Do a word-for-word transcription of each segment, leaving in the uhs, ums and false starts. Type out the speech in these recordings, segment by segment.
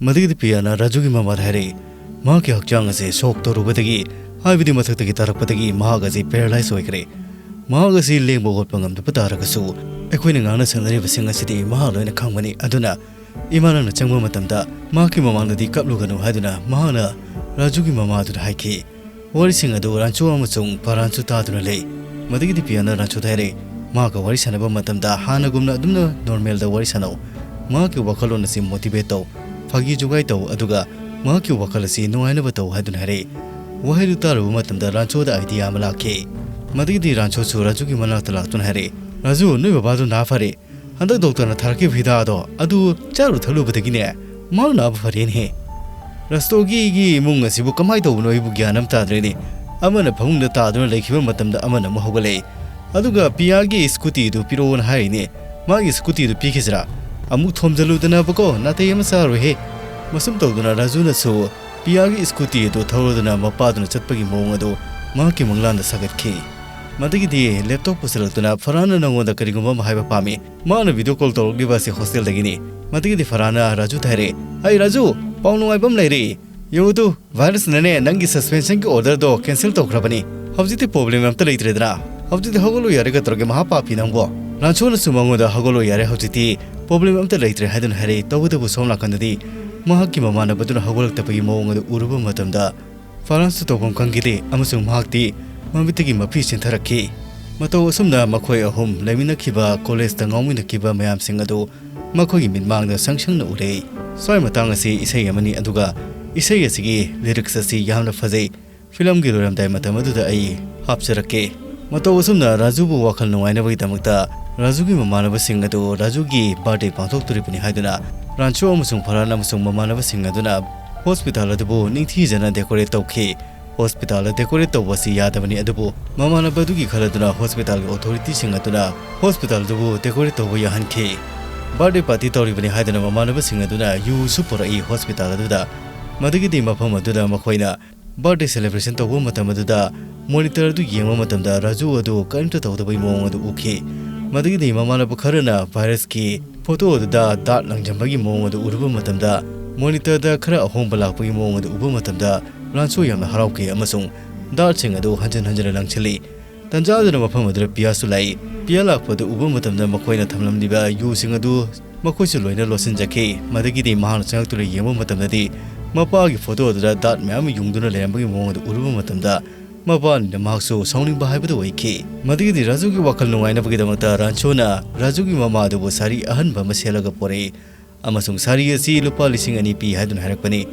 ꯃꯗꯨꯒꯤꯗꯤ ꯄꯤꯌꯥꯅ ꯔꯥꯖꯨꯒꯤ ꯃꯃꯥꯗ ꯍꯥꯏꯔꯛꯏ, ꯃꯍꯥꯛꯀꯤ ꯍꯛꯆꯥꯡ ꯑꯁꯤ ꯁꯣꯛ ꯇꯧꯔꯨꯕꯗꯒꯤ, ꯍꯥꯏꯕꯗꯤ ꯃꯊꯛꯇꯒꯤ ꯇꯥꯔꯛꯄꯗꯒꯤ ꯃꯍꯥꯛ ꯑꯁꯤ ꯄꯦꯔꯥꯂꯥꯏꯁ ꯑꯣꯏꯈ꯭ꯔꯦ꯫ ꯃꯍꯥꯛ ꯑꯁꯤ ꯂꯦꯡꯕ ꯑꯣꯠꯄ ꯉꯝꯗꯕ ꯇꯥꯔꯒꯁꯨ, ꯑꯩꯈꯣꯏꯅ ꯉꯥꯡꯅ ꯁꯛꯅꯔꯤꯕꯁꯤꯡ ꯑꯁꯤꯗꯤ ꯃꯍꯥꯛ ꯂꯣꯏꯅ ꯈꯪꯕꯅꯤ꯫ ꯑꯗꯨꯅ ꯏꯃꯥ ꯅꯪꯅ ꯆꯪꯕ ꯃꯇꯝꯗ ꯃꯍꯥꯛꯀꯤ ꯃꯃꯥꯡꯗꯗꯤ ꯀꯞꯂꯨꯒꯅꯨ ꯍꯥꯏꯗꯨꯅ ꯃꯍꯥꯛꯅ ꯔꯥꯖꯨꯒꯤ ꯃꯃꯥ ꯑꯗꯨꯗ ꯍꯥꯏꯈꯤ꯫ ꯋꯥꯔꯤꯁꯤꯡ ꯑꯗꯨ ꯔꯥꯟꯆꯣ ꯑꯃꯁꯨꯡ ꯐꯔꯥꯟꯁꯨ ꯇꯥꯗꯨꯅ ꯂꯩ꯫ ꯃꯗꯨꯒꯤꯗꯤ ꯄꯤꯌꯥꯅ ꯔꯥꯟꯆꯣꯗ ꯍꯥꯏꯔꯦ, ꯃꯍꯥꯛꯀ ꯋꯥꯔꯤ ꯁꯥꯟꯅꯕ ꯃꯇꯝꯗ ꯍꯥꯟꯅꯒꯨꯝꯅ ꯑꯗꯨꯝꯅ ꯅꯣꯔꯃꯦꯜꯗ ꯋꯥꯔꯤ ꯁꯥꯟꯅꯧ꯫ ꯃꯍꯥꯛꯀꯤ ꯋꯥꯈꯜꯂꯣꯟ ꯑꯁꯤ ꯃꯣꯇꯤꯚꯦꯠ ꯇꯧ꯫ ꯐꯥꯒꯤ ꯖꯨꯒꯥꯏ ꯇꯧ, ꯑꯗꯨꯒ ꯃꯍꯥꯛꯀꯤ ꯋꯥꯈꯜ ꯑꯁꯤ ꯅꯨꯡꯉꯥꯏꯅꯕ ꯇꯧ ꯍꯥꯏꯗꯨꯅ ꯍꯥꯏꯔꯦ꯫ ꯋꯥꯍꯩꯗꯨ ꯇꯥꯔꯨꯕ ꯃꯇꯝꯗ ꯔꯥꯟꯆꯣꯗ ꯑꯥꯏꯗꯤꯌꯥ ꯑꯃ ꯂꯥꯛꯈꯤ꯫ ꯃꯗꯨꯒꯤꯗꯤ ꯔꯥꯟꯆꯣꯁꯨ ꯔꯥꯖꯨꯒꯤ ꯃꯅꯥꯛꯇ ꯂꯥꯛꯇꯨꯅ ꯍꯥꯏꯔꯦ, "ꯔꯥꯖꯨ, ꯅꯣꯏ ꯕꯕꯥꯗꯣ ꯅꯥ ꯐꯔꯦ꯫ ꯍꯟꯗꯛ ꯗꯣꯛꯇꯔꯅ ꯊꯥꯔꯛꯈꯤꯕ ꯍꯤꯗꯥꯛ ꯑꯗꯣ ꯑꯗꯨ ꯆꯥꯔꯨ ꯊꯛꯂꯨꯕꯗꯒꯤꯅꯦ ꯃꯥ ꯅꯥꯕ ꯐꯔꯦꯅꯦꯍꯦ꯫ ꯔꯥꯁꯇꯣꯒꯤꯒꯤ ꯏꯃꯨꯡ ꯑꯁꯤꯕꯨ ꯀꯃꯥꯏꯅ ꯇꯧꯕꯅꯣ ꯑꯩꯕꯨ ꯒ꯭ꯌꯥꯟ ꯑꯃ ꯇꯥꯗ꯭ꯔꯦꯅꯦ꯫ ꯑꯃꯅ ꯐꯃꯨꯡꯗ ꯇꯥꯗꯨꯅ ꯂꯩꯈꯤꯕ ꯃꯇꯝꯗ ꯑꯃꯅ ꯑꯃꯨꯛ ꯍꯧꯒꯠꯂꯛꯏ꯫ ꯑꯗꯨꯒ ꯄꯤꯌꯥꯒꯤ ꯁ꯭ꯀꯨꯇꯤꯗꯨ ꯄꯤꯔꯛꯑꯣꯅ ꯍꯥꯏꯔꯤꯅꯦ꯫ ꯃꯥꯒꯤ ꯁ꯭ꯀꯨꯇꯤꯗꯨ ꯄꯤꯈꯤꯁꯤꯔꯥ? ꯑꯃꯨꯛ ꯊꯣꯝꯖꯜꯂꯨꯗꯅꯕꯀꯣ, ꯅꯥꯇꯩ ꯑꯃ ꯆꯥꯔꯣꯏꯍꯦ꯫" ꯃꯁꯨꯝ ꯇꯧꯗꯨꯅ ꯔꯥꯖꯨꯅꯁꯨ ꯄꯤꯌꯥꯒꯤ ꯁ꯭ꯀꯨꯇꯤ ꯑꯗꯨ ꯊꯧꯔꯗꯨꯅ ꯃꯄꯥꯗꯨꯅ ꯆꯠꯄꯒꯤ ꯃꯑꯣꯡ ꯑꯗꯨ ꯃꯍꯥꯛꯀꯤ ꯃꯪꯂꯥꯟꯗ ꯁꯥꯒꯠꯈꯤ꯫ ꯃꯗꯨꯒꯤꯗꯤ ꯂꯦꯞꯇꯣꯞ ꯄꯨꯁꯤꯜꯂꯛꯇꯨꯅ, "ꯐꯔꯥꯟꯅ ꯅꯪꯉꯣꯟꯗ ꯀꯔꯤꯒꯨꯝꯕ ꯑꯃ ꯍꯥꯏꯕ ꯄꯥꯝꯃꯤ꯫ ꯃꯥꯅ ꯚꯤꯗꯤꯑꯣ ꯀꯣꯜ ꯇꯧꯔꯛꯂꯤꯕ ꯑꯁꯤ ꯍꯣꯁꯇꯦꯜꯗꯒꯤꯅꯤ꯫" ꯃꯗꯨꯒꯤꯗꯤ ꯐꯔꯥꯟꯅ ꯔꯥꯖꯨꯗ ꯍꯥꯏꯔꯦ, "ꯑꯩ ꯔꯥꯖꯨ, ꯄꯥꯎ ꯅꯨꯡꯉꯥꯏꯕ ꯑꯃ ꯂꯩꯔꯦ꯫ ꯌꯦꯡꯉꯨ ꯇꯨ, ꯚꯥꯏꯔꯁꯅꯅꯦ ꯅꯪꯒꯤ ꯁꯁꯄꯦꯟꯁꯟꯒꯤ ꯑꯣꯔꯗꯔꯗꯣ ꯀꯦꯟꯁꯦꯜ ꯇꯧꯈ꯭ꯔꯕꯅꯤ꯫ ꯍꯧꯖꯤꯛꯇꯤ ꯄ꯭ꯔꯣꯕ꯭ꯂꯦꯝ ꯑꯝꯇ ꯂꯩꯇ꯭ꯔꯦꯗꯅ꯫ ꯍꯧꯖꯤꯛꯇꯤ ꯍꯧꯒꯠꯂꯨ ꯌꯥꯔꯦ ꯀꯩꯗꯧꯔꯒꯦ, ꯃꯍꯥ ꯄꯥꯄꯤ ꯅꯪꯕꯣ?" ꯔꯥꯟꯁꯣꯅꯁꯨ ꯃꯉꯣꯟꯗ, "ꯍꯧꯒꯠꯂꯨ ꯌꯥꯔꯦ, ꯍꯧꯖꯤꯛꯇꯤ ꯄ꯭ꯔꯣꯕ꯭ꯂꯦꯝ ꯑꯝꯇ ꯂꯩꯇ꯭ꯔꯦ" ꯍꯥꯏꯗꯨꯅ ꯍꯥꯏꯔꯛꯏ꯫ ꯇꯧꯕꯇꯕꯨ ꯁꯣꯝ ꯅꯥꯀꯟꯗꯗꯤ ꯃꯍꯥꯛꯀꯤ ꯃꯃꯥꯟꯅꯕꯗꯨꯅ ꯍꯧꯒꯠꯂꯛꯇꯕꯒꯤ ꯃꯑꯣꯡ ꯑꯗꯨ ꯎꯔꯨꯕ ꯃꯇꯝꯗ ꯐꯔꯥꯟꯁꯇ ꯇꯧꯐꯝ ꯈꯪꯈꯤꯗꯦ ꯑꯃꯁꯨꯡ ꯃꯍꯥꯛꯇꯤ ꯃꯃꯤꯠꯇꯒꯤ ꯃꯄꯤ ꯆꯦꯟꯊꯔꯛꯈꯤ꯫ ꯃꯇꯧ ꯑꯁꯨꯝꯅ ꯃꯈꯣꯏ ꯑꯍꯨꯝ ꯂꯩꯃꯤꯟꯅꯈꯤꯕ, ꯀꯣꯂꯦꯖꯇ ꯉꯥꯎꯃꯤꯟꯅꯈꯤꯕ ꯃꯌꯥꯝꯁꯤꯡ ꯑꯗꯨ ꯃꯈꯣꯏꯒꯤ ꯃꯤꯠꯃꯥꯡꯗ ꯁꯪ ꯁꯪꯅ ꯎꯔꯦ꯫ ꯁ꯭ꯋꯥꯏ ꯃꯇꯥꯡ ꯑꯁꯤ ꯏꯁꯩ ꯑꯃꯅꯤ, ꯑꯗꯨꯒ ꯏꯁꯩ ꯑꯁꯤꯒꯤ ꯂꯤꯔꯤꯛꯁ ꯑꯁꯤ ꯌꯥꯝꯅ ꯐꯖꯩ꯫ ꯐꯤꯂꯝꯒꯤ ꯂꯣꯏꯔꯝꯗꯥꯏ ꯃꯇꯝ ꯑꯗꯨꯗ ꯑꯩ ꯍꯥꯞꯆꯔꯛꯀꯦ꯫ ꯃꯇꯧ ꯑꯁꯨꯝꯅ ꯔꯥꯖꯨꯕꯨ ꯋꯥꯈꯜ ꯅꯨꯡꯉꯥꯏꯅꯕꯒꯤꯗꯃꯛꯇ ꯔꯥꯖꯨꯒꯤ ꯃꯃꯥꯟꯅꯕꯁꯤꯡ ꯑꯗꯨ ꯔꯥꯖꯨꯒꯤ ꯕꯥꯔꯗꯦ ꯄꯥꯡꯊꯣꯛꯇꯣꯔꯤꯕꯅꯤ ꯍꯥꯏꯗꯨꯅ ꯔꯥꯟꯆꯣ ꯑꯃꯁꯨꯡ ꯐꯔꯥꯟ ꯑꯃꯁꯨꯡ ꯃꯃꯥꯟꯅꯕꯁꯤꯡ ꯑꯗꯨꯅ ꯍꯣꯁꯄꯤꯇꯥꯜ ꯑꯗꯨꯕꯨ ꯅꯤꯡꯊꯤꯖꯅ ꯗꯦꯀꯣꯔꯦꯠ ꯇꯧꯈꯤ꯫ ꯍꯣꯁꯄꯤꯇꯥꯜꯗ ꯗꯦꯀꯣꯔꯦꯠ ꯇꯧꯕ ꯑꯁꯤ ꯌꯥꯗꯕꯅꯤ, ꯑꯗꯨꯕꯨ ꯃꯃꯥꯟꯅꯕ ꯑꯗꯨꯒꯤ ꯈꯜ ꯑꯗꯨꯅ ꯍꯣꯁꯄꯤꯇꯥꯜꯒꯤ ꯑꯣꯊꯣꯔꯤꯇꯤꯁꯤꯡ ꯑꯗꯨꯅ ꯍꯣꯁꯄꯤꯇꯥꯜ ꯑꯗꯨꯕꯨ ꯗꯦꯀꯣꯔꯦꯠ ꯇꯧꯕ ꯌꯥꯍꯟꯈꯤ꯫ ꯕꯥꯔꯗꯦ ꯄꯥꯔꯇꯤ ꯇꯧꯔꯤꯕꯅꯤ ꯍꯥꯏꯗꯨꯅ ꯃꯃꯥꯟꯅꯕꯁꯤꯡ ꯑꯗꯨꯅ ꯌꯨꯁꯨ ꯄꯨꯔꯛꯏ ꯍꯣꯁꯄꯤꯇꯥꯜ ꯑꯗꯨꯗ꯫ ꯃꯗꯨꯒꯤꯗꯤ ꯃꯐꯝ ꯑꯗꯨꯗ ꯃꯈꯣꯏꯅ ꯕꯥꯔꯗꯦ ꯁꯦꯂꯦꯕ꯭ꯔꯦꯁꯟ ꯇꯧꯕ ꯃꯇꯝ ꯑꯗꯨꯗ ꯃꯣꯅꯤꯇꯔ ꯑꯗꯨ ꯌꯦꯡꯕ ꯃꯇꯝꯗ ꯔꯥꯖꯨ ꯑꯗꯨ ꯀꯔꯤꯝꯇ ꯇꯧꯗꯕꯒꯤ ꯃꯑꯣꯡ ꯑꯗꯨ ꯎꯈꯤ꯫ ꯃꯗꯨꯒꯤꯗꯤ ꯃꯃꯥꯟꯅꯕ ꯈꯔꯅ ꯚꯥꯏꯔꯁꯀꯤ ꯐꯣꯇꯣ ꯑꯗꯨꯗ ꯗꯥꯛ ꯂꯪꯖꯟꯕꯒꯤ ꯃꯑꯣꯡ ꯑꯗꯨ ꯎꯔꯨꯕ ꯃꯇꯝꯗ ꯃꯣꯅꯤꯇꯔꯗ ꯈꯔ ꯑꯍꯣꯡꯕ ꯂꯥꯛꯄꯒꯤ ꯃꯑꯣꯡ ꯑꯗꯨ ꯎꯕ ꯃꯇꯝꯗ ꯔꯥꯟꯁꯣ ꯌꯥꯝꯅ ꯍꯔꯥꯎꯈꯤ ꯑꯃꯁꯨꯡ ꯗꯥꯔꯠꯁꯤꯡ ꯑꯗꯨ ꯍꯟꯖꯤꯟ ꯍꯟꯖꯤꯟꯅ ꯂꯪꯁꯤꯜꯂꯤ꯫ ꯇꯟꯖꯥ ꯑꯗꯨꯅ ꯃꯐꯝ ꯑꯗꯨꯗ ꯄꯤꯌꯥꯁꯨ ꯂꯥꯛꯏ꯫ ꯄꯤꯌꯥ ꯂꯥꯛꯄꯗꯨ ꯎꯕ ꯃꯇꯝꯗ ꯃꯈꯣꯏꯅ ꯊꯝꯂꯝꯂꯤꯕ ꯌꯨꯁꯤꯡ ꯑꯗꯨ ꯃꯈꯣꯏꯁꯨ ꯂꯣꯏꯅ ꯂꯣꯠꯁꯤꯟꯖꯈꯤ꯫ ꯃꯗꯒꯤꯗꯤ ꯃꯍꯥꯛꯅ ꯆꯪꯂꯛꯇꯨꯅ ꯌꯦꯡꯕ ꯃꯇꯝꯗꯗꯤ ꯃꯄꯥꯒꯤ ꯐꯣꯇꯣ ꯑꯗꯨꯗ ꯗꯥꯔꯠ ꯃꯌꯥꯝ ꯑꯃ ꯌꯨꯡꯗꯨꯅ ꯂꯩꯔꯝꯕꯒꯤ ꯃꯑꯣꯡ ꯑꯗꯨ ꯎꯔꯨꯕ ꯃꯇꯝꯗ ꯃꯄꯥꯅꯤꯅ ꯃꯍꯥꯛꯁꯨ ꯁꯥꯎꯅꯤꯡꯕ ꯍꯥꯏꯕꯗꯨ ꯑꯣꯏꯈꯤ꯫ ꯃꯗꯒꯤꯗꯤ ꯔꯥꯖꯨꯒꯤ ꯋꯥꯈꯜ ꯅꯨꯡꯉꯥꯏꯅꯕꯒꯤꯗꯃꯛꯇ ꯔꯥꯟꯁꯣꯅ ꯔꯥꯖꯨꯒꯤ ꯃꯃꯥ ꯑꯗꯨꯕꯨ ꯁꯥꯔꯤ ꯑꯍꯟꯕ ꯑꯃ ꯁꯦꯠꯂꯒ ꯄꯣꯔꯛꯏ꯫ ꯑꯃꯁꯨꯡ ꯁꯥꯔꯤ ꯑꯁꯤ ꯂꯨꯄꯥ ꯂꯤꯁꯤꯡ ꯑꯅꯤ ꯄꯤ ꯍꯥꯏꯗꯨꯅ ꯍꯥꯏꯔꯛꯄꯅꯤ꯫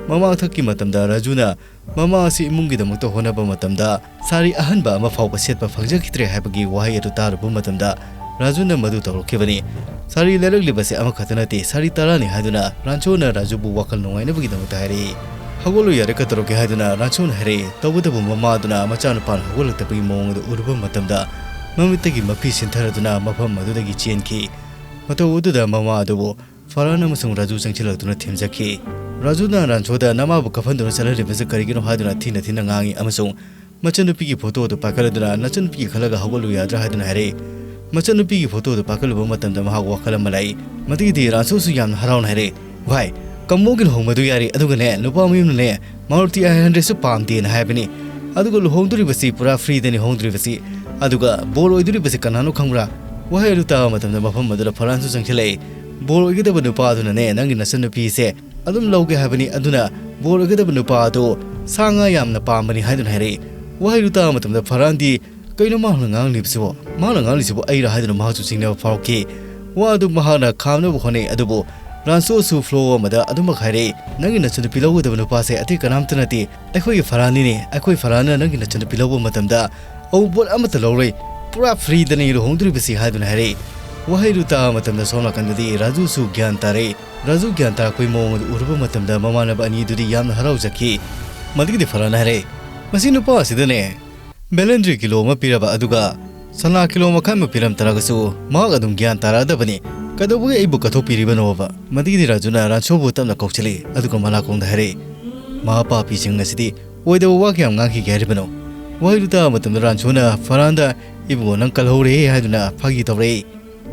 ꯃꯃꯥꯡꯊꯛꯀꯤ ꯃꯇꯝꯗ ꯔꯥꯖꯨꯅ ꯃꯃꯥ ꯑꯁꯤ ꯏꯃꯨꯡꯒꯤꯗꯃꯛꯇ ꯍꯣꯠꯅꯕ ꯃꯇꯝꯗ ꯁꯥꯔꯤ ꯑꯍꯟꯕ ꯑꯃ ꯐꯥꯎꯕ ꯁꯦꯠꯄ ꯐꯪꯖꯈꯤꯗ꯭ꯔꯦ ꯍꯥꯏꯕꯒꯤ ꯋꯥꯍꯩ ꯑꯗꯨ ꯇꯥꯔꯨꯕ ꯃꯇꯝꯗ ꯔꯥꯖꯨꯅ ꯃꯗꯨ ꯇꯧꯔꯛꯈꯤꯕꯅꯤ꯫ ꯁꯥꯔꯤ ꯂꯩꯔꯛꯂꯤꯕꯁꯦ ꯑꯃꯈꯛꯇ ꯅꯠꯇꯦ, ꯁꯥꯔꯤ ꯇꯔꯥꯅꯤ ꯍꯥꯏꯗꯨꯅ ꯔꯥꯟꯁꯣꯅ ꯔꯥꯖꯨꯕꯨ ꯋꯥꯈꯜ ꯅꯨꯡꯉꯥꯏꯅꯕꯒꯤꯗꯃꯛꯇ ꯍꯥꯏꯔꯛꯏ꯫ "ꯍꯧꯒꯠꯂꯨ ꯌꯥꯔꯦ, ꯀꯩꯗꯧꯔꯒꯦ?" ꯍꯥꯏꯗꯨꯅ ꯔꯥꯟꯁꯣꯅ ꯍꯥꯏꯔꯛꯏ꯫ ꯇꯧꯕꯇꯕꯨ ꯃꯃꯥꯗꯨꯅ ꯃꯆꯥꯅꯨꯄꯥꯅ ꯍꯧꯒꯠꯂꯛꯇꯕꯒꯤ ꯃꯑꯣꯡ ꯑꯗꯨ ꯎꯔꯨꯕ ꯃꯇꯝꯗ ꯃꯃꯤꯠꯇꯒꯤ ꯃꯄꯤ ꯁꯤꯟꯊꯔꯗꯨꯅ ꯃꯐꯝ ꯑꯗꯨꯗꯒꯤ ꯆꯦꯟꯈꯤ꯫ ꯃꯇꯧ ꯑꯗꯨꯗ ꯃꯃꯥ ꯑꯗꯨꯕꯨ ꯐꯔꯍꯥꯟ ꯑꯃꯁꯨꯡ ꯔꯥꯖꯨ ꯆꯪꯁꯤꯜꯂꯛꯇꯨꯅ ꯊꯦꯝꯖꯈꯤ꯫ ꯔꯥꯖꯨꯅ ꯔꯥꯟꯁꯣꯗ ꯅꯃꯥꯕꯨ ꯀꯐꯟꯗꯨꯅ ꯆꯠꯍꯜꯂꯤꯕꯁꯤ ꯀꯔꯤꯒꯤꯅꯣ ꯍꯥꯏꯗꯨꯅ ꯊꯤꯅ ꯊꯤꯅ ꯉꯥꯡꯏ ꯑꯃꯁꯨꯡ ꯃꯆꯟꯅꯨꯄꯤꯒꯤ ꯐꯣꯇꯣ ꯑꯗꯨ ꯄꯥꯏꯈꯠꯂꯗꯨꯅ "ꯅꯆꯟꯅꯨꯄꯤꯒꯤ ꯈꯜꯂꯒ ꯍꯧꯒꯠꯂꯨ ꯌꯥꯗ꯭ꯔꯥ?" ꯍꯥꯏꯗꯨꯅ ꯍꯥꯏꯔꯛꯏ꯫ ꯃꯆꯟꯅꯨꯄꯤꯒꯤ ꯐꯣꯇꯣ ꯑꯗꯨ ꯄꯥꯏꯈꯠꯂꯨꯕ ꯃꯇꯝꯗ ꯃꯍꯥꯛ ꯋꯥꯈꯜ ꯑꯃ ꯂꯥꯛꯏ꯫ ꯃꯗꯨꯒꯤꯗꯤ ꯔꯥꯟꯁꯣꯁꯨ ꯌꯥꯝꯅ ꯍꯔꯥꯎꯅ ꯍꯥꯏꯔꯛꯏ, "ꯚꯥꯏ, ꯀꯝꯃꯣꯒꯤ ꯂꯨꯍꯣꯡꯕꯗꯨ ꯌꯥꯔꯦ, ꯑꯗꯨꯒꯅꯦ, ꯅꯨꯄꯥ ꯃꯌꯨꯝꯅꯅꯦ ꯃꯥꯔꯨꯇꯤ ꯑꯥꯏ ꯍꯟꯗ꯭ꯔꯦꯗꯁꯨ ꯄꯥꯝꯗꯦꯅ ꯍꯥꯏꯕꯅꯤ, ꯑꯗꯨꯒ ꯂꯨꯍꯣꯡꯗꯣꯔꯤꯕꯁꯤ ꯄꯨꯔꯥ ꯐ꯭ꯔꯤꯗꯅꯤ ꯍꯣꯡꯗꯣꯔꯤꯕꯁꯤ, ꯑꯗꯨꯒ ꯕꯣꯔ ꯑꯣꯏꯗꯣꯔꯤꯕꯁꯤ ꯀꯅꯥꯅꯣ ꯈꯪꯕ꯭ꯔꯥ?" ꯋꯥꯍꯩ ꯑꯗꯨ ꯇꯥꯕ ꯃꯇꯝꯗ ꯃꯐꯝ ꯑꯗꯨꯗ ꯐꯔꯍꯥꯟꯁꯨ ꯆꯪꯁꯤꯜꯂꯛꯏ꯫ "ꯕꯣꯔ ꯑꯣꯏꯒꯗꯕ ꯅꯨꯄꯥꯗꯨꯅꯅꯦ ꯅꯪꯒꯤ ꯅꯆꯟꯅꯨꯄꯤꯁꯦ ꯑꯗꯨꯝ ꯂꯧꯒꯦ ꯍꯥꯏꯕꯅꯤ, ꯑꯗꯨꯅ ꯕꯣꯔ ꯑꯣꯏꯒꯗꯕ ꯅꯨꯄꯥ ꯑꯗꯨ ꯁꯥ ꯉꯥ ꯌꯥꯝꯅ ꯄꯥꯝꯕꯅꯤ" ꯍꯥꯏꯗꯨꯅ ꯍꯥꯏꯔꯛꯏ꯫ ꯋꯥꯍꯩꯗꯨ ꯇꯥꯕ ꯃꯇꯝꯗ ꯐꯔꯍꯥꯟꯗꯤ "ꯀꯩꯅꯣ ꯃꯥꯅ ꯉꯥꯡꯂꯤꯕꯁꯤꯕꯣ? ꯃꯥꯅ ꯉꯥꯡꯂꯤꯁꯤꯕꯨ ꯑꯩꯔꯥ?" ꯍꯥꯏꯗꯨꯅ ꯃꯍꯥꯛꯁꯨ ꯆꯤꯡꯅꯕ ꯐꯥꯎꯔꯛꯈꯤ꯫ ꯋꯥ ꯑꯗꯨ ꯃꯍꯥꯛꯅ ꯈꯥꯝꯅꯕ ꯍꯣꯠꯅꯩ, ꯑꯗꯨꯕꯨ ꯔꯥꯟꯁꯣꯁꯨ ꯐ꯭ꯂꯣ ꯑꯃꯗ ꯑꯗꯨꯃꯛ ꯍꯥꯏꯔꯛꯏ, "ꯅꯪꯒꯤ ꯅꯆꯟꯅꯨꯄꯤ ꯂꯧꯒꯗꯕ ꯅꯨꯄꯥꯁꯦ ꯑꯇꯩ ꯀꯅꯥꯝꯇ ꯅꯠꯇꯦ, ꯑꯩꯈꯣꯏꯒꯤ ꯐꯔꯍꯥꯟꯅꯤꯅꯦ꯫ ꯑꯩꯈꯣꯏ ꯐꯔꯍꯥꯟꯅ ꯅꯪꯒꯤ ꯅꯆꯟꯅꯨꯄꯤ ꯂꯧꯕ ꯃꯇꯝꯗ ꯑꯋꯨꯟꯄꯣꯠ ꯑꯃꯠꯇ ꯂꯧꯔꯣꯏ, ꯄꯨꯔꯥ ꯐ꯭ꯔꯤꯗꯅꯤ ꯂꯨꯍꯣꯡꯗꯣꯔꯤꯕꯁꯤ" ꯍꯥꯏꯗꯨꯅ ꯍꯥꯏꯔꯛꯏ꯫ ꯋꯥꯍꯩꯗꯨ ꯇꯥꯕ ꯃꯇꯝꯗ ꯁꯣꯝ ꯅꯥꯀꯟꯗꯗꯤ ꯔꯥꯖꯨꯁꯨ ꯒ꯭ꯌꯥꯟ ꯇꯥꯔꯛꯏ꯫ ꯔꯥꯖꯨ ꯒ꯭ꯌꯥꯟ ꯇꯥꯔꯛꯄꯒꯤ ꯃꯑꯣꯡ ꯑꯗꯨ ꯎꯔꯨꯕ ꯃꯇꯝꯗ ꯃꯃꯥꯟꯅꯕ ꯑꯅꯤꯗꯨꯗꯤ ꯌꯥꯝꯅ ꯍꯔꯥꯎꯖꯈꯤ꯫ ꯃꯗꯨꯒꯤꯗꯤ ꯐꯔꯍꯥꯟꯅ ꯍꯥꯏꯔꯛꯏ, "ꯃꯁꯤ ꯅꯨꯄꯥ ꯑꯁꯤꯗꯅꯦ ꯕꯦꯂꯦꯟꯗ꯭ꯔꯤ ꯀꯤꯂꯣ ꯑꯃ ꯄꯤꯔꯕ, ꯑꯗꯨꯒ ꯁꯅꯥ ꯀꯤꯂꯣ ꯃꯈꯥꯏ ꯑꯃ ꯄꯤꯔꯝ ꯇꯥꯔꯒꯁꯨ ꯃꯍꯥꯛ ꯑꯗꯨꯝ ꯒ꯭ꯌꯥꯟ ꯇꯥꯔꯛꯑꯗꯕꯅꯤ꯫ ꯀꯩꯗꯧꯕꯒꯤ ꯑꯩꯕꯨ ꯀꯠꯊꯣꯛꯄꯤꯔꯤꯕꯅꯣꯕ?" ꯃꯗꯨꯒꯤꯗꯤ ꯔꯥꯖꯨꯅ ꯔꯥꯟꯁꯣꯕꯨ ꯇꯞꯅ ꯀꯧꯁꯤꯜꯂꯤ, ꯑꯗꯨꯒ ꯃꯅꯥꯀꯣꯡꯗ ꯍꯥꯏꯔꯛꯏ, "ꯃꯃꯥ ꯃꯄꯥ ꯄꯤꯁꯤꯡ ꯑꯁꯤꯗꯤ ꯑꯣꯏꯗꯕ ꯋꯥ ꯀꯌꯥꯝ ꯉꯥꯡꯈꯤꯒꯦ ꯍꯥꯏꯔꯤꯕꯅꯣ?" ꯋꯥꯍꯩꯗꯨ ꯇꯥꯕ ꯃꯇꯝꯗ ꯔꯥꯟꯁꯣꯅ ꯐꯔꯍꯥꯟꯗ, "ꯏꯕꯨꯡꯉꯣ, ꯅꯪ ꯀꯜꯍꯧꯔꯦ" ꯍꯥꯏꯗꯨꯅ ꯐꯥꯒꯤ ꯇꯧꯔꯛꯏ꯫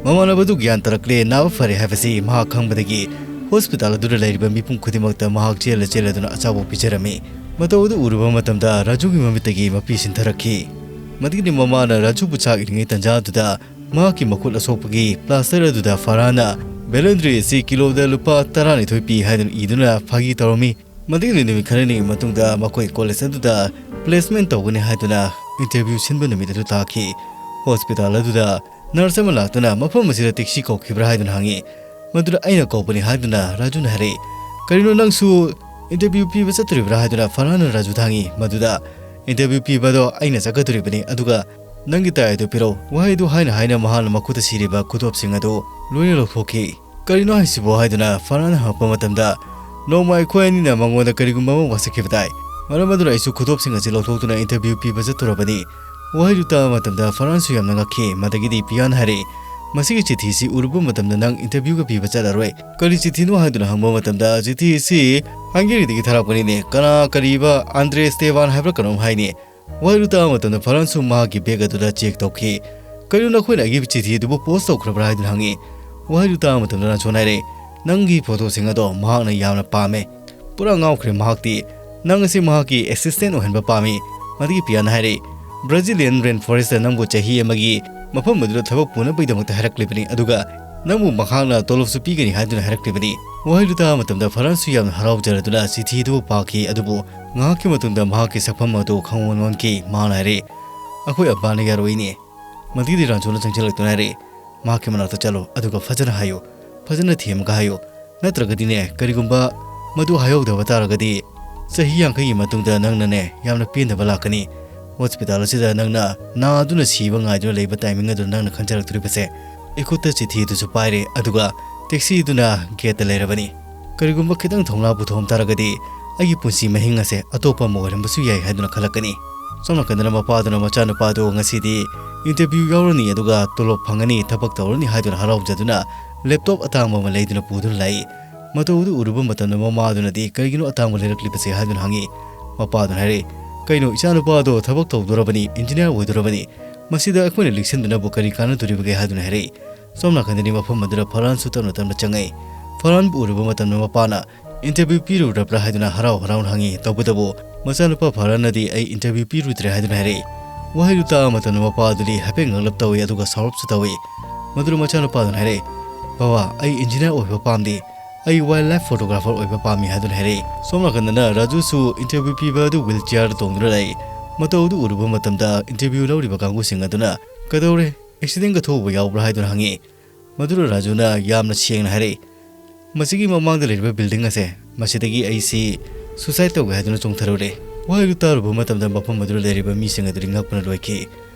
ꯃꯃꯥꯟꯅꯕꯗꯨ ꯒ꯭ꯌꯥꯟ ꯇꯥꯔꯛꯂꯦ, ꯅꯥꯕ ꯐꯔꯦ ꯍꯥꯏꯕꯁꯤ ꯃꯍꯥꯛ ꯈꯪꯕꯗꯒꯤ ꯍꯣꯁꯄꯤꯇꯥꯜ ꯑꯗꯨꯗ ꯂꯩꯔꯤꯕ ꯃꯤꯄꯨꯝ ꯈꯨꯗꯤꯡꯃꯛꯇ ꯃꯍꯥꯛ ꯆꯦꯜꯂ ꯆꯦꯜꯂꯗꯨꯅ ꯑꯆꯥꯄꯣꯠ ꯄꯤꯖꯔꯝꯃꯤ꯫ ꯃꯇꯧ ꯑꯗꯨ ꯎꯔꯨꯕ ꯃꯇꯝꯗ ꯔꯥꯖꯨꯒꯤ ꯃꯃꯤꯠꯇꯒꯤ ꯃꯄꯤ ꯁꯤꯟꯊꯔꯛꯈꯤ꯫ ꯃꯗꯨꯒꯤꯗꯤ ꯃꯃꯥꯅ ꯔꯥꯖꯨꯕꯨ ꯆꯥꯛ ꯏꯜꯂꯤꯉꯩ ꯇꯟꯖꯥ ꯑꯗꯨꯗ ꯃꯍꯥꯛꯀꯤ ꯃꯈꯨꯠ ꯑꯁꯣꯛꯄꯒꯤ ꯄ꯭ꯂꯥꯁꯇꯔ ꯑꯗꯨꯗ ꯐꯔꯍꯥꯟꯅ ꯕꯦꯂꯦꯟꯗ꯭ꯔꯤ ꯑꯁꯤ ꯀꯤꯂꯣꯗ ꯂꯨꯄꯥ ꯇꯔꯥꯅꯤꯊꯣꯏ ꯄꯤ ꯍꯥꯏꯗꯨꯅ ꯏꯗꯨꯅ ꯐꯥꯒꯤ ꯇꯧꯔꯝꯃꯤ꯫ ꯃꯗꯨꯒꯤ ꯅꯨꯃꯤꯠ ꯈꯔꯅꯤꯒꯤ ꯃꯇꯨꯡꯗ ꯃꯈꯣꯏ ꯀꯣꯂꯦꯖ ꯑꯗꯨꯗ ꯄ꯭ꯂꯦꯁꯃꯦꯟ ꯇꯧꯒꯅꯤ ꯍꯥꯏꯗꯨꯅ ꯏꯟꯇꯔꯚ꯭ꯌꯨ ꯁꯤꯟꯕ ꯅꯨꯃꯤꯠ ꯑꯗꯨ ꯇꯥꯈꯤ꯫ ꯍꯣꯁꯄꯤꯇꯥꯜ ꯑꯗꯨꯗ ꯅꯔꯁ ꯑꯃ ꯂꯥꯛꯇꯨꯅ ꯃꯐꯝ ꯑꯁꯤꯗ ꯇꯦꯛꯁꯤ ꯀꯧꯈꯤꯕ꯭ꯔꯥ ꯍꯥꯏꯗꯨꯅ ꯍꯪꯉꯤ꯫ ꯃꯗꯨꯗ ꯑꯩꯅ ꯀꯧꯕꯅꯤ ꯍꯥꯏꯗꯨꯅ ꯔꯥꯖꯨꯅ ꯍꯥꯏꯔꯛꯏ꯫ "ꯀꯔꯤꯅꯣ, ꯅꯪꯁꯨ ꯏꯟꯇꯔꯚ꯭ꯌꯨ ꯄꯤꯕ ꯆꯠꯇꯣꯔꯤꯕ꯭ꯔꯥ?" ꯍꯥꯏꯗꯨꯅ ꯐꯔꯍꯥꯟꯅ ꯔꯥꯖꯨꯗ ꯍꯪꯉꯤ꯫ ꯃꯗꯨꯗ "ꯏꯟꯇꯔꯚ꯭ꯌꯨ ꯄꯤꯕꯗꯣ ꯑꯩꯅ ꯆꯠꯀꯗꯣꯔꯤꯕꯅꯤ, ꯑꯗꯨꯒ ꯅꯪꯒꯤ ꯇꯥꯏ ꯑꯗꯨ ꯄꯤꯔꯛꯎ"꯫ ꯋꯥꯍꯩꯗꯨ ꯍꯥꯏꯅ ꯍꯥꯏꯅ ꯃꯍꯥꯛꯅ ꯃꯈꯨꯠꯇ ꯁꯤꯔꯤꯕ ꯈꯨꯗꯣꯞꯁꯤꯡ ꯑꯗꯨ ꯂꯣꯏꯅ ꯂꯧꯊꯣꯛꯈꯤ꯫ "ꯀꯔꯤꯅꯣ ꯍꯥꯏꯁꯤꯕꯣ?" ꯍꯥꯏꯗꯨꯅ ꯐꯔꯍꯥꯟꯅ ꯍꯪꯉꯛꯄ ꯃꯇꯝꯗ, "ꯅꯣꯡꯃ ꯑꯩꯈꯣꯏ ꯑꯅꯤꯅ ꯃꯉꯣꯟꯗ ꯀꯔꯤꯒꯨꯝꯕ ꯑꯃ ꯋꯥꯁꯛꯈꯤꯕ ꯇꯥꯏ꯫ ꯃꯔꯝ ꯑꯗꯨꯅ ꯑꯩꯁꯨ ꯈꯨꯗꯣꯞꯁꯤꯡ ꯑꯁꯤ ꯂꯧꯊꯣꯛꯇꯨꯅ ꯏꯟꯇꯔꯚ꯭ꯌꯨ ꯄꯤꯕ ꯆꯠꯇꯣꯔꯕꯅꯤ"꯫ ꯋꯥꯍꯩꯗꯨ ꯇꯥꯕ ꯃꯇꯝꯗ ꯐꯔꯍꯥꯟꯁꯨ ꯌꯥꯝꯅ ꯉꯛꯈꯤ꯫ ꯃꯗꯒꯤꯗꯤ ꯄꯤꯌꯥꯟ ꯍꯥꯏꯔꯛꯏ, "ꯃꯁꯤꯒꯤ ꯆꯤꯊꯤꯁꯤ ꯎꯔꯨꯕ ꯃꯇꯝꯗ ꯅꯪ ꯏꯟꯇꯔꯚ꯭ꯌꯨꯒ ꯄꯤꯕ ꯆꯠꯂꯔꯣꯏ꯫ ꯀꯔꯤ ꯆꯤꯊꯤꯅꯣ?" ꯍꯥꯏꯗꯨꯅ ꯍꯪꯕ ꯃꯇꯝꯗ, "ꯆꯤꯊꯤ ꯑꯁꯤ ꯍꯪꯒꯦꯔꯤꯗꯒꯤ ꯊꯥꯔꯛꯄꯅꯤꯅꯦ, ꯀꯅꯥ ꯀꯔꯤꯕ ꯑꯟꯗ꯭ꯔꯦ ꯁ꯭ꯇꯦꯚꯥꯟ ꯍꯥꯏꯕ꯭ꯔꯥ ꯀꯩꯅꯣꯝ ꯍꯥꯏꯅꯤ"꯫ ꯋꯥꯍꯩꯗꯨ ꯇꯥꯕ ꯃꯇꯝꯗ ꯐꯔꯍꯥꯟꯁꯨ ꯃꯍꯥꯛꯀꯤ ꯕꯦꯒ ꯑꯗꯨꯗ ꯆꯦꯛ ꯇꯧꯈꯤ꯫ "ꯀꯔꯤꯅꯣ, ꯅꯈꯣꯏꯅ ꯑꯩꯒꯤ ꯆꯤꯊꯤ ꯑꯗꯨꯕꯨ ꯄꯣꯁ ꯇꯧꯈ꯭ꯔꯕ꯭ꯔꯥ?" ꯍꯥꯏꯗꯨꯅ ꯍꯪꯉꯤ꯫ ꯋꯥꯍꯩꯗꯨ ꯇꯥꯕ ꯃꯇꯝꯗ ꯔꯥꯟꯁꯣꯟ ꯍꯥꯏꯔꯦ, "ꯅꯪꯒꯤ ꯐꯣꯇꯣꯁꯤꯡ ꯑꯗꯣ ꯃꯍꯥꯛꯅ ꯌꯥꯝꯅ ꯄꯥꯝꯃꯦ"꯫ ꯄꯨꯔꯥ ꯉꯥꯎꯈ꯭ꯔꯦ ꯃꯍꯥꯛꯇꯤ꯫ "ꯅꯪ ꯑꯁꯤ ꯃꯍꯥꯛꯀꯤ ꯑꯦꯁꯤꯁꯇꯦꯟ ꯑꯣꯏꯍꯟꯕ ꯄꯥꯝꯃꯤ"꯫ ꯃꯗꯨꯒꯤ ꯄꯤꯌꯥꯟ ꯍꯥꯏꯔꯦ, "ꯕ꯭ꯔꯥꯖꯤꯂꯤꯌꯟ ꯔꯦꯟ ꯐꯣꯔꯦꯁꯇ ꯅꯪꯕꯨ ꯆꯍꯤ ꯑꯃꯒꯤ ꯃꯐꯝ ꯑꯗꯨꯗ ꯊꯕꯛ ꯄꯨꯅꯕꯒꯤꯗꯃꯛꯇ ꯍꯥꯏꯔꯛꯂꯤꯕꯅꯤ, ꯑꯗꯨꯒ ꯅꯪꯕꯨ ꯃꯍꯥꯛꯅ ꯇꯣꯂꯣꯞꯁꯨ ꯄꯤꯒꯅꯤ ꯍꯥꯏꯗꯨꯅ ꯍꯥꯏꯔꯛꯂꯤꯕꯅꯤ"꯫ ꯋꯥꯍꯩꯗꯨ ꯇꯥꯕ ꯃꯇꯝꯗ ꯐꯔꯍꯥꯟꯁꯨ ꯌꯥꯝꯅ ꯍꯔꯥꯎꯖꯔꯗꯨꯅ ꯆꯤꯊꯤ ꯑꯗꯨꯕꯨ ꯄꯥꯈꯤ, ꯑꯗꯨꯕꯨ ꯉꯥꯏꯍꯥꯛꯀꯤ ꯃꯇꯨꯡꯗ ꯃꯍꯥꯛꯀꯤ ꯁꯛꯐꯝ ꯑꯗꯨ ꯈꯪꯑꯣꯟ ꯑꯣꯟꯈꯤ꯫ ꯃꯍꯥꯛꯅ ꯍꯥꯏꯔꯛꯏ, "ꯑꯩꯈꯣꯏ ꯑꯄꯥꯅ ꯌꯥꯔꯣꯏꯅꯦ"꯫ ꯃꯗꯨꯒꯤꯗꯤ ꯔꯥꯟꯁꯣꯟꯅ ꯆꯪꯁꯤꯜꯂꯛꯇꯨꯅ ꯍꯥꯏꯔꯛꯏ, "ꯃꯍꯥꯛꯀꯤ ꯃꯅꯥꯛꯇ ꯆꯠꯂꯣ, ꯑꯗꯨꯒ ꯐꯖꯅ ꯍꯥꯏꯌꯨ, ꯐꯖꯅ ꯊꯦꯝꯃꯒ ꯍꯥꯏꯌꯨ꯫ ꯅꯠꯇ꯭ꯔꯒꯗꯤꯅꯦ, ꯀꯔꯤꯒꯨꯝꯕ ꯃꯗꯨ ꯍꯥꯏꯍꯧꯗꯕ ꯇꯥꯔꯒꯗꯤ, ꯆꯍꯤ ꯌꯥꯡꯈꯩꯒꯤ ꯃꯇꯨꯡꯗ ꯅꯪꯅꯅꯦ, ꯌꯥꯝꯅ ꯄꯦꯟꯗꯕ ꯂꯥꯛꯀꯅꯤ꯫ ꯍꯣꯁꯄꯤꯇꯥꯜ ꯑꯁꯤꯗ ꯅꯪꯅ ꯅꯥꯗꯨꯅ ꯁꯤꯕ ꯉꯥꯏꯗꯨꯅ ꯂꯩꯕ ꯇꯥꯏꯃꯤꯡ ꯑꯗꯨ ꯅꯪꯅ ꯈꯟꯖꯔꯛꯇꯣꯔꯤꯕꯁꯦ"꯫ ꯏꯈꯨꯠꯇ ꯆꯤꯊꯤ ꯑꯗꯨꯁꯨ ꯄꯥꯏꯔꯦ, ꯑꯗꯨꯒ ꯇꯦꯛꯁꯤ ꯑꯗꯨꯅ ꯒꯦꯠꯇ ꯂꯩꯔꯕꯅꯤ꯫ "ꯀꯔꯤꯒꯨꯝꯕ ꯈꯤꯇꯪ ꯊꯧꯅꯥ ꯄꯨꯊꯣꯛꯑꯝ ꯇꯥꯔꯒꯗꯤ, ꯑꯩꯒꯤ ꯄꯨꯟꯁꯤ ꯃꯍꯤꯡ ꯑꯁꯦ ꯑꯇꯣꯞꯄ ꯑꯃ ꯑꯣꯏꯔꯝꯕꯁꯨ ꯌꯥꯏ" ꯍꯥꯏꯗꯨꯅ ꯈꯜꯂꯛꯀꯅꯤ꯫ ꯁꯣꯝ ꯅꯥꯀꯟꯗꯅ ꯃꯄꯥꯗꯨꯅ ꯃꯆꯥꯅꯨꯄꯥꯗꯨ ꯉꯁꯤꯗꯤ ꯏꯟꯇꯔꯚ꯭ꯌꯨ ꯌꯥꯎꯔꯅꯤ, ꯑꯗꯨꯒ ꯇꯣꯂꯣꯞ ꯐꯪꯉꯅꯤ, ꯊꯕꯛ ꯇꯧꯔꯅꯤ ꯍꯥꯏꯗꯨꯅ ꯍꯔꯥꯎꯖꯗꯨꯅ ꯂꯦꯞꯇꯣꯞ ꯑꯇꯥꯡꯕ ꯑꯃ ꯂꯩꯗꯨꯅ ꯄꯨꯗꯨꯅ ꯂꯥꯛꯏ꯫ ꯃꯇꯧ ꯑꯗꯨ ꯎꯔꯨꯕ ꯃꯇꯝꯗ ꯃꯃꯥꯗꯨꯅꯗꯤ, "ꯀꯔꯤꯒꯤꯅꯣ ꯑꯇꯥꯡꯕ ꯂꯩꯔꯛꯂꯤꯕꯁꯦ?" ꯍꯥꯏꯗꯨꯅ ꯍꯪꯉꯤ꯫ ꯃꯄꯥꯗꯨꯅ ꯍꯥꯏꯔꯛꯏ, "ꯀꯩꯅꯣ, ꯏꯆꯥꯅꯨꯄꯥꯗꯣ ꯊꯕꯛ ꯇꯧꯗꯣꯔꯕꯅꯤ, ꯏꯟꯖꯤꯅꯤꯌꯥꯔ ꯑꯣꯏꯗꯣꯔꯕꯅꯤ, ꯃꯁꯤꯗ ꯑꯩꯈꯣꯏꯅ ꯂꯤꯛꯁꯤꯟꯗꯨꯅꯕꯨ ꯀꯔꯤ ꯀꯥꯟꯅꯗꯣꯔꯤꯕꯒꯦ?" ꯍꯥꯏꯗꯨꯅ ꯍꯥꯏꯔꯛꯏ꯫ ꯁꯣꯝ ꯅꯥꯀꯟꯗꯗꯤ ꯃꯐꯝ ꯑꯗꯨꯗ ꯐꯔꯍꯥꯟꯁꯨ ꯇꯞꯅ ꯇꯞꯅ ꯆꯪꯉꯛꯏ꯫ ꯐꯔꯍꯥꯟꯕꯨ ꯎꯔꯨꯕ ꯃꯇꯝꯗ ꯃꯄꯥꯅ "ꯏꯟꯇꯔꯚ꯭ꯌꯨ ꯄꯤꯔꯨꯔꯕ꯭ꯔꯥ?" ꯍꯥꯏꯗꯨꯅ ꯍꯔꯥꯎ ꯍꯔꯥꯎꯅ ꯍꯪꯉꯤ꯫ ꯇꯧꯕꯇꯕꯨ ꯃꯆꯥꯅꯨꯄꯥ ꯐꯔꯍꯥꯟꯅꯗꯤ "ꯑꯩ ꯏꯟꯇꯔꯚ꯭ꯌꯨ ꯄꯤꯔꯨꯗ꯭ꯔꯦ" ꯍꯥꯏꯗꯨꯅ ꯍꯥꯏꯔꯛꯏ꯫ ꯋꯥꯍꯩꯗꯨ ꯇꯥꯕ ꯃꯇꯝꯗ ꯃꯄꯥ ꯑꯗꯨꯗꯤ ꯍꯥꯏꯐꯦꯠ ꯉꯛꯂꯞ ꯇꯧꯏ, ꯑꯗꯨꯒ ꯁꯥꯎꯔꯞꯁꯨ ꯇꯧꯏ꯫ ꯃꯗꯨꯗ ꯃꯆꯥꯅꯨꯄꯥꯗꯨꯅ ꯍꯥꯏꯔꯛꯏ, "ꯕꯕꯥ, ꯑꯩ ꯏꯟꯖꯤꯅꯤꯌꯥꯔ ꯑꯣꯏꯕ ꯄꯥꯝꯗꯦ, ꯑꯩ ꯋꯥꯏꯜ ꯂꯥꯏꯐ ꯐꯣꯇꯣꯒ꯭ꯔꯥꯐꯔ ꯑꯣꯏꯕ ꯄꯥꯝꯃꯤ" ꯍꯥꯏꯗꯨꯅ ꯍꯥꯏꯔꯛꯏ꯫ ꯁꯣꯝ ꯅꯥꯀꯟꯗꯅ ꯔꯥꯖꯨꯁꯨ ꯏꯟꯇꯔꯚ꯭ꯌꯨ ꯄꯤꯕ ꯑꯗꯨ ꯋꯤꯜ ꯆꯤꯌꯥꯔꯗ ꯇꯣꯡꯗꯨꯅ ꯂꯩ꯫ ꯃꯇꯧ ꯑꯗꯨ ꯎꯔꯨꯕ ꯃꯇꯝꯗ ꯏꯟꯇꯔꯚ꯭ꯌꯨ ꯂꯧꯔꯤꯕ ꯀꯥꯡꯕꯨꯁꯤꯡ ꯑꯗꯨꯅ, "ꯀꯩꯗꯧꯔꯦ? ꯑꯦꯛꯁꯤꯗꯦꯟꯒ ꯊꯣꯛꯎꯕ ꯌꯥꯎꯕ꯭ꯔꯥ?" ꯍꯥꯏꯗꯨꯅ ꯍꯪꯉꯤ꯫ ꯃꯗꯨꯗ ꯔꯥꯖꯨꯅ ꯌꯥꯝꯅ ꯁꯦꯡꯅ ꯍꯥꯏꯔꯛꯏ꯫ "ꯃꯁꯤꯒꯤ ꯃꯃꯥꯡꯗ ꯂꯩꯔꯤꯕ ꯕꯤꯜꯗꯤꯡ ꯑꯁꯦ, ꯃꯁꯤꯗꯒꯤ ꯑꯩꯁꯤ ꯁꯨꯁꯥꯏꯗ ꯇꯧꯒꯦ ꯍꯥꯏꯗꯨꯅ ꯆꯣꯡꯊꯔꯨꯔꯦ"꯫ ꯋꯥꯍꯩꯗꯨ ꯇꯥꯔꯨꯕ ꯃꯇꯝꯗ ꯃꯐꯝ ꯑꯗꯨꯗ ꯂꯩꯔꯤꯕ ꯃꯤꯁꯤꯡ ꯑꯗꯨꯗꯤ ꯉꯛꯄꯅ ꯂꯣꯏꯈꯤ꯫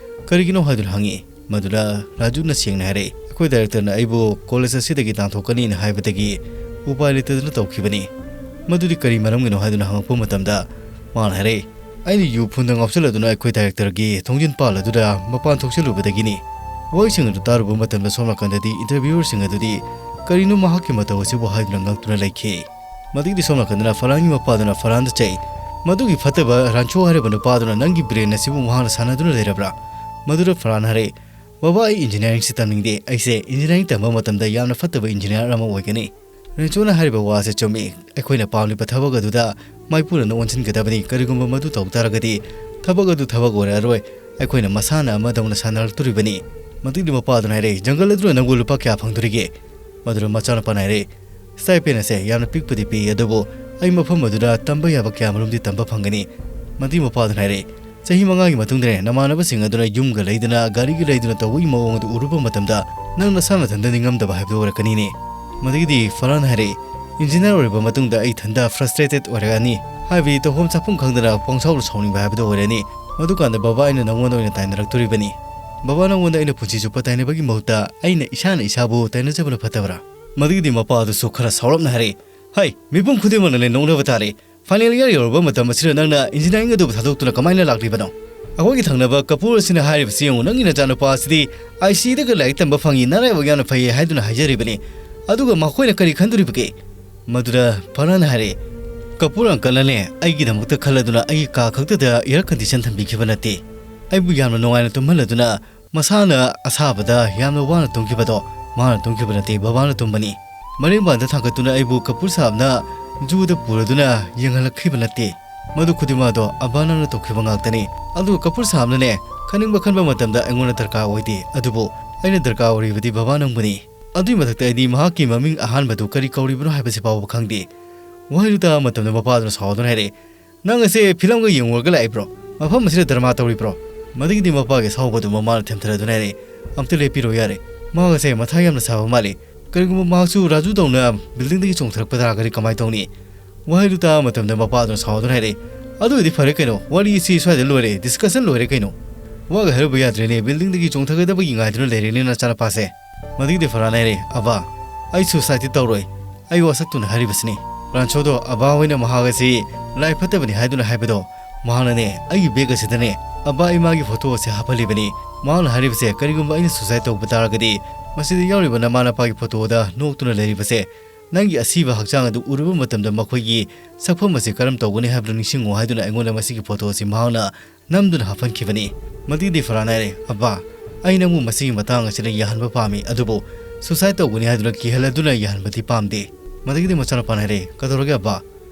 "ꯀꯔꯤꯒꯤꯅꯣ?" ꯍꯥꯏꯗꯨꯅ ꯍꯪꯉꯤ꯫ ꯃꯗꯨꯗ ꯔꯥꯖꯨꯅ ꯁꯦꯡꯅ ꯍꯥꯏꯔꯛꯏ, "ꯑꯩꯈꯣꯏ ꯗꯥꯏꯔꯦꯛꯇꯔꯅ ꯑꯩꯕꯨ ꯀꯣꯂꯦꯖ ꯑꯁꯤꯗꯒꯤ ꯇꯥꯟꯊꯣꯛꯀꯅꯤꯅ ꯍꯥꯏꯕꯗꯒꯤ ꯎꯄꯥꯏ ꯂꯩꯇꯗꯅ ꯇꯧꯈꯤꯕꯅꯤ"꯫ "ꯃꯗꯨꯗꯤ ꯀꯔꯤ ꯃꯔꯝꯒꯤꯅꯣ?" ꯍꯥꯏꯗꯨꯅ ꯍꯪꯉꯛꯄ ꯃꯇꯝꯗ ꯃꯥꯅ ꯍꯥꯏꯔꯛꯏ, "ꯑꯩꯅ ꯌꯨ ꯐꯨꯟꯗ ꯉꯥꯎꯁꯜꯂꯗꯨꯅ ꯑꯩꯈꯣꯏ ꯗꯥꯏꯔꯦꯛꯇꯔꯒꯤ ꯊꯣꯡꯖꯤꯟ ꯄꯥꯜ ꯑꯗꯨꯗ ꯃꯄꯥꯟ ꯊꯣꯛꯆꯜꯂꯨꯕꯗꯒꯤꯅꯤ"꯫ ꯋꯥꯍꯩꯁꯤꯡ ꯑꯗꯨ ꯇꯥꯔꯨꯕ ꯃꯇꯝꯗ ꯁꯣꯝ ꯅꯥꯀꯟꯗꯗꯤ ꯏꯟꯇꯔꯚ꯭ꯌꯨꯋꯔꯁꯤꯡ ꯑꯗꯨꯗꯤ "ꯀꯔꯤꯅꯣ ꯃꯍꯥꯛꯀꯤ ꯃꯇꯧ ꯑꯁꯤꯕꯨ?" ꯍꯥꯏꯗꯨꯅ ꯉꯛꯇꯨꯅ ꯂꯩꯈꯤ꯫ ꯃꯗꯨꯒꯤꯗꯤ ꯁꯣꯝ ꯅꯥꯀꯟꯗꯅ ꯐꯔꯍꯥꯟꯒꯤ ꯃꯄꯥꯗꯨꯅ ꯐꯔꯍꯥꯟꯗ ꯆꯩ, "ꯃꯗꯨꯒꯤ ꯐꯠꯇꯕ ꯔꯥꯟꯆꯣ ꯍꯥꯏꯔꯤꯕ ꯅꯨꯄꯥꯗꯨꯅ ꯅꯪꯒꯤ ꯕ꯭ꯔꯦꯟ ꯑꯁꯤꯕꯨ ꯃꯍꯥꯛꯅ ꯁꯥꯟꯅꯗꯨꯅ ꯂꯩꯔꯕ꯭ꯔꯥ?" ꯃꯗꯨꯗ ꯐꯔꯍꯥꯟ ꯍꯥꯏꯔꯛꯏ, "ꯕꯕꯥ, ꯑꯩ ꯏꯟꯖꯤꯅꯤꯌꯥꯔꯤꯡꯁꯤ ꯇꯝꯅꯤꯡꯗꯦ꯫ ꯑꯩꯁꯦ ꯏꯟꯖꯤꯅꯤꯌꯥꯔꯤꯡ ꯇꯝꯕ ꯃꯇꯝꯗ ꯌꯥꯝꯅ ꯐꯠꯇꯕ ꯏꯟꯖꯤꯅꯤꯌꯥꯔ ꯑꯃ ꯑꯣꯏꯒꯅꯤ"꯫ ꯔꯦꯟꯆꯣꯅ ꯍꯥꯏꯔꯤꯕ ꯋꯥ ꯑꯁꯤ ꯆꯨꯝꯃꯤ꯫ ꯑꯩꯈꯣꯏꯅ ꯄꯥꯝꯂꯤꯕ ꯊꯕꯛ ꯑꯗꯨꯗ ꯃꯥꯏꯄꯨꯅꯅ ꯑꯣꯟꯁꯤꯟꯒꯗꯕꯅꯤ꯫ ꯀꯔꯤꯒꯨꯝꯕ ꯃꯗꯨ ꯇꯧ ꯇꯥꯔꯒꯗꯤ ꯊꯕꯛ ꯑꯗꯨ ꯊꯕꯛ ꯑꯣꯏꯔꯛꯑꯔꯣꯏ꯫ ꯑꯩꯈꯣꯏꯅ ꯃꯁꯥꯟꯅ ꯑꯃꯗꯧꯅ ꯁꯥꯟꯅꯔꯛꯇꯣꯔꯤꯕꯅꯤ꯫ ꯃꯗꯨꯒꯤ ꯃꯄꯥꯗꯨꯅ ꯍꯥꯏꯔꯛꯏ, "ꯖꯪꯒꯜ ꯑꯗꯨꯅ ꯅꯪꯕꯨ ꯂꯨꯄꯥ ꯀꯌꯥ ꯐꯪꯗꯣꯔꯤꯒꯦ?" ꯃꯗꯨꯗ ꯃꯆꯥꯅꯨꯄꯥꯅ ꯍꯥꯏꯔꯛꯏ, "ꯁ꯭ꯇꯥꯏꯄꯦꯟ ꯑꯁꯦ ꯌꯥꯝꯅ ꯄꯤꯛꯄꯗꯤ ꯄꯤ, ꯑꯗꯨꯕꯨ ꯑꯩ ꯃꯐꯝ ꯑꯗꯨꯗ ꯇꯝꯕ ꯌꯥꯕ ꯀꯌꯥ ꯃꯔꯨꯝꯗꯤ ꯇꯝꯕ ꯐꯪꯒꯅꯤ"꯫ ꯃꯗꯨꯒꯤ ꯃꯄꯥꯗꯨꯅ ꯍꯥꯏꯔꯛꯏ, "ꯆꯍꯤ ꯃꯉꯥꯒꯤ ꯃꯇꯨꯡꯗꯅꯦ, ꯅꯃꯥꯟꯅꯕꯁꯤꯡ ꯑꯗꯨꯅ ꯌꯨꯝꯒ ꯂꯩꯗꯨꯅ, ꯒꯥꯔꯤꯒ ꯂꯩꯗꯨꯅ ꯇꯧꯕꯒꯤ ꯃꯑꯣꯡ ꯑꯗꯨ ꯎꯔꯨꯕ ꯃꯇꯝꯗ, ꯅꯪ ꯅꯁꯥ ꯅꯊꯟꯗ ꯅꯤꯡꯉꯝꯗꯕ ꯍꯥꯏꯕꯗꯨ ꯑꯣꯏꯔꯛꯀꯅꯤꯅꯦ"꯫ ꯃꯗꯨꯒꯤꯗꯤ ꯐꯔꯍꯥꯟ ꯍꯥꯏꯔꯛꯏ, "ꯏꯟꯖꯤꯅꯤꯌꯥꯔ ꯑꯣꯏꯔꯕ ꯃꯇꯨꯡꯗ ꯑꯩ ꯏꯊꯟꯗ ꯐ꯭ꯔꯁꯇ꯭ꯔꯦꯇꯦꯗ ꯑꯣꯏꯔꯛꯑꯅꯤ, ꯍꯥꯏꯕꯗꯤ ꯇꯧꯐꯝ ꯆꯥꯐꯝ ꯈꯪꯗꯅ ꯄꯪꯁꯥꯎꯗ ꯁꯥꯎꯅꯤꯡꯕ ꯍꯥꯏꯕꯗꯨ ꯑꯣꯏꯔꯅꯤ꯫ ꯃꯗꯨꯀꯥꯟꯗ ꯕꯕꯥ, ꯑꯩꯅ ꯅꯪꯉꯣꯟꯗ ꯑꯣꯏꯅ ꯇꯥꯏꯅꯔꯛꯇꯣꯔꯤꯕꯅꯤ꯫ ꯕꯕꯥ, ꯅꯪꯉꯣꯟꯗ ꯑꯩꯅ ꯄꯨꯟꯁꯤ ꯆꯨꯞꯄ ꯇꯥꯏꯅꯕꯒꯤ ꯃꯍꯨꯠꯇ ꯑꯩꯅ ꯏꯁꯥꯅ ꯏꯁꯥꯕꯨ ꯇꯥꯏꯅꯖꯕꯅ ꯐꯠꯇꯕ꯭ꯔꯥ?" ꯃꯗꯨꯒꯤꯗꯤ ꯃꯄꯥ ꯑꯗꯨꯁꯨ ꯈꯔ ꯁꯥꯎꯔꯞꯅ ꯍꯥꯏꯔꯛꯏ, "ꯍꯩ, ꯃꯤꯄꯨꯝ ꯈꯨꯗꯤꯡꯃꯛꯅꯅꯦ ꯅꯣꯛꯅꯕ ꯇꯥꯔꯦ꯫ ꯐꯥꯏꯅꯦꯜ ꯏꯌꯥꯔ ꯌꯧꯔꯕ ꯃꯇꯝ ꯑꯁꯤꯗ ꯅꯪꯅ ꯏꯟꯖꯤꯅꯤꯌꯥꯔꯤꯡ ꯑꯗꯨꯕꯨ ꯊꯥꯗꯣꯛꯇꯨꯅ ꯀꯃꯥꯏꯅ ꯂꯥꯛꯂꯤꯕꯅꯣ? ꯑꯩꯈꯣꯏꯒꯤ ꯊꯪꯅꯕ ꯀꯄꯨꯔ ꯑꯁꯤꯅ ꯍꯥꯏꯔꯤꯕꯁꯤ ꯌꯦꯡꯉꯨ, ꯅꯪꯒꯤ ꯅꯆꯥꯅꯨꯄꯥ ꯑꯁꯤꯗꯤ ꯑꯥꯏ ꯁꯤ ꯌꯨꯗꯒ ꯂꯥꯏꯔꯤꯛ ꯇꯝꯕ ꯐꯪꯉꯤ, ꯅꯔꯥꯏꯕꯛ ꯌꯥꯝꯅ ꯐꯩꯌꯦ ꯍꯥꯏꯗꯨꯅ ꯍꯥꯏꯖꯔꯤꯕꯅꯤ꯫ ꯑꯗꯨꯒ ꯃꯈꯣꯏꯅ ꯀꯔꯤ ꯈꯟꯗꯣꯔꯤꯕꯒꯦ?" ꯃꯗꯨꯗ ꯐꯔꯍꯥꯟ ꯍꯥꯏꯔꯛꯏ, "ꯀꯄꯨꯔ ꯑꯪꯀꯜꯅꯅꯦ ꯑꯩꯒꯤꯗꯃꯛꯇ ꯈꯜꯂꯗꯨꯅ ꯑꯩꯒꯤ ꯀꯥ ꯈꯛꯇꯗ ꯏꯌꯥꯔ ꯀꯟꯗꯤꯁꯟ ꯊꯝꯕꯤꯈꯤꯕ ꯅꯠꯇꯦ꯫ ꯑꯩꯕꯨ ꯌꯥꯝꯅ ꯅꯨꯡꯉꯥꯏꯅ ꯇꯨꯝꯍꯜꯂꯗꯨꯅ ꯃꯁꯥꯅ ꯑꯁꯥꯕꯗ ꯌꯥꯝꯅ ꯋꯥꯅ ꯇꯨꯝꯈꯤꯕꯗꯣ ꯃꯥꯅ ꯇꯨꯝꯈꯤꯕ ꯅꯠꯇꯦ, ꯕꯕꯥꯅ ꯇꯨꯝꯕꯅꯤ"꯫ ꯃꯔꯤꯡꯕꯥꯟꯗ ꯊꯥꯡꯒꯠꯇꯨꯅ ꯑꯩꯕꯨ ꯀꯄꯨꯔ ꯁꯥꯍꯕꯅ ꯖꯨꯗ ꯄꯨꯔꯗꯨꯅ ꯌꯦꯡꯍꯜꯂꯛꯈꯤꯕ ꯅꯠꯇꯦ꯫ ꯃꯗꯨ ꯈꯨꯗꯤꯡꯃꯛ ꯑꯗꯣ ꯑꯕꯥ ꯅꯪꯅ ꯇꯧꯈꯤꯕ ꯉꯥꯛꯇꯅꯤ꯫ ꯑꯗꯨꯒ ꯀꯄꯨꯔ ꯁꯥꯍꯕꯅꯅꯦ, ꯈꯟꯅꯤꯡꯕ ꯈꯟꯕ ꯃꯇꯝꯗ ꯑꯩꯉꯣꯟꯗ ꯗꯔꯀꯥꯔ ꯑꯣꯏꯗꯦ꯫ ꯑꯗꯨꯕꯨ ꯑꯩꯅ ꯗꯔꯀꯥꯔ ꯑꯣꯏꯔꯤꯕꯗꯤ ꯕꯕꯥ ꯅꯪꯕꯨꯅꯤ꯫ ꯑꯗꯨꯒꯤ ꯃꯊꯛꯇ ꯑꯩꯗꯤ ꯃꯍꯥꯛꯀꯤ ꯃꯃꯤꯡ ꯑꯍꯥꯟꯕꯗꯨ ꯀꯔꯤ ꯀꯧꯔꯤꯕꯅꯣ ꯍꯥꯏꯕꯁꯤ ꯐꯥꯎꯕ ꯈꯪꯗꯦ꯫ ꯋꯥꯍꯩꯗꯨ ꯇꯥꯕ ꯃꯇꯝꯗ ꯃꯄꯥꯗꯨꯅ ꯁꯥꯎꯗꯨꯅ ꯍꯥꯏꯔꯛꯏ, "ꯅꯪ ꯑꯁꯦ ꯐꯤꯂꯝꯒ ꯌꯦꯡꯉꯨꯔꯒ ꯂꯥꯛꯏꯕ꯭ꯔꯣ? ꯃꯐꯝ ꯑꯁꯤꯗ ꯗ꯭ꯔꯃꯥ ꯇꯧꯔꯤꯕ꯭ꯔꯣ?" ꯃꯗꯨꯒꯤꯗꯤ ꯃꯄꯥꯒꯤ ꯁꯥꯎꯕꯗꯨ ꯃꯃꯥꯅ ꯊꯦꯝꯊꯔꯗꯨꯅ ꯍꯥꯏꯔꯛꯏ, "ꯑꯝꯇ ꯂꯦꯞꯄꯤꯔꯣ ꯌꯥꯔꯦ꯫ ꯃꯍꯥꯛ ꯑꯁꯦ ꯃꯊꯥ ꯌꯥꯝꯅ ꯁꯥꯕ ꯃꯥꯜꯂꯤ꯫ ꯀꯔꯤꯒꯨꯝꯕ ꯃꯍꯥꯛꯁꯨ ꯔꯥꯖꯨꯗꯧꯅ ꯕꯤꯜꯗꯤꯡꯗꯒꯤ ꯆꯣꯡꯊꯔꯛꯄ ꯇꯥꯔꯒꯗꯤ ꯀꯃꯥꯏꯅ ꯇꯧꯅꯤ?" ꯋꯥꯍꯩꯗꯨ ꯇꯥꯕ ꯃꯇꯝꯗ ꯃꯄꯥꯗꯨꯅ ꯁꯥꯎꯗꯨꯅ ꯍꯥꯏꯔꯛꯏ, "ꯑꯗꯨ ꯑꯣꯏꯗꯤ ꯐꯔꯦ ꯀꯩꯅꯣ, ꯋꯥꯔꯤ ꯑꯁꯤ ꯁ꯭ꯋꯥꯏꯗ ꯂꯣꯏꯔꯦ, ꯗꯤꯁꯀꯁꯟ ꯂꯣꯏꯔꯦ ꯀꯩꯅꯣ꯫ ꯋꯥꯒ ꯍꯥꯏꯔꯨꯕ ꯌꯥꯗ꯭ꯔꯦꯅꯦ, ꯕꯤꯜꯗꯤꯡꯗꯒꯤ ꯆꯣꯡꯊꯒꯗꯕꯒꯤ ꯉꯥꯏꯗꯨꯅ ꯂꯩꯔꯦꯅꯦ ꯅꯆꯥꯅꯨꯄꯥꯁꯦ꯫" ꯃꯗꯨꯒꯤꯗꯤ ꯐꯔꯥꯅ ꯍꯥꯏꯔꯛꯏ, "ꯑꯕꯥ, ꯑꯩ ꯁꯨꯁꯥꯏꯗꯇꯤ ꯇꯧꯔꯣꯏ꯫ ꯑꯩ ꯋꯥꯁꯛꯇꯨꯅ ꯍꯥꯏꯔꯤꯕꯁꯤꯅꯤ꯫" ꯔꯥꯟꯁꯣꯗꯣ ꯑꯕꯥ ꯍꯣꯏꯅ ꯃꯍꯥꯛ ꯑꯁꯤ ꯂꯥꯏ ꯐꯠꯇꯕꯅꯤ ꯍꯥꯏꯗꯨꯅ ꯍꯥꯏꯕꯗꯣ, ꯃꯍꯥꯛꯅꯅꯦ, ꯑꯩꯒꯤ ꯕꯦꯒ ꯑꯁꯤꯗꯅꯦ ꯑꯕꯥ ꯏꯃꯥꯒꯤ ꯐꯣꯇꯣ ꯑꯁꯤ ꯍꯥꯞꯍꯜꯂꯤꯕꯅꯤ꯫ ꯃꯍꯥꯛꯅ ꯍꯥꯏꯔꯤꯕꯁꯦ, ꯀꯔꯤꯒꯨꯝꯕ ꯑꯩꯅ ꯁꯨꯁꯥꯏꯗ ꯇꯧꯕ ꯇꯥꯔꯒꯗꯤ, ꯃꯁꯤꯗ ꯌꯥꯎꯔꯤꯕ ꯅꯃꯥ ꯅꯄꯥꯒꯤ ꯐꯣꯇꯣꯗ ꯅꯣꯛꯇꯨꯅ ꯂꯩꯔꯤꯕꯁꯦ, ꯅꯪꯒꯤ ꯑꯁꯤꯕ ꯍꯛꯆꯥꯡ ꯑꯗꯨ ꯎꯔꯨꯕ ꯃꯇꯝꯗ ꯃꯈꯣꯏꯒꯤ ꯁꯛꯐꯝ ꯑꯁꯤ ꯀꯔꯝ ꯇꯧꯒꯅꯤ ꯍꯥꯏꯕꯗꯨ ꯅꯤꯡꯁꯤꯡꯉꯨ ꯍꯥꯏꯗꯨꯅ ꯑꯩꯉꯣꯟꯗ ꯃꯁꯤꯒꯤ ꯐꯣꯇꯣ ꯑꯁꯤ ꯃꯍꯥꯛꯅ ꯅꯝꯗꯨꯅ ꯍꯥꯞꯍꯟꯈꯤꯕꯅꯤ꯫ ꯃꯗꯨꯒꯤꯗꯤ ꯐꯔꯥꯟ ꯍꯥꯏꯔꯦ, "ꯑꯕꯥ, ꯑꯩ ꯅꯪꯕꯨ ꯃꯁꯤꯒꯤ ꯃꯇꯥꯡ ꯑꯁꯤꯗ ꯌꯥꯍꯟꯕ ꯄꯥꯝꯃꯤ, ꯑꯗꯨꯕꯨ ꯁꯨꯁꯥꯏꯗ ꯇꯧꯒꯅꯤ ꯍꯥꯏꯗꯨꯅ ꯀꯤꯍꯜꯂꯗꯨꯅ ꯌꯥꯍꯟꯕꯗꯤ ꯄꯥꯝꯗꯦ꯫" ꯃꯗꯨꯒꯤꯗꯤ ꯃꯆꯥꯅꯨꯄꯥꯅ ꯍꯥꯏꯔꯦ, "ꯀꯩꯗꯧꯔꯒꯦ ꯑꯕꯥ?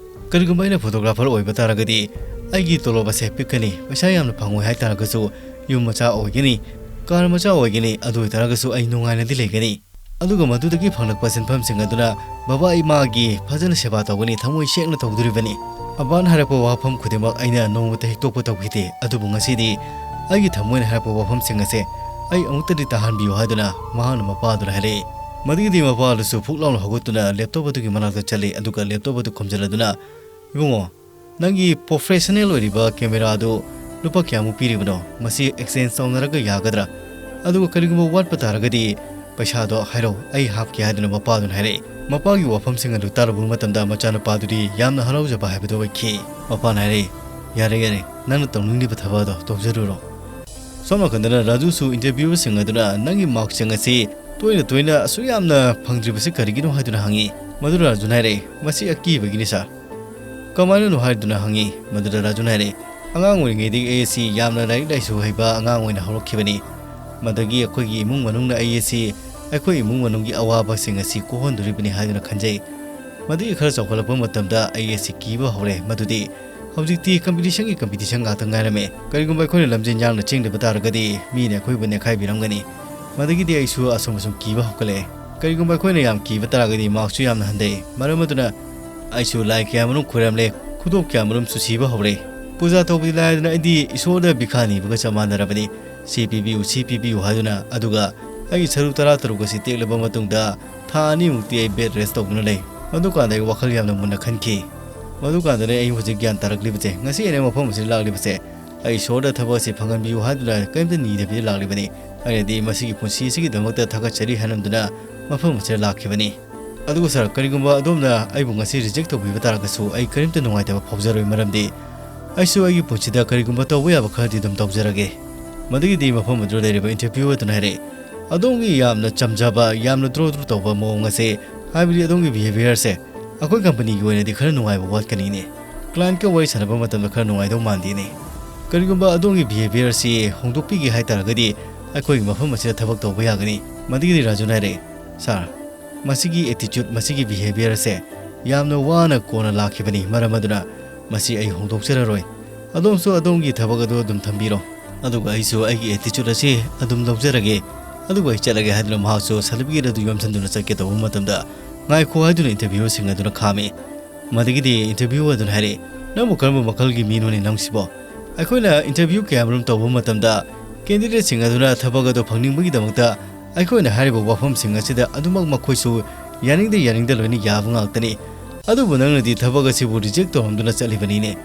ꯀꯔꯤꯒꯨꯝꯕ ꯑꯩꯅ ꯐꯣꯇꯣꯒ꯭ꯔꯥꯐꯔ ꯑꯣꯏꯕ ꯇꯥꯔꯒꯗꯤ ꯑꯩꯒꯤ ꯇꯣꯂꯣꯞ ꯑꯁꯦ ꯄꯤꯛꯀꯅꯤ, ꯄꯩꯁꯥ ꯌꯥꯝꯅ ꯐꯪꯉꯣꯏ ꯍꯥꯏ ꯇꯥꯔꯒꯁꯨ ꯌꯨꯝ ꯃꯆꯥ ꯑꯣꯏꯒꯅꯤ, ꯀꯥꯔ ꯃꯆꯥ ꯑꯣꯏꯒꯅꯤ, ꯑꯗꯨ ꯑꯣꯏꯇꯥꯔꯒꯁꯨ ꯑꯩ ꯅꯨꯡꯉꯥꯏꯅꯗꯤ ꯂꯩꯒꯅꯤ꯫ ꯑꯗꯨꯒ ꯃꯗꯨꯗꯒꯤ ꯐꯪꯂꯛꯄ ꯁꯦꯟꯐꯝꯁꯤꯡ ꯑꯗꯨꯅ ꯕꯕꯥ ꯏꯃꯥꯒꯤ ꯐꯖꯅ ꯁꯦꯕꯥ ꯇꯧꯒꯅꯤ, ꯊꯃꯣꯏ ꯁꯦꯡꯅ ꯇꯧꯗꯣꯔꯤꯕꯅꯤ꯫" ꯑꯕꯥꯅ ꯍꯥꯏꯔꯛꯄ ꯋꯥꯐꯝ ꯈꯨꯗꯤꯡꯃꯛ ꯑꯩꯅ ꯅꯣꯡꯃꯇ ꯍꯤꯛꯇꯣꯛꯄ ꯇꯧꯈꯤꯗꯦ, ꯑꯗꯨꯕꯨ ꯉꯁꯤꯗꯤ ꯑꯩꯒꯤ ꯊꯃꯣꯏꯅ ꯍꯥꯏꯔꯛꯄ ꯋꯥꯐꯝꯁꯤꯡ ꯑꯁꯦ ꯑꯩ ꯑꯃꯨꯛꯇꯗꯤ ꯇꯥꯍꯟꯕꯤꯌꯨ ꯍꯥꯏꯗꯨꯅ ꯃꯍꯥꯛꯅ ꯃꯄꯥꯗꯨꯗ ꯍꯥꯏꯔꯛꯏ꯫ ꯃꯗꯨꯒꯤꯗꯤ ꯃꯄꯥꯗꯨꯁꯨ ꯐꯨꯛ ꯂꯥꯎꯅ ꯍꯧꯒꯠꯇꯨꯅ ꯂꯦꯞꯇꯣꯞ ꯑꯗꯨꯒꯤ ꯃꯅꯥꯛꯇ ꯆꯠꯂꯤ, ꯑꯗꯨꯒ ꯂꯦꯞꯇꯣꯞ ꯑꯗꯨ ꯈꯨꯝꯖꯤꯜꯂꯗꯨꯅ, "ꯏꯕꯨꯡꯉꯣ, ꯅꯪꯒꯤ ꯄ꯭ꯔꯣꯐꯦꯁꯅꯦꯜ ꯑꯣꯏꯔꯤꯕ ꯀꯦꯃꯦꯔꯥꯗꯨ ꯂꯨꯄꯥ ꯀꯌꯥꯃꯨꯛ ꯄꯤꯔꯤꯕꯅꯣ? ꯃꯁꯤ ꯑꯦꯛꯁꯆꯦꯟꯖ ꯇꯧꯅꯔꯒ ꯌꯥꯒꯗ꯭ꯔꯥ? ꯑꯗꯨꯒ ꯀꯔꯤꯒꯨꯝꯕ ꯋꯥꯠꯄ ꯇꯥꯔꯒꯗꯤ ꯄꯩꯁꯥꯗꯣ ꯍꯥꯏꯔꯛꯎ, ꯑꯩ ꯍꯥꯞꯀꯦ" ꯍꯥꯏꯗꯨꯅ ꯃꯄꯥꯗꯨꯅ ꯍꯥꯏꯔꯛꯏ꯫ ꯃꯄꯥꯒꯤ ꯋꯥꯐꯝꯁꯤꯡ ꯑꯗꯨ ꯇꯥꯔꯨꯕ ꯃꯇꯝꯗ ꯃꯆꯥꯅꯨꯄꯥꯗꯨꯗꯤ ꯌꯥꯝꯅ ꯍꯔꯥꯎꯖꯕ ꯍꯥꯏꯕꯗꯨ ꯑꯣꯏꯈꯤ꯫ ꯃꯄꯥꯅ ꯍꯥꯏꯔꯛꯏ, "ꯌꯥꯔꯦ, ꯌꯥꯔꯦ, ꯅꯪꯅ ꯇꯧꯅꯤꯡꯂꯤꯕ ꯊꯕꯛ ꯑꯗꯣ ꯇꯧꯖꯔꯨꯔꯣ꯫" ꯁꯣꯝ ꯅꯥꯀꯟꯗꯅ ꯔꯥꯖꯨꯁꯨ ꯏꯟꯇꯔꯚꯤꯌꯨꯁꯤꯡ ꯑꯗꯨꯅ ꯅꯪꯒꯤ ꯃꯥꯔꯛꯁꯤꯡ ꯑꯁꯤ ꯇꯣꯏꯅ ꯇꯣꯏꯅ ꯑꯁꯨꯛ ꯌꯥꯝꯅ ꯐꯪꯗ꯭ꯔꯤꯕꯁꯤ ꯀꯔꯤꯒꯤꯅꯣ ꯍꯥꯏꯗꯨꯅ ꯍꯪꯉꯤ꯫ ꯃꯗꯨꯅ ꯔꯥꯖꯨꯅ ꯍꯥꯏꯔꯛꯏ, "ꯃꯁꯤ ꯑꯀꯤꯕꯒꯤꯅꯤ ꯁꯥꯔ꯫" "ꯀꯃꯥꯏꯅꯅꯣ?" ꯍꯥꯏꯗꯨꯅ ꯍꯪꯉꯤ꯫ ꯃꯗꯨꯗ ꯔꯥꯖꯨꯅ ꯍꯥꯏꯔꯛꯏ, "ꯑꯉꯥꯡ ꯑꯣꯏꯔꯤꯉꯩꯗꯒꯤ ꯑꯩ ꯑꯁꯤ ꯌꯥꯝꯅ ꯂꯥꯏꯔꯤꯛ ꯂꯥꯏꯁꯨ ꯍꯩꯕ ꯑꯉꯥꯡ ꯑꯣꯏꯅ ꯍꯧꯔꯛꯈꯤꯕꯅꯤ꯫ ꯃꯗꯒꯤ ꯑꯩꯈꯣꯏꯒꯤ ꯏꯃꯨꯡ ꯃꯅꯨꯡꯅ ꯑꯩ ꯑꯁꯤ ꯑꯩꯈꯣꯏ ꯏꯃꯨꯡ ꯃꯅꯨꯡꯒꯤ ꯑꯋꯥꯕꯁꯤꯡ ꯑꯁꯤ ꯀꯣꯛꯍꯟꯗꯣꯔꯤꯕꯅꯤ ꯍꯥꯏꯗꯨꯅ ꯈꯟꯖꯩ꯫ ꯃꯗꯨꯒꯤ ꯈꯔ ꯆꯥꯎꯈꯠꯂꯛꯄ ꯃꯇꯝꯗ ꯑꯩ ꯑꯁꯤ ꯀꯤꯕ ꯍꯧꯔꯦ꯫ ꯃꯗꯨꯗꯤ ꯍꯧꯖꯤꯛꯇꯤ ꯀꯝꯄꯤꯇꯤꯁꯟꯒꯤ ꯀꯝꯄꯤꯇꯤꯁꯟ ꯉꯥꯛꯇ ꯉꯥꯏꯔꯝꯃꯦ꯫ ꯀꯔꯤꯒꯨꯝꯕ ꯑꯩꯈꯣꯏꯅ ꯂꯝꯖꯦꯟ ꯌꯥꯡꯅ ꯆꯦꯟꯗꯕ ꯇꯥꯔꯒꯗꯤ ꯃꯤꯅ ꯑꯩꯈꯣꯏꯕꯨ ꯅꯦꯠꯈꯥꯏꯕꯤꯔꯝꯒꯅꯤ꯫ ꯃꯗꯒꯤꯗꯤ ꯑꯩꯁꯨ ꯑꯁꯨꯝ ꯑꯁꯨꯝ ꯀꯤꯕ ꯍꯧꯒꯠꯂꯛꯑꯦ꯫ ꯀꯔꯤꯒꯨꯝꯕ ꯑꯩꯈꯣꯏꯅ ꯌꯥꯝ ꯀꯤꯕ ꯇꯥꯔꯒꯗꯤ ꯃꯥꯔꯛꯁꯨ ꯌꯥꯝꯅ ꯍꯟꯊꯩ꯫ ꯃꯔꯝ ꯑꯗꯨꯅ ꯑꯩꯁꯨ ꯂꯥꯏ ꯀꯌꯥꯃꯔꯨꯝ ꯈꯣꯏꯔꯝꯂꯦ, ꯈꯨꯗꯣꯞ ꯀꯌꯥꯃꯔꯨꯝꯁꯨ ꯁꯤꯕ ꯍꯧꯔꯦ꯫ ꯄꯨꯖꯥ ꯇꯧꯕꯗꯤ ꯂꯥꯏꯗꯅ ꯑꯩꯗꯤ ꯏꯁꯣꯔꯗ ꯚꯤꯈꯥ ꯅꯤꯕꯒ ꯆꯞ ꯃꯥꯟꯅꯔꯕꯅꯤ꯫ "ꯁꯤ ꯄꯤꯕꯤꯌꯨ, ꯁꯤ ꯄꯤꯕꯤꯌꯨ" ꯍꯥꯏꯗꯨꯅ꯫ ꯑꯗꯨꯒ ꯑꯩꯒꯤ ꯁꯔꯨ ꯇꯔꯥ ꯇꯔꯨꯛ ꯑꯁꯤ ꯇꯦꯛꯂꯕ ꯃꯇꯨꯡꯗ ꯊꯥ ꯑꯅꯤꯃꯨꯛꯇꯤ ꯑꯩ ꯕꯦꯗ ꯔꯦꯁ ꯇꯧꯗꯨꯅ ꯂꯩ꯫ ꯃꯗꯨꯀꯥꯟꯗ ꯑꯩ ꯋꯥꯈꯜ ꯌꯥꯝꯅ ꯃꯨꯟꯅ ꯈꯟꯈꯤ꯫ ꯃꯗꯨꯀꯥꯟꯗꯅꯦ ꯑꯩ ꯍꯧꯖꯤꯛ ꯒ꯭ꯌꯥꯟ ꯇꯥꯔꯛꯂꯤꯕꯁꯦ꯫ ꯉꯁꯤ ꯑꯩꯅ ꯃꯐꯝ ꯑꯁꯤꯗ ꯂꯥꯛꯂꯤꯕꯁꯦ, ꯑꯩ ꯏꯁꯣꯔꯗ ꯊꯕꯛ ꯑꯁꯤ ꯐꯪꯍꯟꯕꯤꯌꯨ ꯍꯥꯏꯗꯨꯅ ꯀꯔꯤꯝꯇ ꯅꯤꯗꯕꯤꯗ ꯂꯥꯛꯂꯤꯕꯅꯤ꯫ ꯑꯩꯅꯗꯤ ꯃꯁꯤꯒꯤ ꯄꯨꯟꯁꯤ ꯑꯁꯤꯒꯤꯗꯃꯛꯇ ꯊꯥꯒꯠꯆꯔꯤ ꯍꯥꯏꯅꯗꯨꯅ ꯃꯐꯝ ꯑꯁꯤꯗ ꯂꯥꯛꯈꯤꯕꯅꯤ꯫ ꯑꯗꯨꯕꯨ ꯁꯥꯔ, ꯀꯔꯤꯒꯨꯝꯕ ꯑꯗꯣꯝꯅ ꯑꯩꯕꯨ ꯉꯁꯤ ꯔꯤꯖꯦꯛ ꯇꯧꯕꯤꯕ ꯇꯥꯔꯒꯁꯨ ꯑꯩ ꯀꯔꯤꯝꯇ ꯅꯨꯡꯉꯥꯏꯇꯕ ꯐꯥꯎꯖꯔꯣꯏ, ꯃꯔꯝꯗꯤ ꯑꯩꯁꯨ ꯑꯩꯒꯤ ꯄꯨꯟꯁꯤꯗ ꯀꯔꯤꯒꯨꯝꯕ ꯇꯧꯕ ꯌꯥꯕ ꯈꯔꯗꯤ ꯑꯗꯨꯝ ꯇꯧꯖꯔꯒꯦ꯫ ꯃꯗꯨꯒꯤꯗꯤ ꯃꯐꯝ ꯑꯗꯨꯗ ꯂꯩꯔꯤꯕ ꯏꯟꯇꯔꯚ꯭ꯌꯨ ꯑꯗꯨꯅ ꯍꯥꯏꯔꯛꯏ, "ꯑꯗꯣꯝꯒꯤ ꯌꯥꯝꯅ ꯆꯝꯖꯕ, ꯌꯥꯝꯅ ꯗ꯭ꯔꯣ ꯗ꯭ꯔꯣ ꯇꯧꯕ ꯃꯑꯣꯡ ꯑꯁꯦ, ꯍꯥꯏꯕꯗꯤ ꯑꯗꯣꯝꯒꯤ ꯕꯤꯍꯦꯕꯤꯌꯔꯁꯦ ꯑꯩꯈꯣꯏ ꯀꯝꯄꯅꯤꯒꯤ ꯑꯣꯏꯅꯗꯤ ꯈꯔ ꯅꯨꯡꯉꯥꯏꯕ ꯋꯥꯠꯀꯅꯤꯅꯦ꯫ ꯀ꯭ꯂꯥꯏꯟꯠꯀ ꯋꯥꯔꯤ ꯁꯥꯟꯅꯕ ꯃꯇꯝꯗ ꯈꯔ ꯅꯨꯡꯉꯥꯏꯗꯧ ꯃꯥꯟꯗꯦꯅꯦ꯫ ꯀꯔꯤꯒꯨꯝꯕ ꯑꯗꯣꯝꯒꯤ ꯕꯤꯍꯦꯕꯤꯌꯔ ꯑꯁꯤ ꯍꯣꯡꯗꯣꯛꯄꯤꯒꯦ ꯍꯥꯏ ꯇꯥꯔꯒꯗꯤ ꯑꯩꯈꯣꯏꯒꯤ ꯃꯐꯝ ꯑꯁꯤꯗ ꯊꯕꯛ ꯇꯧꯕ ꯌꯥꯒꯅꯤ꯫" ꯃꯗꯨꯒꯤꯗꯤ ꯔꯥꯖꯨꯅ ꯍꯥꯏꯔꯛꯏ, "ꯁꯥꯔ, ꯃꯁꯤꯒꯤ ꯑꯦꯇꯤꯆꯨꯠ, ꯃꯁꯤꯒꯤ ꯕꯤꯍꯦꯕꯤꯌꯔ ꯑꯁꯦ ꯌꯥꯝꯅ ꯋꯥꯅ ꯀꯣꯟꯅ ꯂꯥꯛꯈꯤꯕꯅꯤ꯫ ꯃꯔꯝ ꯑꯗꯨꯅ ꯃꯁꯤ ꯑꯩ ꯍꯣꯡꯗꯣꯛꯆꯔꯔꯣꯏ꯫ ꯑꯗꯣꯝꯁꯨ ꯑꯗꯣꯝꯒꯤ ꯊꯕꯛ ꯑꯗꯨ ꯑꯗꯨꯝ ꯊꯝꯕꯤꯔꯣ꯫ ꯑꯗꯨꯒ ꯑꯩꯁꯨ ꯑꯩꯒꯤ ꯑꯦꯇꯤꯆꯨꯠ ꯑꯁꯤ ꯑꯗꯨꯝ ꯂꯧꯖꯔꯒꯦ꯫ ꯑꯗꯨꯒ ꯑꯩ ꯆꯠꯂꯒꯦ" ꯍꯥꯏꯗꯨꯅ ꯃꯍꯥꯛꯁꯨ ꯁꯥꯔꯇꯤꯐꯤꯀꯦꯠ ꯑꯗꯨ ꯌꯣꯝꯁꯤꯟꯗꯨꯅ ꯆꯠꯀꯦ ꯇꯧꯕ ꯃꯇꯝꯗ, "ꯉꯥꯏꯈꯣ" ꯍꯥꯏꯗꯨꯅ ꯏꯟꯇꯔꯚ꯭ꯌꯨꯁꯤꯡ ꯑꯗꯨꯅ ꯈꯥꯝꯃꯤ꯫ ꯃꯗꯒꯤꯗꯤ ꯏꯟꯇꯔꯚ꯭ꯌꯨ ꯑꯗꯨꯅ ꯍꯥꯏꯔꯛꯏ, "ꯅꯪꯕꯨ ꯀꯔꯝꯕ ꯃꯈꯜꯒꯤ ꯃꯤꯅꯣꯅꯦ ꯅꯪꯁꯤꯕꯣ? ꯑꯩꯈꯣꯏꯅ ꯏꯟꯇꯔꯚ꯭ꯌꯨ ꯀꯌꯥꯃꯔꯨꯝ ꯇꯧꯕ ꯃꯇꯝꯗ ꯀꯦꯟꯗꯤꯗꯦꯠꯁꯤꯡ ꯑꯗꯨꯅ ꯊꯕꯛ ꯑꯗꯨ ꯐꯪꯅꯤꯡꯕꯒꯤꯗꯃꯛꯇ ꯑꯩꯈꯣꯏꯅ ꯍꯥꯏꯔꯤꯕ ꯋꯥꯐꯝꯁꯤꯡ ꯑꯁꯤꯗ ꯑꯗꯨꯃꯛ ꯃꯈꯣꯏꯁꯨ ꯌꯥꯅꯤꯡꯗ ꯌꯥꯅꯤꯡꯗ ꯂꯣꯏꯅ ꯌꯥꯕ ꯉꯥꯛꯇꯅꯤ꯫ ꯑꯗꯨꯕꯨ ꯅꯪꯅꯗꯤ ꯊꯕꯛ ꯑꯁꯤꯕꯨ ꯔꯤꯖꯦꯛ ꯇꯧꯔꯝꯗꯨꯅ ꯆꯠꯂꯤꯕꯅꯤꯅꯦ꯫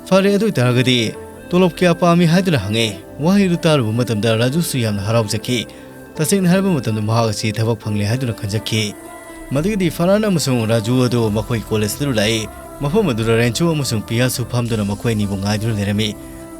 ꯐꯔꯦ, ꯑꯗꯨ ꯑꯣꯏꯇꯥꯔꯒꯗꯤ ꯇꯣꯂꯣꯞ ꯀꯌꯥ ꯄꯥꯝꯃꯤ?" ꯍꯥꯏꯗꯨꯅ ꯍꯪꯉꯦ꯫ ꯋꯥꯍꯩ ꯑꯗꯨ ꯇꯥꯔꯨꯕ ꯃꯇꯝꯗ ꯔꯥꯖꯨꯁꯨ ꯌꯥꯝꯅ ꯍꯔꯥꯎꯖꯈꯤ꯫ ꯇꯁꯦꯡꯅ ꯍꯥꯏꯔꯕ ꯃꯇꯝꯗ ꯃꯍꯥꯛ ꯑꯁꯤ ꯊꯕꯛ ꯐꯪꯂꯦ ꯍꯥꯏꯗꯨꯅ ꯈꯟꯖꯈꯤ꯫ ꯃꯗꯨꯒꯤꯗꯤ ꯐꯔꯍꯥꯟ ꯑꯃꯁꯨꯡ ꯔꯥꯖꯨ ꯑꯗꯨ ꯃꯈꯣꯏ ꯀꯣꯂꯦꯖ ꯑꯗꯨ ꯂꯥꯛꯏ꯫ ꯃꯐꯝ ꯑꯗꯨꯗ ꯔꯦꯟꯆꯣ ꯑꯃꯁꯨꯡ ꯄꯤꯌꯥꯁꯨ ꯐꯝꯗꯨꯅ ꯃꯈꯣꯏ ꯑꯅꯤꯕꯨ ꯉꯥꯏꯗꯨꯅ ꯂꯩꯔꯝꯃꯤ꯫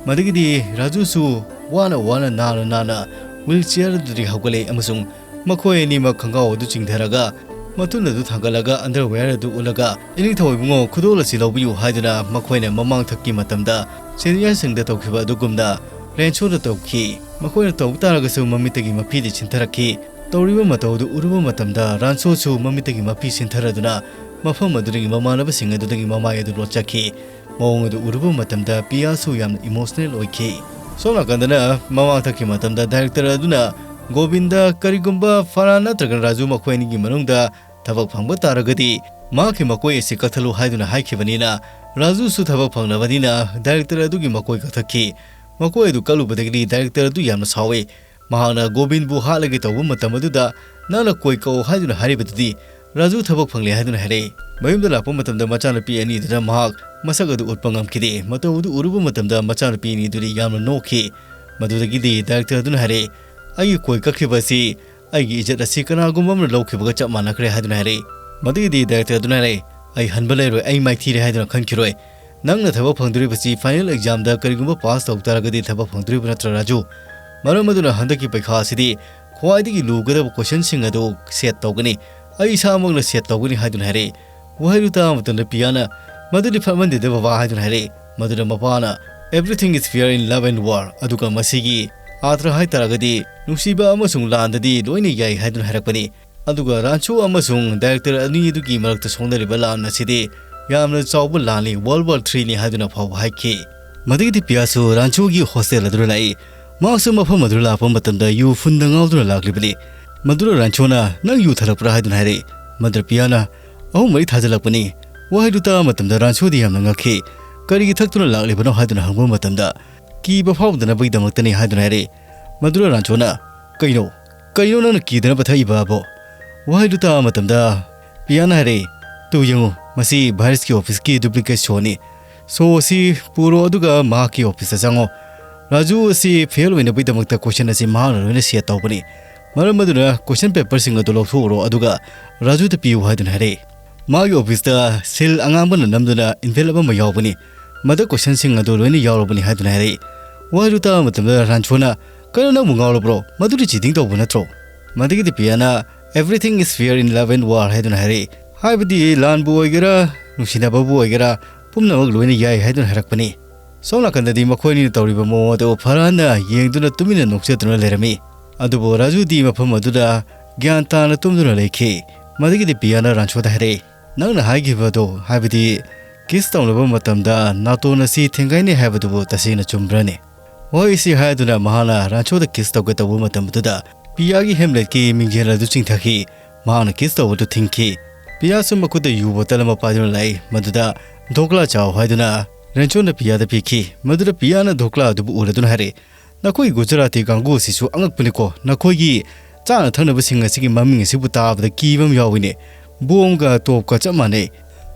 ꯃꯗꯨꯒꯤꯗꯤ ꯔꯥꯖꯨꯁꯨ ꯋꯥꯅ ꯋꯥꯅ ꯅꯥꯅ ꯅꯥꯅ ꯋꯤꯜ ꯆꯤꯌꯔ ꯑꯗꯨꯗꯒꯤ ꯍꯧꯒꯠꯂꯛꯏ ꯑꯃꯁꯨꯡ ꯃꯈꯣꯏ ꯑꯅꯤꯃꯛ ꯈꯣꯡꯒ꯭ꯔꯥꯎ ꯑꯗꯨ ꯆꯤꯡꯊꯔꯒ, ꯃꯇꯨꯟ ꯑꯗꯨ ꯊꯥꯡꯒꯠꯂꯒ, ꯑꯟꯗꯔꯋꯦꯌꯔ ꯑꯗꯨ ꯎꯠꯂꯒ, "ꯏꯅꯤꯡꯊꯧ ꯏꯕꯨꯡꯉꯣ, ꯈꯨꯗꯣꯜ ꯑꯁꯤ ꯂꯧꯕꯤꯌꯨ" ꯍꯥꯏꯗꯨꯅ ꯃꯈꯣꯏꯅ ꯃꯃꯥꯡꯊꯛꯀꯤ ꯃꯇꯝꯗ ꯁꯦꯅꯤꯌꯔꯁꯤꯡꯗ ꯇꯧꯈꯤꯕ ꯑꯗꯨꯒꯨꯝꯅ ꯔꯦꯟꯁꯣꯗ ꯇꯧꯈꯤ꯫ ꯃꯈꯣꯏꯅ ꯇꯧꯕ ꯇꯥꯔꯒꯁꯨ ꯃꯃꯤꯠꯇꯒꯤ ꯃꯐꯤꯗꯤ ꯆꯤꯟꯊꯔꯛꯈꯤ꯫ ꯇꯧꯔꯤꯕ ꯃꯇꯧ ꯑꯗꯨ ꯎꯔꯨꯕ ꯃꯇꯝꯗ ꯔꯥꯟꯁꯣꯁꯨ ꯃꯃꯤꯠꯇꯒꯤ ꯃꯄꯤ ꯁꯤꯟꯊꯔꯗꯨꯅ ꯃꯐꯝ ꯑꯗꯨꯗꯒꯤ ꯃꯃꯥꯟꯅꯕꯁꯤꯡ ꯑꯗꯨꯗꯒꯤ ꯃꯃꯥꯏ ꯑꯗꯨ ꯂꯣꯠꯆꯈꯤ꯫ ꯃꯑꯣꯡ ꯑꯗꯨ ꯎꯔꯨꯕ ꯃꯇꯝꯗ ꯄꯤꯌꯥꯁꯨ ꯌꯥꯝꯅ ꯏꯃꯣꯁꯅꯦꯜ ꯑꯣꯏꯈꯤ꯫ ꯁꯣꯝ ꯅꯥꯀꯟꯗꯅ ꯃꯃꯥꯡ ꯊꯛꯈꯤ ꯃꯇꯝꯗ ꯗꯥꯏꯔꯦꯛꯇꯔ ꯑꯗꯨꯅ ꯒꯣꯕꯤꯟꯗ ꯀꯔꯤꯒꯨꯝꯕ ꯐꯔꯍꯥꯟ ꯅꯠꯇ꯭ꯔꯒ ꯔꯥꯖꯨ ꯃꯈꯣꯏ ꯑꯅꯤꯒꯤ ꯃꯅꯨꯡꯗ ꯊꯕꯛ ꯐꯪꯕ ꯇꯥꯔꯒꯗꯤ ꯃꯍꯥꯛꯀꯤ ꯃꯀꯣꯏ ꯑꯁꯤ ꯀꯛꯊꯠꯂꯨ ꯍꯥꯏꯗꯨꯅ ꯍꯥꯏꯈꯤꯕꯅꯤꯅ ꯔꯥꯖꯨꯁꯨ ꯊꯕꯛ ꯐꯪꯂꯕꯅꯤꯅ ꯗꯥꯏꯔꯦꯛꯇꯔ ꯑꯗꯨꯒꯤ ꯃꯀꯣꯏ ꯀꯛꯊꯠꯈꯤ꯫ ꯃꯀꯣꯏ ꯑꯗꯨ ꯀꯛꯂꯨꯕꯗꯒꯤꯗꯤ ꯗꯥꯏꯔꯦꯛꯇꯔ ꯑꯗꯨ ꯌꯥꯝꯅ ꯁꯥꯎꯏ꯫ ꯃꯍꯥꯛꯅ ꯒꯣꯕꯤꯟꯕꯨ ꯍꯥꯠꯂꯒꯦ ꯇꯧꯕ ꯃꯇꯝ ꯑꯗꯨꯗ ꯅꯪꯅ ꯀꯣꯏ ꯀꯛꯎ ꯍꯥꯏꯗꯨꯅ ꯍꯥꯏꯔꯤꯕꯗꯨꯗꯤ ꯔꯥꯖꯨ ꯊꯕꯛ ꯐꯪꯂꯦ ꯍꯥꯏꯗꯨꯅ ꯍꯥꯏꯔꯛꯏ꯫ ꯃꯌꯨꯝꯗ ꯂꯥꯛꯄ ꯃꯇꯝꯗ ꯃꯆꯥꯅꯨꯄꯤ ꯑꯅꯤꯗꯨꯗ ꯃꯍꯥꯛ ꯃꯁꯛ ꯑꯗꯨ ꯎꯠꯄ ꯉꯝꯈꯤꯗꯦ꯫ ꯃꯇꯧ ꯑꯗꯨ ꯎꯔꯨꯕ ꯃꯇꯝꯗ ꯃꯆꯥꯅꯨꯄꯤ ꯑꯅꯤꯗꯨꯗꯤ ꯌꯥꯝꯅ ꯅꯣꯛꯈꯤ꯫ ꯃꯗꯨꯗꯒꯤꯗꯤ ꯗꯥꯏꯔꯦꯛꯇꯔ ꯑꯗꯨꯅ ꯍꯥꯏꯔꯛꯏ, "ꯑꯩꯒꯤ ꯀꯣꯏ ꯀꯛꯈꯤꯕ ꯑꯁꯤ ꯑꯩꯒꯤ ꯏꯖꯠ ꯑꯁꯤ ꯀꯅꯥꯒꯨꯝꯕ ꯑꯃꯅ ꯂꯧꯈꯤꯕꯒ ꯆꯞ ꯃꯥꯟꯅꯈ꯭ꯔꯦ" ꯍꯥꯏꯗꯨꯅ ꯍꯥꯏꯔꯛꯏ꯫ ꯃꯗꯨꯒꯤꯗꯤ ꯗꯥꯏꯔꯦꯛꯇꯔ ꯑꯗꯨꯅ ꯍꯥꯏꯔꯛꯏ, "ꯑꯩ ꯍꯟꯕ ꯂꯩꯔꯣꯏ, ꯑꯩ ꯃꯥꯏꯊꯤꯔꯦ ꯍꯥꯏꯗꯨꯅ ꯈꯟꯈꯤꯔꯣꯏ꯫ ꯅꯪꯅ ꯊꯕꯛ ꯐꯪꯗꯣꯔꯤꯕꯁꯤ ꯐꯥꯏꯅꯦꯜ ꯑꯦꯛꯖꯥꯝꯗ ꯀꯔꯤꯒꯨꯝꯕ ꯄꯥꯁ ꯇꯧ ꯇꯥꯔꯒꯗꯤ ꯊꯕꯛ ꯐꯪꯗꯣꯔꯤꯕ ꯅꯠꯇ꯭ꯔꯥ ꯔꯥꯖꯨ? ꯃꯔꯝ ꯑꯗꯨꯅ ꯍꯟꯗꯛꯀꯤ ꯄꯩꯈꯥ ꯑꯁꯤꯗꯤ ꯈ꯭ꯋꯥꯏꯗꯒꯤ ꯂꯨꯒꯗꯕ ꯀꯣꯏꯁꯟꯁꯤꯡ ꯑꯗꯨ ꯁꯦꯠ ꯇꯧꯒꯅꯤ꯫ ꯑꯩ ꯏꯁꯥꯃꯛꯅ ꯁꯦꯠ ꯇꯧꯒꯅꯤ" ꯍꯥꯏꯗꯨꯅ ꯍꯥꯏꯔꯛꯏ꯫ ꯋꯥꯍꯩꯗꯨ ꯇꯥꯕ ꯃꯇꯝꯗ ꯄꯤꯌꯥꯅ, "ꯃꯗꯨꯗꯤ ꯐꯠꯃꯟꯗꯦꯗ ꯕꯕꯥ" ꯍꯥꯏꯗꯨꯅ ꯍꯥꯏꯔꯛꯏ꯫ ꯃꯗꯨꯗ ꯃꯄꯥꯅ, "Everything is fair in love and war", ꯑꯗꯨꯒ ꯃꯁꯤꯒꯤ ꯑꯥꯔꯊ ꯍꯥꯏ ꯇꯥꯔꯒꯗꯤ ꯅꯨꯡꯁꯤꯕ ꯑꯃꯁꯨꯡ ꯂꯥꯟꯗꯗꯤ ꯂꯣꯏꯅ ꯌꯥꯏ ꯍꯥꯏꯗꯨꯅ ꯍꯥꯏꯔꯛꯄꯅꯤ꯫ ꯑꯗꯨꯒ ꯔꯥꯟꯁꯨ ꯑꯃꯁꯨꯡ ꯗꯥꯏꯔꯦꯛꯇꯔ ꯑꯅꯤ ꯑꯗꯨꯒꯤ ꯃꯔꯛꯇ ꯁꯣꯛꯅꯔꯤꯕ ꯂꯥꯟ ꯑꯁꯤꯗꯤ ꯌꯥꯝꯅ ꯆꯥꯎꯕ ꯂꯥꯟꯅꯤ, ꯋꯥꯔꯜ ꯋꯥꯔ ꯊ꯭ꯔꯤꯅꯤ ꯍꯥꯏꯗꯨꯅ ꯐꯥꯎꯕ ꯍꯥꯏꯈꯤ꯫ ꯃꯗꯨꯒꯤꯗꯤ ꯄꯤꯌꯥꯁꯨ ꯔꯥꯟꯁꯨꯒꯤ ꯍꯣꯁꯇꯦꯜ ꯑꯗꯨꯗ ꯂꯥꯛꯏ꯫ ꯃꯍꯥꯛꯁꯨ ꯃꯐꯝ ꯑꯗꯨꯗ ꯂꯥꯛꯄ ꯃꯇꯝꯗ ꯌꯨ ꯐꯨꯟꯗ ꯉꯥꯎꯗꯨꯅ ꯂꯥꯛꯂꯤꯕꯅꯤ꯫ ꯃꯗꯨꯗ ꯔꯥꯟꯁꯨꯅ, "ꯅꯪ ꯌꯨ ꯊꯛꯂꯛꯄ꯭ꯔꯥ?" ꯍꯥꯏꯗꯨꯅ ꯍꯥꯏꯔꯛꯏ꯫ ꯃꯗꯨꯗ ꯄꯤꯌꯥꯅ, "ꯑꯍꯨꯝ ꯃꯔꯤ ꯊꯥꯖꯤꯜꯂꯛꯄꯅꯤ"꯫ ꯋꯥꯍꯩꯗꯨ ꯇꯥꯕ ꯃꯇꯝꯗ ꯔꯥꯟꯁꯨꯗꯤ ꯌꯥꯝꯅ ꯉꯛꯈꯤ꯫ "ꯀꯔꯤꯒꯤ ꯊꯛꯇꯨꯅ ꯂꯥꯛꯂꯤꯕꯅꯣ?" ꯍꯥꯏꯗꯨꯅ ꯍꯪꯕ ꯃꯇꯝꯗ, "ꯀꯤꯕ ꯐꯥꯎꯗꯅꯕꯒꯤꯗꯃꯛꯇꯅꯤ" ꯍꯥꯏꯗꯨꯅ ꯍꯥꯏꯔꯛꯏ꯫ ꯃꯗꯨꯗ ꯔꯥꯟꯁꯨꯅ, "ꯀꯩꯅꯣ? ꯀꯩꯅꯣ ꯅꯪꯅ ꯀꯤꯗꯅꯕ ꯊꯛꯏꯕ ꯑꯕꯣ?" ꯋꯥꯍꯩꯗꯨ ꯇꯥꯕ ꯃꯇꯝꯗ ꯄꯤꯌꯥꯅ ꯍꯥꯏꯔꯛꯏ, "ꯇꯨ ꯌꯦꯡꯉꯨ, ꯃꯁꯤ ꯚꯥꯏꯔꯁꯀꯤ ꯑꯣꯐꯤꯁꯀꯤ ꯗꯨꯄ꯭ꯂꯤꯀꯦꯠ ꯁꯣꯅꯤ꯫ ꯁꯣ ꯑꯁꯤ ꯄꯨꯔꯣ ꯑꯗꯨꯒ ꯃꯍꯥꯛꯀꯤ ꯑꯣꯐꯤꯁꯇ ꯆꯪꯉꯣ꯫ ꯔꯥꯖꯨ ꯑꯁꯤ ꯐꯦꯜ ꯑꯣꯏꯅꯕꯒꯤꯗꯃꯛꯇ ꯀꯣꯏꯁꯟ ꯑꯁꯤ ꯃꯍꯥꯛꯅ ꯂꯣꯏꯅ ꯁꯦꯠ ꯇꯧꯕꯅꯤ꯫ ꯃꯔꯝ ꯑꯗꯨꯅ ꯀꯣꯏꯁꯟ ꯄꯦꯄꯔꯁꯤꯡ ꯑꯗꯨ ꯂꯧꯊꯣꯛꯎꯔꯣ ꯑꯗꯨꯒ ꯔꯥꯖꯨꯗ ꯄꯤꯌꯨ" ꯍꯥꯏꯗꯨꯅ ꯍꯥꯏꯔꯛꯏ꯫ ꯃꯥꯒꯤ ꯑꯣꯐꯤꯁꯇ ꯁꯤꯜ ꯑꯉꯥꯡꯕꯅ ꯅꯝꯗꯨꯅ ꯏꯟꯚꯦꯂꯞ ꯑꯃ ꯌꯥꯎꯕꯅꯤ꯫ ꯃꯗ ꯀꯣꯏꯁꯟꯁꯤꯡ ꯑꯗꯨ ꯂꯣꯏꯅ ꯌꯥꯎꯔꯕꯅꯤ ꯍꯥꯏꯗꯨꯅ ꯍꯥꯏꯔꯛꯏ꯫ ꯋꯥꯍꯩꯗꯨ ꯇꯥꯕ ꯃꯇꯝꯗ ꯔꯥꯟꯁꯣꯅ, "ꯀꯩꯅꯣ, ꯅꯪꯕꯨ ꯉꯥꯎꯔꯕ꯭ꯔꯣ? ꯃꯗꯨꯗꯤ ꯆꯤꯇꯤꯡ ꯇꯧꯕ ꯅꯠꯇ꯭ꯔꯣ?" ꯃꯗꯨꯒꯤꯗꯤ ꯄꯤꯌꯥꯅ, "Everything is fair in love and war" ꯍꯥꯏꯗꯨꯅ ꯍꯥꯏꯔꯛꯏ꯫ ꯍꯥꯏꯕꯗꯤ ꯂꯥꯟꯕꯨ ꯑꯣꯏꯒꯦꯔꯥ, ꯅꯨꯡꯁꯤꯅꯕꯕꯨ ꯑꯣꯏꯒꯦꯔꯥ, ꯄꯨꯝꯅꯃꯛ ꯂꯣꯏꯅ ꯌꯥꯏ ꯍꯥꯏꯗꯨꯅ ꯍꯥꯏꯔꯛꯄꯅꯤ꯫ ꯁꯣꯝ ꯅꯥꯀꯟꯗꯗꯤ ꯃꯈꯣꯏ ꯑꯅꯤꯅ ꯇꯧꯔꯤꯕ ꯃꯑꯣꯡ ꯑꯗꯨ ꯐꯔꯍꯥꯟꯅ ꯌꯦꯡꯗꯨꯅ ꯇꯨꯃꯤꯟꯅ ꯅꯣꯛꯆꯗꯨꯅ ꯂꯩꯔꯝꯃꯤ꯫ ꯑꯗꯨꯕꯨ ꯔꯥꯖꯨꯗꯤ ꯃꯐꯝ ꯑꯗꯨꯗ ꯒ꯭ꯌꯥꯟ ꯇꯥꯅ ꯇꯨꯝꯗꯨꯅ ꯂꯩꯈꯤ꯫ ꯃꯗꯨꯒꯤꯗꯤ ꯄꯤꯌꯥꯅ ꯔꯥꯟꯁꯣꯗ ꯍꯥꯏꯔꯛꯏ, "ꯅꯪꯅ ꯍꯥꯏꯈꯤꯕꯗꯣ, ꯍꯥꯏꯕꯗꯤ ꯀꯤꯁ ꯇꯧꯅꯕ ꯃꯇꯝꯗ ꯅꯥꯇꯣꯟ ꯑꯁꯤ ꯊꯦꯡꯒꯥꯏꯅꯩ ꯍꯥꯏꯕꯗꯨꯕꯨ ꯇꯁꯦꯡꯅ ꯆꯨꯝꯕ꯭ꯔꯅꯦ?" ꯋꯥꯍꯩꯁꯤ ꯍꯥꯏꯗꯨꯅ ꯃꯍꯥꯛꯅ ꯔꯥꯟꯁꯣꯗ ꯀꯤꯁ ꯇꯧꯒꯦ ꯇꯧꯕ ꯃꯇꯝꯗꯨꯗ ꯄꯤꯌꯥꯒꯤ ꯍꯦꯝꯂꯦꯠꯀꯤ ꯃꯤꯡꯖꯦꯜ ꯑꯗꯨ ꯆꯤꯡꯊꯈꯤ꯫ ꯃꯍꯥꯛꯅ ꯀꯤꯁ ꯇꯧꯕꯗꯨ ꯊꯤꯡꯈꯤ꯫ ꯄꯤꯌꯥꯁꯨ ꯃꯈꯨꯠꯇ ꯌꯨ ꯕꯣꯇꯜ ꯑꯃ ꯄꯥꯏꯗꯨꯅ ꯂꯥꯛꯏ꯫ ꯃꯗꯨꯗ "ꯙꯣꯀ꯭ꯂꯥ ꯆꯥꯎ" ꯍꯥꯏꯗꯨꯅ ꯔꯦꯟꯆꯣꯅ ꯄꯤꯌꯥꯗ ꯄꯤꯈꯤ꯫ ꯃꯗꯨꯗ ꯄꯤꯌꯥꯅ ꯙꯣꯀ꯭ꯂꯥ ꯑꯗꯨꯕꯨ ꯎꯔꯗꯨꯅ ꯍꯥꯏꯔꯛꯏ, "ꯅꯈꯣꯏ ꯒꯨꯖꯔꯥꯇꯤ ꯀꯥꯡꯕꯨ ꯑꯁꯤꯁꯨ ꯑꯉꯛꯄꯅꯤꯀꯣ, ꯅꯈꯣꯏꯒꯤ ꯆꯥꯅ ꯊꯛꯅꯕꯁꯤꯡ ꯑꯁꯤꯒꯤ ꯃꯃꯤꯡ ꯑꯁꯤꯕꯨ ꯇꯥꯕꯗ ꯀꯤꯕ ꯑꯃ ꯌꯥꯎꯏꯅꯦ꯫ ꯕꯣꯝꯒ ꯇꯣꯞꯀ ꯆꯞ ꯃꯥꯟꯅꯩ꯫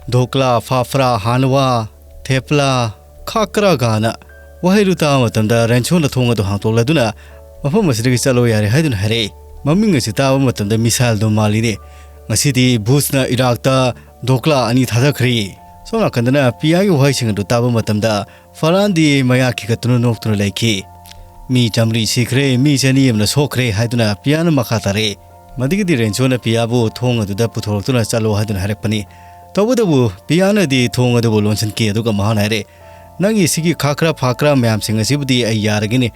ꯙꯣꯀ꯭ꯂꯥ, ꯐꯥꯐ꯭ꯔꯥ, ꯍꯥꯟꯋꯥ, ꯊꯦꯄ꯭ꯂꯥ, ꯈꯥꯀ꯭ꯔꯥ" ꯀꯥꯅ ꯋꯥꯍꯩꯗꯨ ꯇꯥꯕ ꯃꯇꯝꯗ ꯔꯦꯟꯁꯣꯅ ꯊꯣꯡ ꯑꯗꯨ ꯍꯥꯡꯗꯣꯛꯂꯗꯨꯅ "ꯃꯐꯝ ꯑꯁꯤꯗꯒꯤ ꯆꯠꯂꯣ ꯌꯥꯔꯦ" ꯍꯥꯏꯗꯨꯅ ꯍꯥꯏꯔꯛꯏ꯫ ꯃꯃꯤꯡ ꯑꯁꯤ ꯇꯥꯕ ꯃꯇꯝꯗ ꯃꯤꯁꯥꯏꯜꯗꯣ ꯃꯥꯜꯂꯤꯅꯦ꯫ ꯉꯁꯤꯗꯤ ꯕꯨꯁꯅ ꯏꯔꯥꯛꯇ ꯙꯣꯀ꯭ꯂꯥ ꯑꯅꯤ ꯊꯥꯗꯈ꯭ꯔꯦ꯫ ꯁꯣꯝ ꯅꯥꯀꯟꯗꯅ ꯄꯤꯌꯥꯒꯤ ꯋꯥꯍꯩꯁꯤꯡ ꯑꯗꯨ ꯇꯥꯕ ꯃꯇꯝꯗ ꯐꯔꯍꯥꯟꯗꯤ ꯃꯌꯥ ꯈꯤꯒꯠꯇꯨꯅ ꯅꯣꯛꯇꯨꯅ ꯂꯩꯈꯤ꯫ "ꯃꯤ ꯆꯥꯃꯔꯤ ꯁꯤꯈ꯭ꯔꯦ, ꯃꯤ ꯆꯅꯤ ꯑꯃꯅ ꯁꯣꯛꯈ꯭ꯔꯦ" ꯍꯥꯏꯗꯨꯅ ꯄꯤꯌꯥꯅ ꯃꯈꯥ ꯇꯥꯔꯛꯏ꯫ ꯃꯗꯨꯒꯤꯗꯤ ꯔꯦꯟꯁꯣꯅ ꯄꯤꯌꯥꯕꯨ ꯊꯣꯡ ꯑꯗꯨꯗ ꯄꯨꯊꯣꯔꯛꯇꯨꯅ "ꯆꯠꯂꯣ" ꯍꯥꯏꯗꯨꯅ ꯍꯥꯏꯔꯛꯄꯅꯤ꯫ ꯇꯧꯕꯇꯕꯨ ꯄꯤꯌꯥꯅꯗꯤ ꯊꯣꯡ ꯑꯗꯨꯕꯨ ꯂꯣꯟꯁꯤꯟꯈꯤ꯫ ꯑꯗꯨꯒ ꯃꯍꯥꯛꯅ ꯍꯥꯏꯔꯛꯏ, "ꯅꯪꯒꯤ ꯁꯤꯒꯤ ꯈꯥꯈ꯭ꯔꯥ ꯐꯥꯈ꯭ꯔꯥ ꯃꯌꯥꯝꯁꯤꯡ ꯑꯁꯤꯕꯨꯗꯤ ꯑꯩ ꯌꯥꯔꯒꯅꯤ,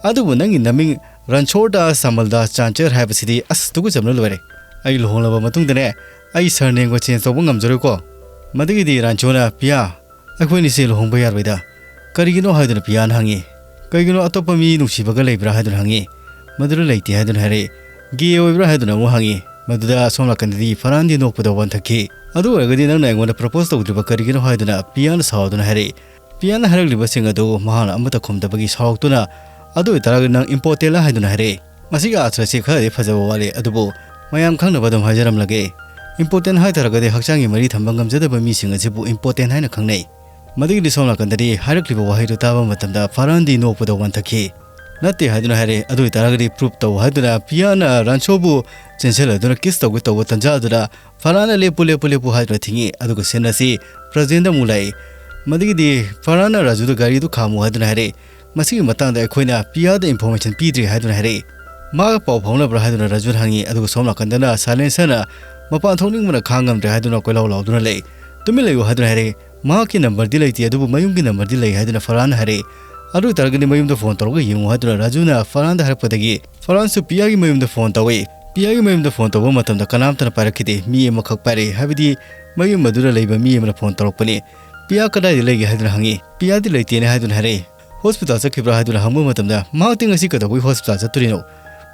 ꯑꯗꯨꯕꯨ ꯅꯪꯒꯤ ꯅꯃꯤꯡ ꯔꯟꯁꯣꯔꯗꯥꯁ ꯁꯃꯜꯗꯥꯁ ꯆꯥꯟꯆꯔ ꯍꯥꯏꯕꯁꯤꯗꯤ ꯑꯁ ꯇꯨꯀꯠꯆꯕꯅ ꯂꯣꯏꯔꯦ꯫ ꯑꯩ ꯂꯨꯍꯣꯡꯂꯕ ꯃꯇꯨꯡꯗꯅꯦ, ꯑꯩ ꯁꯔꯅꯦꯝꯒ ꯆꯦꯟꯖ ꯇꯧꯕ ꯉꯝꯖꯔꯣꯏꯀꯣ"꯫ ꯃꯗꯨꯒꯤꯗꯤ ꯔꯟꯁꯣꯅ, "ꯄꯤꯌꯥ, ꯑꯩꯈꯣꯏꯅꯤꯁꯦ ꯂꯨꯍꯣꯡꯕ ꯌꯥꯔꯣꯏꯗ"꯫ "ꯀꯔꯤꯒꯤꯅꯣ?" ꯍꯥꯏꯗꯨꯅ ꯄꯤꯌꯥꯅ ꯍꯪꯉꯤ꯫ "ꯀꯩꯒꯤꯅꯣ, ꯑꯇꯣꯞꯄ ꯃꯤ ꯅꯨꯡꯁꯤꯕꯒ ꯂꯩꯕ꯭ꯔꯥ?" ꯍꯥꯏꯗꯨꯅ ꯍꯪꯉꯤ꯫ "ꯃꯗꯨꯗ ꯂꯩꯇꯦ" ꯍꯥꯏꯗꯨꯅ ꯍꯥꯏꯔꯛꯏ꯫ "ꯒꯦ ꯑꯣꯏꯕ꯭ꯔꯥ?" ꯍꯥꯏꯗꯨꯅ ꯑꯃꯨꯛ ꯍꯪꯉꯤ꯫ ꯃꯗꯨꯗ ꯁꯣꯝ ꯅꯥꯀꯟꯗꯗꯤ ꯐꯔꯍꯥꯟꯗꯤ ꯅꯣꯛꯄꯗ ꯋꯥꯟꯊꯈꯤ꯫ "ꯑꯗꯨ ꯑꯣꯏꯔꯒꯗꯤ ꯅꯪꯅ ꯑꯩꯉꯣꯟꯗ ꯄ꯭ꯔꯄꯣꯁ ꯇꯧꯗ꯭ꯔꯤꯕ ꯀꯔꯤꯒꯤꯅꯣ?" ꯍꯥꯏꯗꯨꯅ ꯄꯤꯌꯥꯅ ꯁꯥꯎꯗꯨꯅ ꯍꯥꯏꯔꯛꯏ꯫ ꯄꯤꯌꯥꯅ ꯍꯥꯏꯔꯛꯂꯤꯕꯁꯤꯡ ꯑꯗꯨ ꯃꯍꯥꯛꯅ ꯑꯃꯠꯇ ꯈꯨꯝꯗꯕꯒꯤ ꯁꯥꯎꯔꯛꯇꯨꯅ, "ꯑꯗꯨ ꯑꯣꯏꯇꯥꯔꯒꯗꯤ ꯅꯪ ꯏꯝꯄꯣꯔꯇꯦꯟꯂꯥ?" ꯍꯥꯏꯗꯨꯅ ꯍꯥꯏꯔꯛꯏ꯫ ꯃꯁꯤꯒꯤ ꯑꯥꯊ꯭ꯔꯁꯤ ꯈꯔꯗꯤ ꯐꯖꯕ ꯋꯥꯠꯂꯤ, ꯑꯗꯨꯕꯨ ꯃꯌꯥꯝ ꯈꯪꯅꯕ ꯑꯗꯨꯝ ꯍꯥꯏꯖꯔꯝꯂꯒꯦ꯫ ꯏꯝꯄꯣꯔꯇꯦꯟ ꯍꯥꯏꯇꯥꯔꯒꯗꯤ ꯍꯛꯆꯥꯡꯒꯤ ꯃꯔꯤ ꯊꯝꯕ ꯉꯝꯖꯗꯕ ꯃꯤꯁꯤꯡ ꯑꯁꯤꯕꯨ ꯏꯝꯄꯣꯔꯇꯦꯟ ꯍꯥꯏꯅ ꯈꯪꯅꯩ꯫ ꯃꯗꯨꯒꯤꯗꯤ ꯁꯣꯝ ꯅꯥꯀꯟꯗꯗꯤ ꯍꯥꯏꯔꯛꯂꯤꯕ ꯋꯥꯍꯩꯗꯨ ꯇꯥꯕ ꯃꯇꯝꯗ ꯐꯔꯍꯥꯟꯗꯤ ꯅꯣꯛꯄꯗ ꯋꯥꯟꯊꯈꯤ꯫ "ꯅꯠꯇꯦ" ꯍꯥꯏꯗꯨꯅ ꯍꯥꯏꯔꯛꯏ꯫ "ꯑꯗꯨ ꯑꯣꯏꯇꯥꯔꯒꯗꯤ ꯄ꯭ꯔꯨꯞ ꯇꯧ" ꯍꯥꯏꯗꯨꯅ ꯄꯤꯌꯥꯅ ꯔꯥꯟꯁꯣꯕꯨ ꯆꯦꯟꯁꯤꯜꯂꯗꯨꯅ ꯀꯤꯁ ꯇꯧꯒꯦ ꯇꯧꯕ ꯇꯟꯖꯥ ꯑꯗꯨꯗ ꯐꯔꯍꯥꯟꯅ "ꯂꯦꯞꯄꯨ, ꯂꯦꯞꯄꯨ, ꯂꯦꯞꯄꯨ" ꯍꯥꯏꯗꯨꯅ ꯊꯤꯡꯉꯤ꯫ ꯑꯗꯨꯒ ꯁꯤꯟ ꯑꯁꯤ ꯄ꯭ꯔꯖꯦꯟꯗ ꯑꯃꯨꯛ ꯂꯥꯛꯏ꯫ ꯃꯗꯨꯒꯤꯗꯤ ꯐꯔꯍꯥꯟꯅ ꯔꯥꯖꯨꯗ "ꯒꯥꯔꯤꯗꯨ ꯈꯥꯝꯃꯨ" ꯍꯥꯏꯗꯨꯅ ꯍꯥꯏꯔꯛꯏ꯫ "ꯃꯁꯤꯒꯤ ꯃꯇꯥꯡꯗ ꯑꯩꯈꯣꯏꯅ ꯄꯤꯌꯥꯗ ꯏꯟꯐꯣꯔꯃꯦꯁꯟ ꯄꯤꯗ꯭ꯔꯤ" ꯍꯥꯏꯗꯨꯅ ꯍꯥꯏꯔꯛꯏ꯫ "ꯃꯥꯒ ꯄꯥꯎ ꯐꯥꯎꯅꯕ꯭ꯔꯥ?" ꯍꯥꯏꯗꯨꯅ ꯔꯥꯖꯨꯅ ꯍꯪꯉꯤ꯫ ꯑꯗꯨꯒ ꯁꯣꯝ ꯅꯥꯀꯟꯗꯅ ꯁꯥꯏꯂꯦꯟꯁꯔꯅ ꯃꯄꯥꯟ ꯊꯣꯛꯅꯤꯡꯕꯅ ꯈꯥꯡ ꯉꯝꯗ꯭ꯔꯦ ꯍꯥꯏꯗꯨꯅ ꯀꯣꯏꯂꯥꯎ ꯂꯥꯎꯗꯨꯅ ꯂꯩ꯫ "ꯇꯨꯃꯤꯟ ꯂꯩꯌꯨ" ꯍꯥꯏꯗꯨꯅ ꯍꯥꯏꯔꯛꯏ꯫ "ꯃꯍꯥꯛꯀꯤ ꯅꯝꯕꯔꯗꯤ ꯂꯩꯇꯦ, ꯑꯗꯨꯕꯨ ꯃꯌꯨꯝꯒꯤ ꯅꯝꯕꯔꯗꯤ ꯂꯩ" ꯍꯥꯏꯗꯨꯅ ꯐꯔꯍꯥꯟꯅ ꯍꯥꯏꯔꯛꯏ꯫ ꯑꯗꯨ ꯑꯣꯏꯇꯥꯔꯒꯗꯤ ꯃꯌꯨꯝꯗ ꯐꯣꯟ ꯇꯧꯔꯒ ꯌꯦꯡꯉꯨ ꯍꯥꯏꯗꯨꯅ ꯔꯥꯖꯨꯅ ꯐꯔꯍꯥꯟꯗ ꯍꯥꯏꯔꯛꯄꯗꯒꯤ ꯐꯔꯍꯥꯟꯁꯨ ꯄꯤꯌꯥꯒꯤ ꯃꯌꯨꯝꯗ ꯐꯣꯟ ꯇꯧꯏ꯫ ꯄꯤꯌꯥꯒꯤ ꯃꯌꯨꯝꯗ ꯐꯣꯟ ꯇꯧꯕ ꯃꯇꯝꯗ ꯀꯅꯥꯝꯇꯅ ꯄꯥꯏꯔꯛꯈꯤꯗꯦ꯫ ꯃꯤ ꯑꯃꯈꯛ ꯄꯥꯏꯔꯛꯏ, ꯍꯥꯏꯕꯗꯤ ꯃꯌꯨꯝ ꯑꯗꯨꯗ ꯂꯩꯕ ꯃꯤ ꯑꯃꯅ ꯐꯣꯟ ꯇꯧꯔꯛꯄꯅꯤ꯫ "ꯄꯤꯌꯥ ꯀꯗꯥꯏꯗ ꯂꯩꯒꯦ?" ꯍꯥꯏꯗꯨꯅ ꯍꯪꯉꯤ꯫ "ꯄꯤꯌꯥꯗꯤ ꯂꯩꯇꯦꯅꯦ" ꯍꯥꯏꯗꯨꯅ ꯍꯥꯏꯔꯛꯏ꯫ "ꯍꯣꯁꯄꯤꯇꯥꯜ ꯆꯠꯈꯤꯕ꯭ꯔꯥ?" ꯍꯥꯏꯗꯨꯅ ꯍꯪꯕ ꯃꯇꯝꯗ, "ꯃꯍꯥꯛꯇꯤ ꯉꯁꯤ ꯀꯩꯗꯧꯕꯒꯤ ꯍꯣꯁꯄꯤꯇꯥꯜ ꯆꯠꯇꯣꯔꯤꯅꯣ?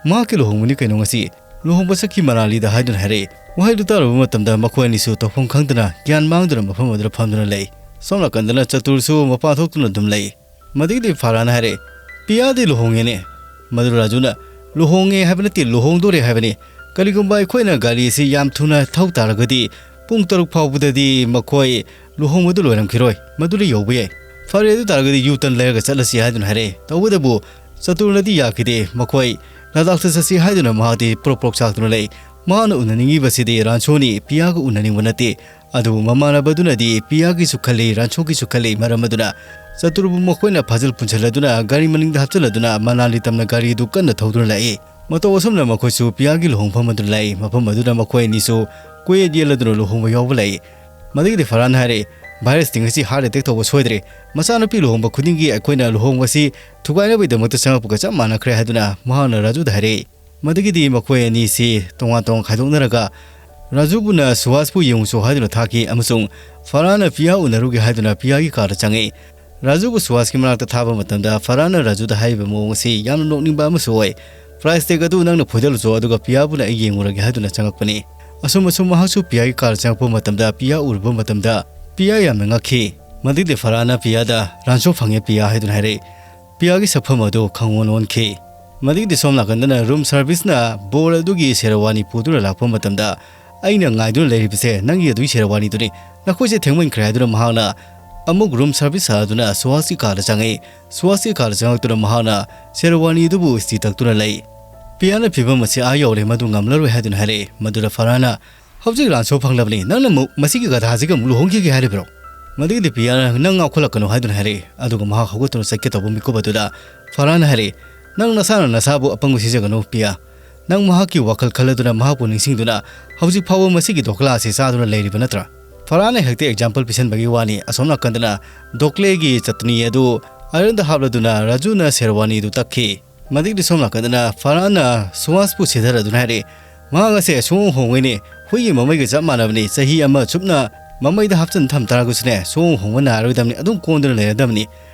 ꯃꯍꯥꯛꯀꯤ ꯂꯨꯍꯣꯡꯕꯅꯤ ꯀꯩꯅꯣ ꯉꯁꯤ꯫ ꯂꯨꯍꯣꯡꯕ ꯆꯠꯈꯤ ꯃꯅꯥꯂꯤꯗ" ꯍꯥꯏꯗꯨꯅ ꯍꯥꯏꯔꯛꯏ꯫ ꯋꯥꯍꯩꯗꯨ ꯇꯥꯔꯨꯕ ꯃꯇꯝꯗ ꯃꯈꯣꯏ ꯑꯅꯤꯁꯨ ꯇꯧꯐꯝ ꯈꯪꯗꯅ ꯒ꯭ꯌꯥꯟ ꯃꯥꯡꯗꯨꯅ ꯃꯐꯝ ꯑꯗꯨꯗ ꯐꯝꯗꯨꯅ ꯂꯩ꯫ ꯁꯣꯝ ꯅꯥꯀꯟꯗꯅ ꯆꯇꯨꯔꯁꯨ ꯃꯄꯥꯟ ꯊꯣꯛꯇꯨꯅ ꯑꯗꯨꯝ ꯂꯩ꯫ ꯃꯗꯨꯒꯤꯗꯤ ꯐꯔꯍꯥꯟꯅ ꯍꯥꯏꯔꯛꯑꯦ, "ꯄꯤꯌꯥꯗꯤ ꯂꯨꯍꯣꯡꯉꯦꯅꯦ?" ꯃꯗꯨ ꯔꯥꯖꯨꯅ, "ꯂꯨꯍꯣꯡꯉꯦ ꯍꯥꯏꯕ ꯅꯠꯇꯦ, ꯂꯨꯍꯣꯡꯗꯣꯔꯦ ꯍꯥꯏꯕꯅꯤ꯫ ꯀꯔꯤꯒꯨꯝꯕ ꯑꯩꯈꯣꯏꯅ ꯒꯥꯔꯤ ꯑꯁꯤ ꯌꯥꯝ ꯊꯨꯅ ꯊꯧ ꯇꯥꯔꯒꯗꯤ ꯄꯨꯡ ꯇꯔꯨꯛ ꯐꯥꯎꯕꯗꯗꯤ ꯃꯈꯣꯏ ꯂꯨꯍꯣꯡꯕꯗꯨ ꯂꯣꯏꯔꯝꯈꯤꯔꯣꯏ, ꯃꯗꯨꯗ ꯌꯧꯕ ꯌꯥꯏ꯫ ꯐꯔꯦ, ꯑꯗꯨ ꯇꯥꯔꯒꯗꯤ ꯌꯨ ꯇꯔꯟ ꯂꯩꯔꯒ ꯆꯠꯂꯁꯤ" ꯍꯥꯏꯗꯨꯅ ꯍꯥꯏꯔꯛꯑꯦ꯫ ꯇꯧꯕꯇꯕꯨ ꯆꯇꯨꯔꯅꯗꯤ ꯌꯥꯈꯤꯗꯦ꯫ ꯃꯈꯣꯏ ꯂꯗꯥꯛꯇ ꯆꯠꯁꯤ ꯍꯥꯏꯗꯨꯅ ꯃꯍꯥꯛꯇꯤ ꯄ꯭ꯔꯣꯛ ꯄ꯭ꯔꯣꯛ ꯆꯥꯛꯇꯨꯅ ꯂꯩ꯫ ꯃꯍꯥꯛꯅ ꯎꯅꯅꯤꯡꯉꯤꯕꯁꯤꯗꯤ ꯔꯥꯟꯁꯣꯅꯤ, ꯄꯤꯌꯥꯒ ꯎꯅꯅꯤꯡꯕ ꯅꯠꯇꯦ꯫ ꯑꯗꯨꯕꯨ ꯃꯃꯥꯟꯅꯕꯗꯨꯅꯗꯤ ꯄꯤꯌꯥꯒꯤꯁꯨ ꯈꯜꯂꯤ, ꯔꯥꯟꯁꯣꯒꯤꯁꯨ ꯈꯜꯂꯤ꯫ ꯃꯔꯝ ꯑꯗꯨꯅ ꯆꯇꯨꯔꯕꯨ ꯃꯈꯣꯏꯅ ꯐꯥꯖꯤꯜ ꯄꯨꯟꯁꯤꯜꯂꯗꯨꯅ ꯒꯥꯔꯤ ꯃꯅꯤꯡꯗ ꯍꯥꯞꯆꯤꯜꯂꯗꯨꯅ ꯃꯅꯥꯂꯤ ꯇꯝꯅ ꯒꯥꯔꯤ ꯑꯗꯨ ꯀꯟꯅ ꯊꯧꯗꯨꯅ ꯂꯥꯛꯏ꯫ ꯃꯇꯧ ꯑꯁꯨꯝꯅ ꯃꯈꯣꯏꯁꯨ ꯄꯤꯌꯥꯒꯤ ꯂꯨꯍꯣꯡꯐꯝ ꯑꯗꯨꯗ ꯂꯥꯛꯏ꯫ ꯃꯐꯝ ꯑꯗꯨꯗ ꯃꯈꯣꯏ ꯑꯅꯤꯁꯨ ꯀꯣꯏꯌꯦꯠ ꯌꯦꯠꯂꯗꯨꯅ ꯂꯨꯍꯣꯡꯕ ꯌꯥꯎꯕ ꯂꯥꯛꯏ꯫ ꯃꯗꯨꯒꯤꯗꯤ ꯐꯔꯍꯥꯟꯅ ꯍꯥꯏꯔꯛꯏ, "ꯚꯥꯏꯔꯁꯇꯤ ꯉꯁꯤ ꯍꯥꯔꯠ ꯑꯦꯇꯦꯛ ꯇꯧꯕ ꯁꯣꯏꯗ꯭ꯔꯦ꯫ ꯃꯆꯥꯅꯨꯄꯤ ꯂꯨꯍꯣꯡꯕ ꯈꯨꯗꯤꯡꯒꯤ ꯑꯩꯈꯣꯏꯅ ꯂꯨꯍꯣꯡꯕꯁꯤ ꯊꯨꯒꯥꯏꯅꯕꯒꯤꯗꯃꯛꯇ ꯆꯪꯉꯛꯄꯒ ꯆꯞ ꯃꯥꯟꯅꯈ꯭ꯔꯦ" ꯍꯥꯏꯗꯨꯅ ꯃꯍꯥꯛꯅ ꯔꯥꯖꯨꯗ ꯍꯥꯏꯔꯛꯏ꯫ ꯃꯗꯨꯒꯤꯗꯤ ꯃꯈꯣꯏ ꯑꯅꯤꯁꯤ ꯇꯣꯉꯥꯟ ꯇꯣꯉꯥꯟ ꯈꯥꯏꯗꯣꯛꯅꯔꯒ ꯔꯥꯖꯨꯕꯨꯅ ꯁꯨꯍꯥꯁꯄꯨ ꯌꯦꯡꯉꯨꯆꯣ ꯍꯥꯏꯗꯨꯅ ꯊꯥꯈꯤ ꯑꯃꯁꯨꯡ ꯐꯔꯍꯥꯟꯅ ꯄꯤꯌꯥ ꯎꯅꯔꯨꯒꯦ ꯍꯥꯏꯗꯨꯅ ꯄꯤꯌꯥꯒꯤ ꯀꯥꯔꯗ ꯆꯪꯉꯛꯏ꯫ ꯔꯥꯖꯨꯕꯨ ꯁꯨꯍꯥꯁꯀꯤ ꯃꯅꯥꯛꯇ ꯊꯥꯕ ꯃꯇꯝꯗ ꯐꯔꯍꯥꯟꯅ ꯔꯥꯖꯨꯗ ꯍꯥꯏꯔꯤꯕ ꯃꯑꯣꯡ ꯑꯁꯤ ꯌꯥꯝꯅ ꯅꯣꯛꯅꯤꯡꯕ ꯑꯃꯁꯨ ꯑꯣꯏ꯫ "ꯄ꯭ꯔꯥꯏꯁ ꯇꯦꯒ ꯑꯗꯨ ꯅꯪꯅ ꯐꯣꯏꯗꯠꯂꯨꯆꯣ, ꯑꯗꯨꯒ ꯄꯤꯌꯥꯕꯨꯅ ꯑꯩ ꯌꯦꯡꯉꯨꯔꯒꯦ" ꯍꯥꯏꯗꯨꯅ ꯆꯪꯉꯛꯄꯅꯤ꯫ ꯑꯁꯨꯝ ꯑꯁꯨꯝ ꯃꯍꯥꯛꯁꯨ ꯄꯤꯌꯥꯒꯤ ꯀꯥꯔꯗ ꯆꯪꯉꯛꯄ ꯃꯇꯝꯗ ꯄꯤꯌꯥ ꯎꯔꯨꯕ ꯃꯇꯝꯗ ꯄꯤꯌꯥ ꯌꯥꯝꯅ ꯉꯛꯈꯤ꯫ ꯃꯗꯨꯒꯤꯗꯤ ꯐꯔꯍꯥꯟꯅ ꯄꯤꯌꯥꯗ, "ꯔꯥꯟꯁꯣ ꯐꯪꯉꯦ ꯄꯤꯌꯥ" ꯍꯥꯏꯗꯨꯅ ꯍꯥꯏꯔꯛꯏ꯫ ꯄꯤꯌꯥꯒꯤ ꯁꯛꯐꯝ ꯑꯗꯨ ꯈꯪꯑꯣꯟ ꯑꯣꯟꯈꯤ꯫ ꯃꯗꯨꯒꯤꯗꯤ ꯁꯣꯝ ꯅꯥꯀꯟꯗꯅ ꯔꯨꯝ ꯁꯥꯔꯚꯤꯁꯅ ꯕꯣꯔ ꯑꯗꯨꯒꯤ ꯁꯦꯔꯋꯥꯅꯤ ꯄꯨꯗꯨꯅ ꯂꯥꯛꯄ ꯃꯇꯝꯗ, "ꯑꯩꯅ ꯉꯥꯏꯗꯨꯅ ꯂꯩꯔꯤꯕꯁꯦ ꯅꯪꯒꯤ ꯑꯗꯨꯒꯤ ꯁꯦꯔꯋꯥꯅꯤꯗꯨꯅꯤ꯫ ꯅꯈꯣꯏꯁꯦ ꯊꯦꯡꯃꯟꯈ꯭ꯔꯦ" ꯍꯥꯏꯗꯨꯅ ꯃꯍꯥꯛꯅ ꯑꯃꯨꯛ ꯔꯨꯝ ꯁꯥꯔꯚꯤꯁ ꯁꯥꯗꯨꯅ ꯁꯨꯍꯥꯁꯀꯤ ꯀꯥꯗ ꯆꯪꯉꯛꯏ꯫ ꯁꯨꯍꯥꯁꯀꯤ ꯀꯥꯗ ꯆꯪꯉꯛꯇꯨꯅ ꯃꯍꯥꯛꯅ ꯁꯦꯔꯋꯥꯅꯤ ꯑꯗꯨꯕꯨ ꯏꯁꯇꯤ ꯇꯛꯇꯨꯅ ꯂꯩ꯫ ꯄꯤꯌꯥꯅ ꯐꯤꯕꯝ ꯑꯁꯤ ꯑꯥ ꯌꯧꯔꯦ, ꯃꯗꯨ ꯉꯝꯂꯔꯣꯏ ꯍꯥꯏꯗꯨꯅ ꯍꯥꯏꯔꯛꯏ꯫ ꯃꯗꯨꯗ ꯐꯔꯍꯥꯟꯅ, "ꯍꯧꯖꯤꯛ ꯔꯥꯟꯁꯣ ꯐꯪꯂꯕꯅꯤ, ꯅꯪꯅ ꯑꯃꯨꯛ ꯃꯁꯤꯒꯤ ꯒꯙꯥꯁꯤꯒ ꯑꯃꯨꯛ ꯂꯨꯍꯣꯡꯈꯤꯒꯦ ꯍꯥꯏꯔꯤꯕ꯭ꯔꯣ?" ꯃꯗꯨꯒꯤꯗꯤ ꯄꯤꯌꯥꯅ, "ꯅꯪ ꯉꯥꯎꯈꯠꯂꯛꯀꯅꯨ" ꯍꯥꯏꯗꯨꯅ ꯍꯥꯏꯔꯛꯏ꯫ ꯑꯗꯨꯒ ꯃꯍꯥꯛ ꯍꯧꯒꯠꯇꯨꯅ ꯆꯠꯀꯦ ꯇꯧꯕ ꯃꯤꯀꯨꯞ ꯑꯗꯨꯗ ꯐꯔꯍꯥꯟꯅ ꯍꯥꯏꯔꯛꯏ, "ꯅꯪ ꯅꯁꯥꯅ ꯅꯁꯥꯕꯨ ꯑꯄꯪꯕ ꯁꯤꯖꯒꯅꯨ ꯄꯤꯌꯥ꯫ ꯅꯪ ꯃꯍꯥꯛꯀꯤ ꯋꯥꯈꯜ ꯈꯜꯂꯗꯨꯅ ꯃꯍꯥꯛꯄꯨ ꯅꯤꯡꯁꯤꯡꯗꯨꯅ ꯍꯧꯖꯤꯛ ꯐꯥꯎꯕ ꯃꯁꯤꯒꯤ ꯗꯣꯀꯂꯥ ꯑꯁꯤ ꯆꯥꯗꯨꯅ ꯂꯩꯔꯤꯕ ꯅꯠꯇ꯭ꯔꯥ?" ꯐꯔꯍꯥꯟꯅ ꯍꯦꯛꯇ ꯑꯦꯛꯖꯥꯝꯄꯜ ꯄꯤꯁꯟꯕꯒꯤ ꯋꯥꯅꯤ꯫ ꯑꯁꯣꯝ ꯅꯥꯀꯟꯗꯅ ꯗꯣꯀ꯭ꯂꯦꯒꯤ ꯆꯠꯅꯤ ꯑꯗꯨ ꯑꯥꯏꯔꯟꯗ ꯍꯥꯞꯂꯗꯨꯅ ꯔꯥꯖꯨꯅ ꯁꯦꯔꯋꯥꯅꯤꯗꯨ ꯇꯛꯈꯤ꯫ ꯃꯗꯨꯒꯤꯗꯤ ꯁꯣꯝ ꯅꯥꯀꯟꯗꯅ ꯐꯔꯍꯥꯟꯅ ꯁꯨꯍꯥꯁꯄꯨ ꯁꯤꯊꯔꯗꯨꯅ ꯍꯥꯏꯔꯦ, "ꯃꯍꯥꯛ ꯑꯁꯦ ꯁꯨꯡꯍꯣꯡ ꯍꯣꯡꯉꯣꯏꯅꯦ, ꯍꯨꯏꯒꯤ ꯃꯃꯩꯒ ꯆꯞ ꯃꯥꯟꯅꯕꯅꯤ, ꯆꯍꯤ ꯑꯃ ꯆꯨꯞꯅ ꯃꯃꯩꯗ ꯍꯥꯞꯆꯤꯟ ꯊꯝ ꯇꯥꯔꯒꯁꯨꯅꯦ, ꯁꯨꯡꯍꯣꯡ ꯍꯣꯡꯕ ꯅꯥꯔꯔꯣꯏꯗꯕꯅꯤ, ꯑꯗꯨꯝ ꯀꯣꯟꯗꯨꯅ ꯂꯩꯔꯗꯕꯅꯤ"꯫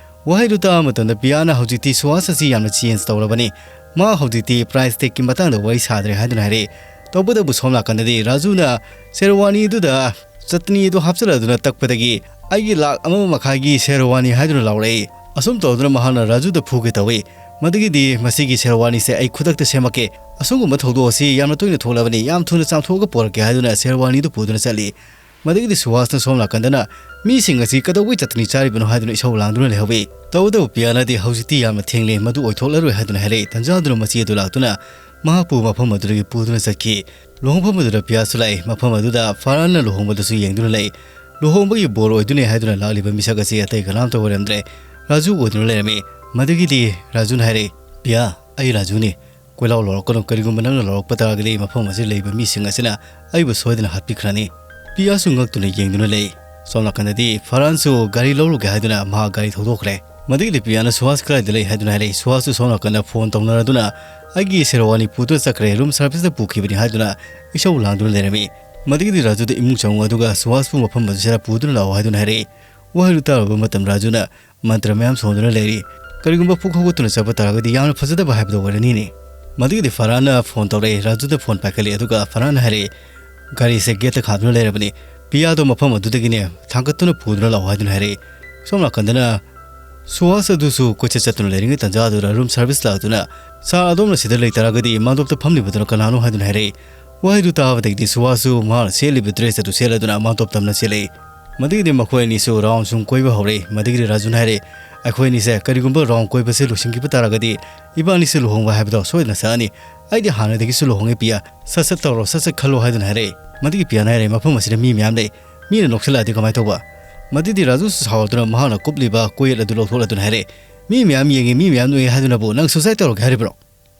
ꯋꯥꯍꯩꯗꯨ ꯇꯥꯕ ꯃꯇꯝꯗ ꯄꯤꯌꯥꯅ ꯍꯧꯖꯤꯛꯇꯤ ꯁꯨꯍꯥꯁ ꯑꯁꯤ ꯌꯥꯝꯅ ꯆꯦꯟꯖ ꯇꯧꯔꯕꯅꯤ, ꯃꯥ ꯍꯧꯖꯤꯛꯇꯤ ꯄ꯭ꯔꯥꯏꯁ ꯇꯦꯛꯀꯤ ꯃꯇꯥꯡꯗ ꯋꯥꯔꯤ ꯁꯥꯗ꯭ꯔꯦ ꯍꯥꯏꯗꯨꯅ ꯍꯥꯏꯔꯛꯏ꯫ ꯇꯧꯕꯇꯕꯨ ꯁꯣꯝ ꯅꯥꯀꯟꯗꯗꯤ ꯔꯥꯖꯨꯅ ꯁꯦꯔꯋꯥꯅꯤꯗꯨꯗ ꯆꯠꯅꯤꯗꯨ ꯍꯥꯞꯆꯤꯜꯂꯗꯨꯅ ꯇꯛꯄꯗꯒꯤ "ꯑꯩꯒꯤ ꯂꯥꯛ ꯑꯃ ꯃꯈꯥꯏꯒꯤ ꯁꯦꯔꯋꯥꯅꯤ" ꯍꯥꯏꯗꯨꯅ ꯂꯥꯎꯔꯛꯏ꯫ ꯑꯁꯨꯝ ꯇꯧꯗꯨꯅ ꯃꯍꯥꯛꯅ ꯔꯥꯖꯨꯗ ꯐꯨꯒꯦ ꯇꯧꯏ꯫ ꯃꯗꯨꯒꯤꯗꯤ "ꯃꯁꯤꯒꯤ ꯁꯦꯔꯋꯥꯅꯤꯁꯦ ꯑꯩ ꯈꯨꯗꯛꯇ ꯁꯦꯝꯃꯛꯀꯦ, ꯑꯁꯨꯝꯒꯨꯝꯕ ꯊꯧꯗꯣꯛ ꯑꯁꯤ ꯌꯥꯝꯅ ꯇꯣꯏꯅ ꯊꯣꯛꯂꯕꯅꯤ, ꯌꯥꯝ ꯊꯨꯅ ꯆꯥꯝꯊꯣꯛꯑꯒ ꯄꯨꯔꯛꯀꯦ" ꯍꯥꯏꯗꯨꯅ ꯁꯦꯔꯋꯥꯅꯤꯗꯨ ꯄꯨꯗꯨꯅ ꯆꯠꯂꯤ꯫ ꯃꯗꯨꯒꯤꯗꯤ ꯁꯨꯍꯥꯁꯅ ꯁꯣꯝ ꯅꯥꯀꯟꯗꯅ "ꯃꯤꯁꯤꯡ ꯑꯁꯤ ꯀꯩꯗꯧꯕꯩ ꯆꯠꯇꯅꯤ ꯆꯥꯔꯤꯕꯅꯣ?" ꯍꯥꯏꯗꯨꯅ ꯏꯁꯧ ꯂꯥꯡꯗꯨꯅ ꯂꯩꯍꯧꯏ꯫ ꯇꯧꯕꯇꯕꯨ ꯄꯤꯌꯥꯅꯗꯤ "ꯍꯧꯖꯤꯛꯇꯤ ꯌꯥꯝꯅ ꯊꯦꯡꯂꯦ, ꯃꯗꯨ ꯑꯣꯏꯊꯣꯛꯂꯔꯣꯏ" ꯍꯥꯏꯗꯨꯅ ꯍꯥꯏꯔꯛꯏ꯫ ꯇꯟꯖꯥꯗꯨꯅ ꯃꯆꯦ ꯑꯗꯨ ꯂꯥꯛꯇꯨꯅ ꯃꯍꯥꯛꯄꯨ ꯃꯐꯝ ꯑꯗꯨꯗꯒꯤ ꯄꯨꯗꯨꯅ ꯆꯠꯈꯤ꯫ ꯂꯨꯍꯣꯡꯐꯝ ꯑꯗꯨꯗ ꯄꯤꯌꯥꯁꯨ ꯂꯥꯛꯏ꯫ ꯃꯐꯝ ꯑꯗꯨꯗ ꯐꯔꯍꯥꯟꯅ ꯂꯨꯍꯣꯡꯕꯗꯁꯨ ꯌꯦꯡꯗꯨꯅ ꯂꯩ꯫ ꯂꯨꯍꯣꯡꯕꯒꯤ ꯕꯣꯔ ꯑꯣꯏꯗꯣꯏꯅꯦ ꯍꯥꯏꯗꯨꯅ ꯂꯥꯛꯂꯤꯕ ꯃꯤꯁꯛ ꯑꯁꯤ ꯑꯇꯩ ꯀꯅꯥꯝꯇ ꯑꯣꯏꯔꯝꯗ꯭ꯔꯦ, ꯔꯥꯖꯨ ꯑꯣꯏꯗꯨꯅ ꯂꯩꯔꯝꯃꯤ꯫ ꯃꯗꯨꯒꯤꯗꯤ ꯔꯥꯖꯨꯅ ꯍꯥꯏꯔꯛꯏ, "ꯄꯤꯌꯥ, ꯑꯩ ꯔꯥꯖꯨꯅꯤ꯫ ꯀꯣꯏꯂꯥꯎ ꯂꯥꯎꯔꯛꯀꯅꯨ, ꯀꯔꯤꯒꯨꯝꯕ ꯅꯪꯅ ꯂꯥꯎꯔꯛꯄ ꯇꯥꯔꯒꯗꯤ ꯃꯐꯝ ꯑꯁꯤꯗ ꯂꯩꯕ ꯃꯤꯁꯤꯡ ꯑꯁꯤꯅ ꯑꯩꯕꯨ ꯁꯣꯏꯗꯅ ꯍꯥꯠꯄꯤꯈ꯭ꯔꯅꯤ"꯫ ꯄꯤꯌꯥꯁꯨ ꯉꯛꯇꯨꯅ ꯌꯦꯡꯗꯨꯅ ꯂꯩ꯫ ꯁꯣꯝ ꯅꯥꯀꯟꯗꯗꯤ ꯐꯔꯍꯥꯟꯁꯨ ꯒꯥꯔꯤ ꯂꯧꯔꯨꯒꯦ ꯍꯥꯏꯗꯨꯅ ꯃꯍꯥꯛ ꯒꯥꯔꯤ ꯊꯧꯗꯣꯛꯈ꯭ꯔꯦ꯫ ꯃꯗꯨꯒꯤꯗꯤ ꯄꯤꯌꯥꯅ ꯁꯨꯍꯥꯁ ꯀꯗꯥꯏꯗ ꯂꯩ ꯍꯥꯏꯗꯨꯅ ꯍꯥꯏꯔꯛꯏ꯫ ꯁꯨꯍꯥꯁꯁꯨ ꯁꯣꯝ ꯅꯥꯀꯟꯗ ꯐꯣꯟ ꯇꯧꯅꯔꯗꯨꯅ "ꯑꯩꯒꯤ ꯁꯦꯔꯋꯥꯅꯤ ꯄꯨꯗꯨꯅ ꯆꯠꯈ꯭ꯔꯦ, ꯔꯨꯝ ꯁꯥꯔꯚꯤꯁꯇ ꯄꯨꯈꯤꯕꯅꯤ" ꯍꯥꯏꯗꯨꯅ ꯏꯁꯧ ꯂꯥꯡꯗꯨꯅ ꯂꯩꯔꯝꯃꯤ꯫ ꯃꯗꯨꯒꯤꯗꯤ ꯔꯥꯖꯨꯗ "ꯏꯃꯨꯡ ꯆꯪꯉꯨ, ꯑꯗꯨꯒ ꯁꯨꯍꯥꯁꯄꯨ ꯃꯐꯝ ꯑꯁꯤꯗ ꯄꯨꯗꯨꯅ ꯂꯥꯛꯑꯣ" ꯍꯥꯏꯗꯨꯅ ꯍꯥꯏꯔꯛꯏ꯫ ꯋꯥꯍꯩꯗꯨ ꯇꯥꯔꯨꯕ ꯃꯇꯝ ꯔꯥꯖꯨꯅ ꯃꯟꯇ꯭ꯔ ꯃꯌꯥꯝ ꯁꯣꯟꯗꯨꯅ ꯂꯩꯔꯤ꯫ ꯀꯔꯤꯒꯨꯝꯕ ꯄꯨꯛ ꯍꯧꯒꯠꯇꯨꯅ ꯆꯠꯄ ꯇꯥꯔꯒꯗꯤ ꯌꯥꯝꯅ ꯐꯖꯗꯕ ꯍꯥꯏꯕꯗꯨ ꯑꯣꯏꯔꯅꯤꯅꯦ꯫ ꯃꯗꯨꯒꯤꯗꯤ ꯐꯔꯍꯥꯟꯅ ꯐꯣꯟ ꯇꯧꯔꯛꯏ꯫ ꯔꯥꯖꯨꯗ ꯐꯣꯟ ꯄꯥꯏꯈꯠꯂꯤ, ꯑꯗꯨꯒ ꯐꯔꯍꯥꯟꯅ ꯍꯥꯏꯔꯛꯏ, "ꯒꯥꯔꯤꯁꯦ ꯒꯦꯠꯇ ꯈꯥꯝꯗꯨꯅ ꯂꯩꯔꯕꯅꯤ꯫ ꯄꯤꯌꯥꯗꯣ ꯃꯐꯝ ꯑꯗꯨꯗꯒꯤꯅꯦ ꯊꯥꯡꯒꯠꯇꯨꯅ ꯄꯨꯗꯨꯅ ꯂꯥꯛꯑꯣ" ꯍꯥꯏꯗꯨꯅ ꯍꯥꯏꯔꯛꯏ꯫ ꯁꯣꯝ ꯅꯥꯀꯟꯗꯅ ꯁꯨꯍꯥꯁ ꯑꯗꯨꯁꯨ ꯀꯣꯏꯆꯠ ꯆꯠꯇꯨꯅ ꯂꯩꯔꯤꯉꯩ ꯇꯟꯖꯥꯗꯨꯗ ꯔꯨꯝ ꯁꯥꯔꯚꯤꯁ ꯂꯥꯛꯇꯨꯅ, "ꯁꯥꯔ, ꯑꯗꯣꯝꯅ ꯁꯤꯗ ꯂꯩꯇꯥꯔꯒꯗꯤ ꯃꯥꯟꯗꯣꯞꯇ ꯐꯝꯂꯤꯕꯗꯨꯅ ꯀꯅꯥꯅꯣ?" ꯍꯥꯏꯗꯨꯅ ꯍꯥꯏꯔꯛꯏ꯫ ꯋꯥꯍꯩꯗꯨ ꯇꯥꯕꯗꯒꯤꯗꯤ ꯁꯨꯍꯥꯁꯁꯨ ꯃꯍꯥꯛꯅ ꯁꯦꯠꯂꯤꯕ ꯗ꯭ꯔꯦꯁ ꯑꯗꯨ ꯁꯦꯠꯂꯗꯨꯅ ꯃꯥꯟꯗꯣꯞ ꯇꯝꯅ ꯆꯦꯜꯂꯛꯏ꯫ ꯃꯗꯨꯒꯤꯗꯤ ꯃꯈꯣꯏ ꯑꯅꯤꯁꯨ ꯔꯥꯎꯟ ꯁꯨꯝ ꯀꯣꯏꯕ ꯍꯧꯔꯛꯏ꯫ ꯃꯗꯨꯒꯤꯗꯤ ꯔꯥꯖꯨꯅ ꯍꯥꯏꯔꯛꯏ, "ꯑꯩꯈꯣꯏ ꯑꯅꯤꯁꯦ ꯀꯔꯤꯒꯨꯝꯕ ꯔꯥꯎꯟ ꯀꯣꯏꯕꯁꯦ ꯂꯣꯏꯁꯤꯟꯈꯤꯕ ꯇꯥꯔꯒꯗꯤ ꯏꯕꯥꯅꯤꯁꯦ ꯂꯨꯍꯣꯡꯕ ꯍꯥꯏꯕꯗꯣ ꯁꯣꯏꯗꯅ ꯁꯛꯑꯅꯤ꯫ ꯑꯩꯗꯤ ꯍꯥꯟꯅꯗꯒꯤꯁꯨ ꯂꯨꯍꯣꯡꯉꯦ ꯄꯤꯌꯥ, ꯁꯠ ꯁꯠ ꯇꯧꯔꯣ, ꯁꯠ ꯁꯠ ꯈꯜꯂꯣ" ꯍꯥꯏꯗꯨꯅ ꯍꯥꯏꯔꯛꯏ꯫ ꯃꯗꯨꯒꯤ ꯄꯤꯌꯥꯅ ꯍꯥꯏꯔꯛꯏ, "ꯃꯐꯝ ꯑꯁꯤꯗ ꯃꯤ ꯃꯌꯥꯝ ꯂꯩ, ꯃꯤꯅ ꯅꯣꯛꯁꯤꯜꯂꯛꯑꯗꯤ ꯀꯃꯥꯏꯅ ꯇꯧꯕ?" ꯃꯗꯨꯒꯤ ꯔꯥꯖꯨꯁꯨ ꯁꯥꯎꯔꯗꯨꯅ ꯃꯍꯥꯛꯅ ꯀꯨꯞꯂꯤꯕ ꯀꯣꯌꯦꯠ ꯑꯗꯨ ꯂꯧꯊꯣꯛꯂꯗꯨꯅ ꯍꯥꯏꯔꯛꯏ, "ꯃꯤ ꯃꯌꯥꯝ ꯌꯦꯡꯉꯤ, ꯃꯤ ꯃꯌꯥꯝ ꯅꯣꯛꯏ ꯍꯥꯏꯗꯨꯅꯕꯨ ꯅꯪ ꯁꯨꯁꯥꯏꯠ ꯇꯧꯔꯒꯦ ꯍꯥꯏꯔꯤꯕ꯭ꯔꯣ?"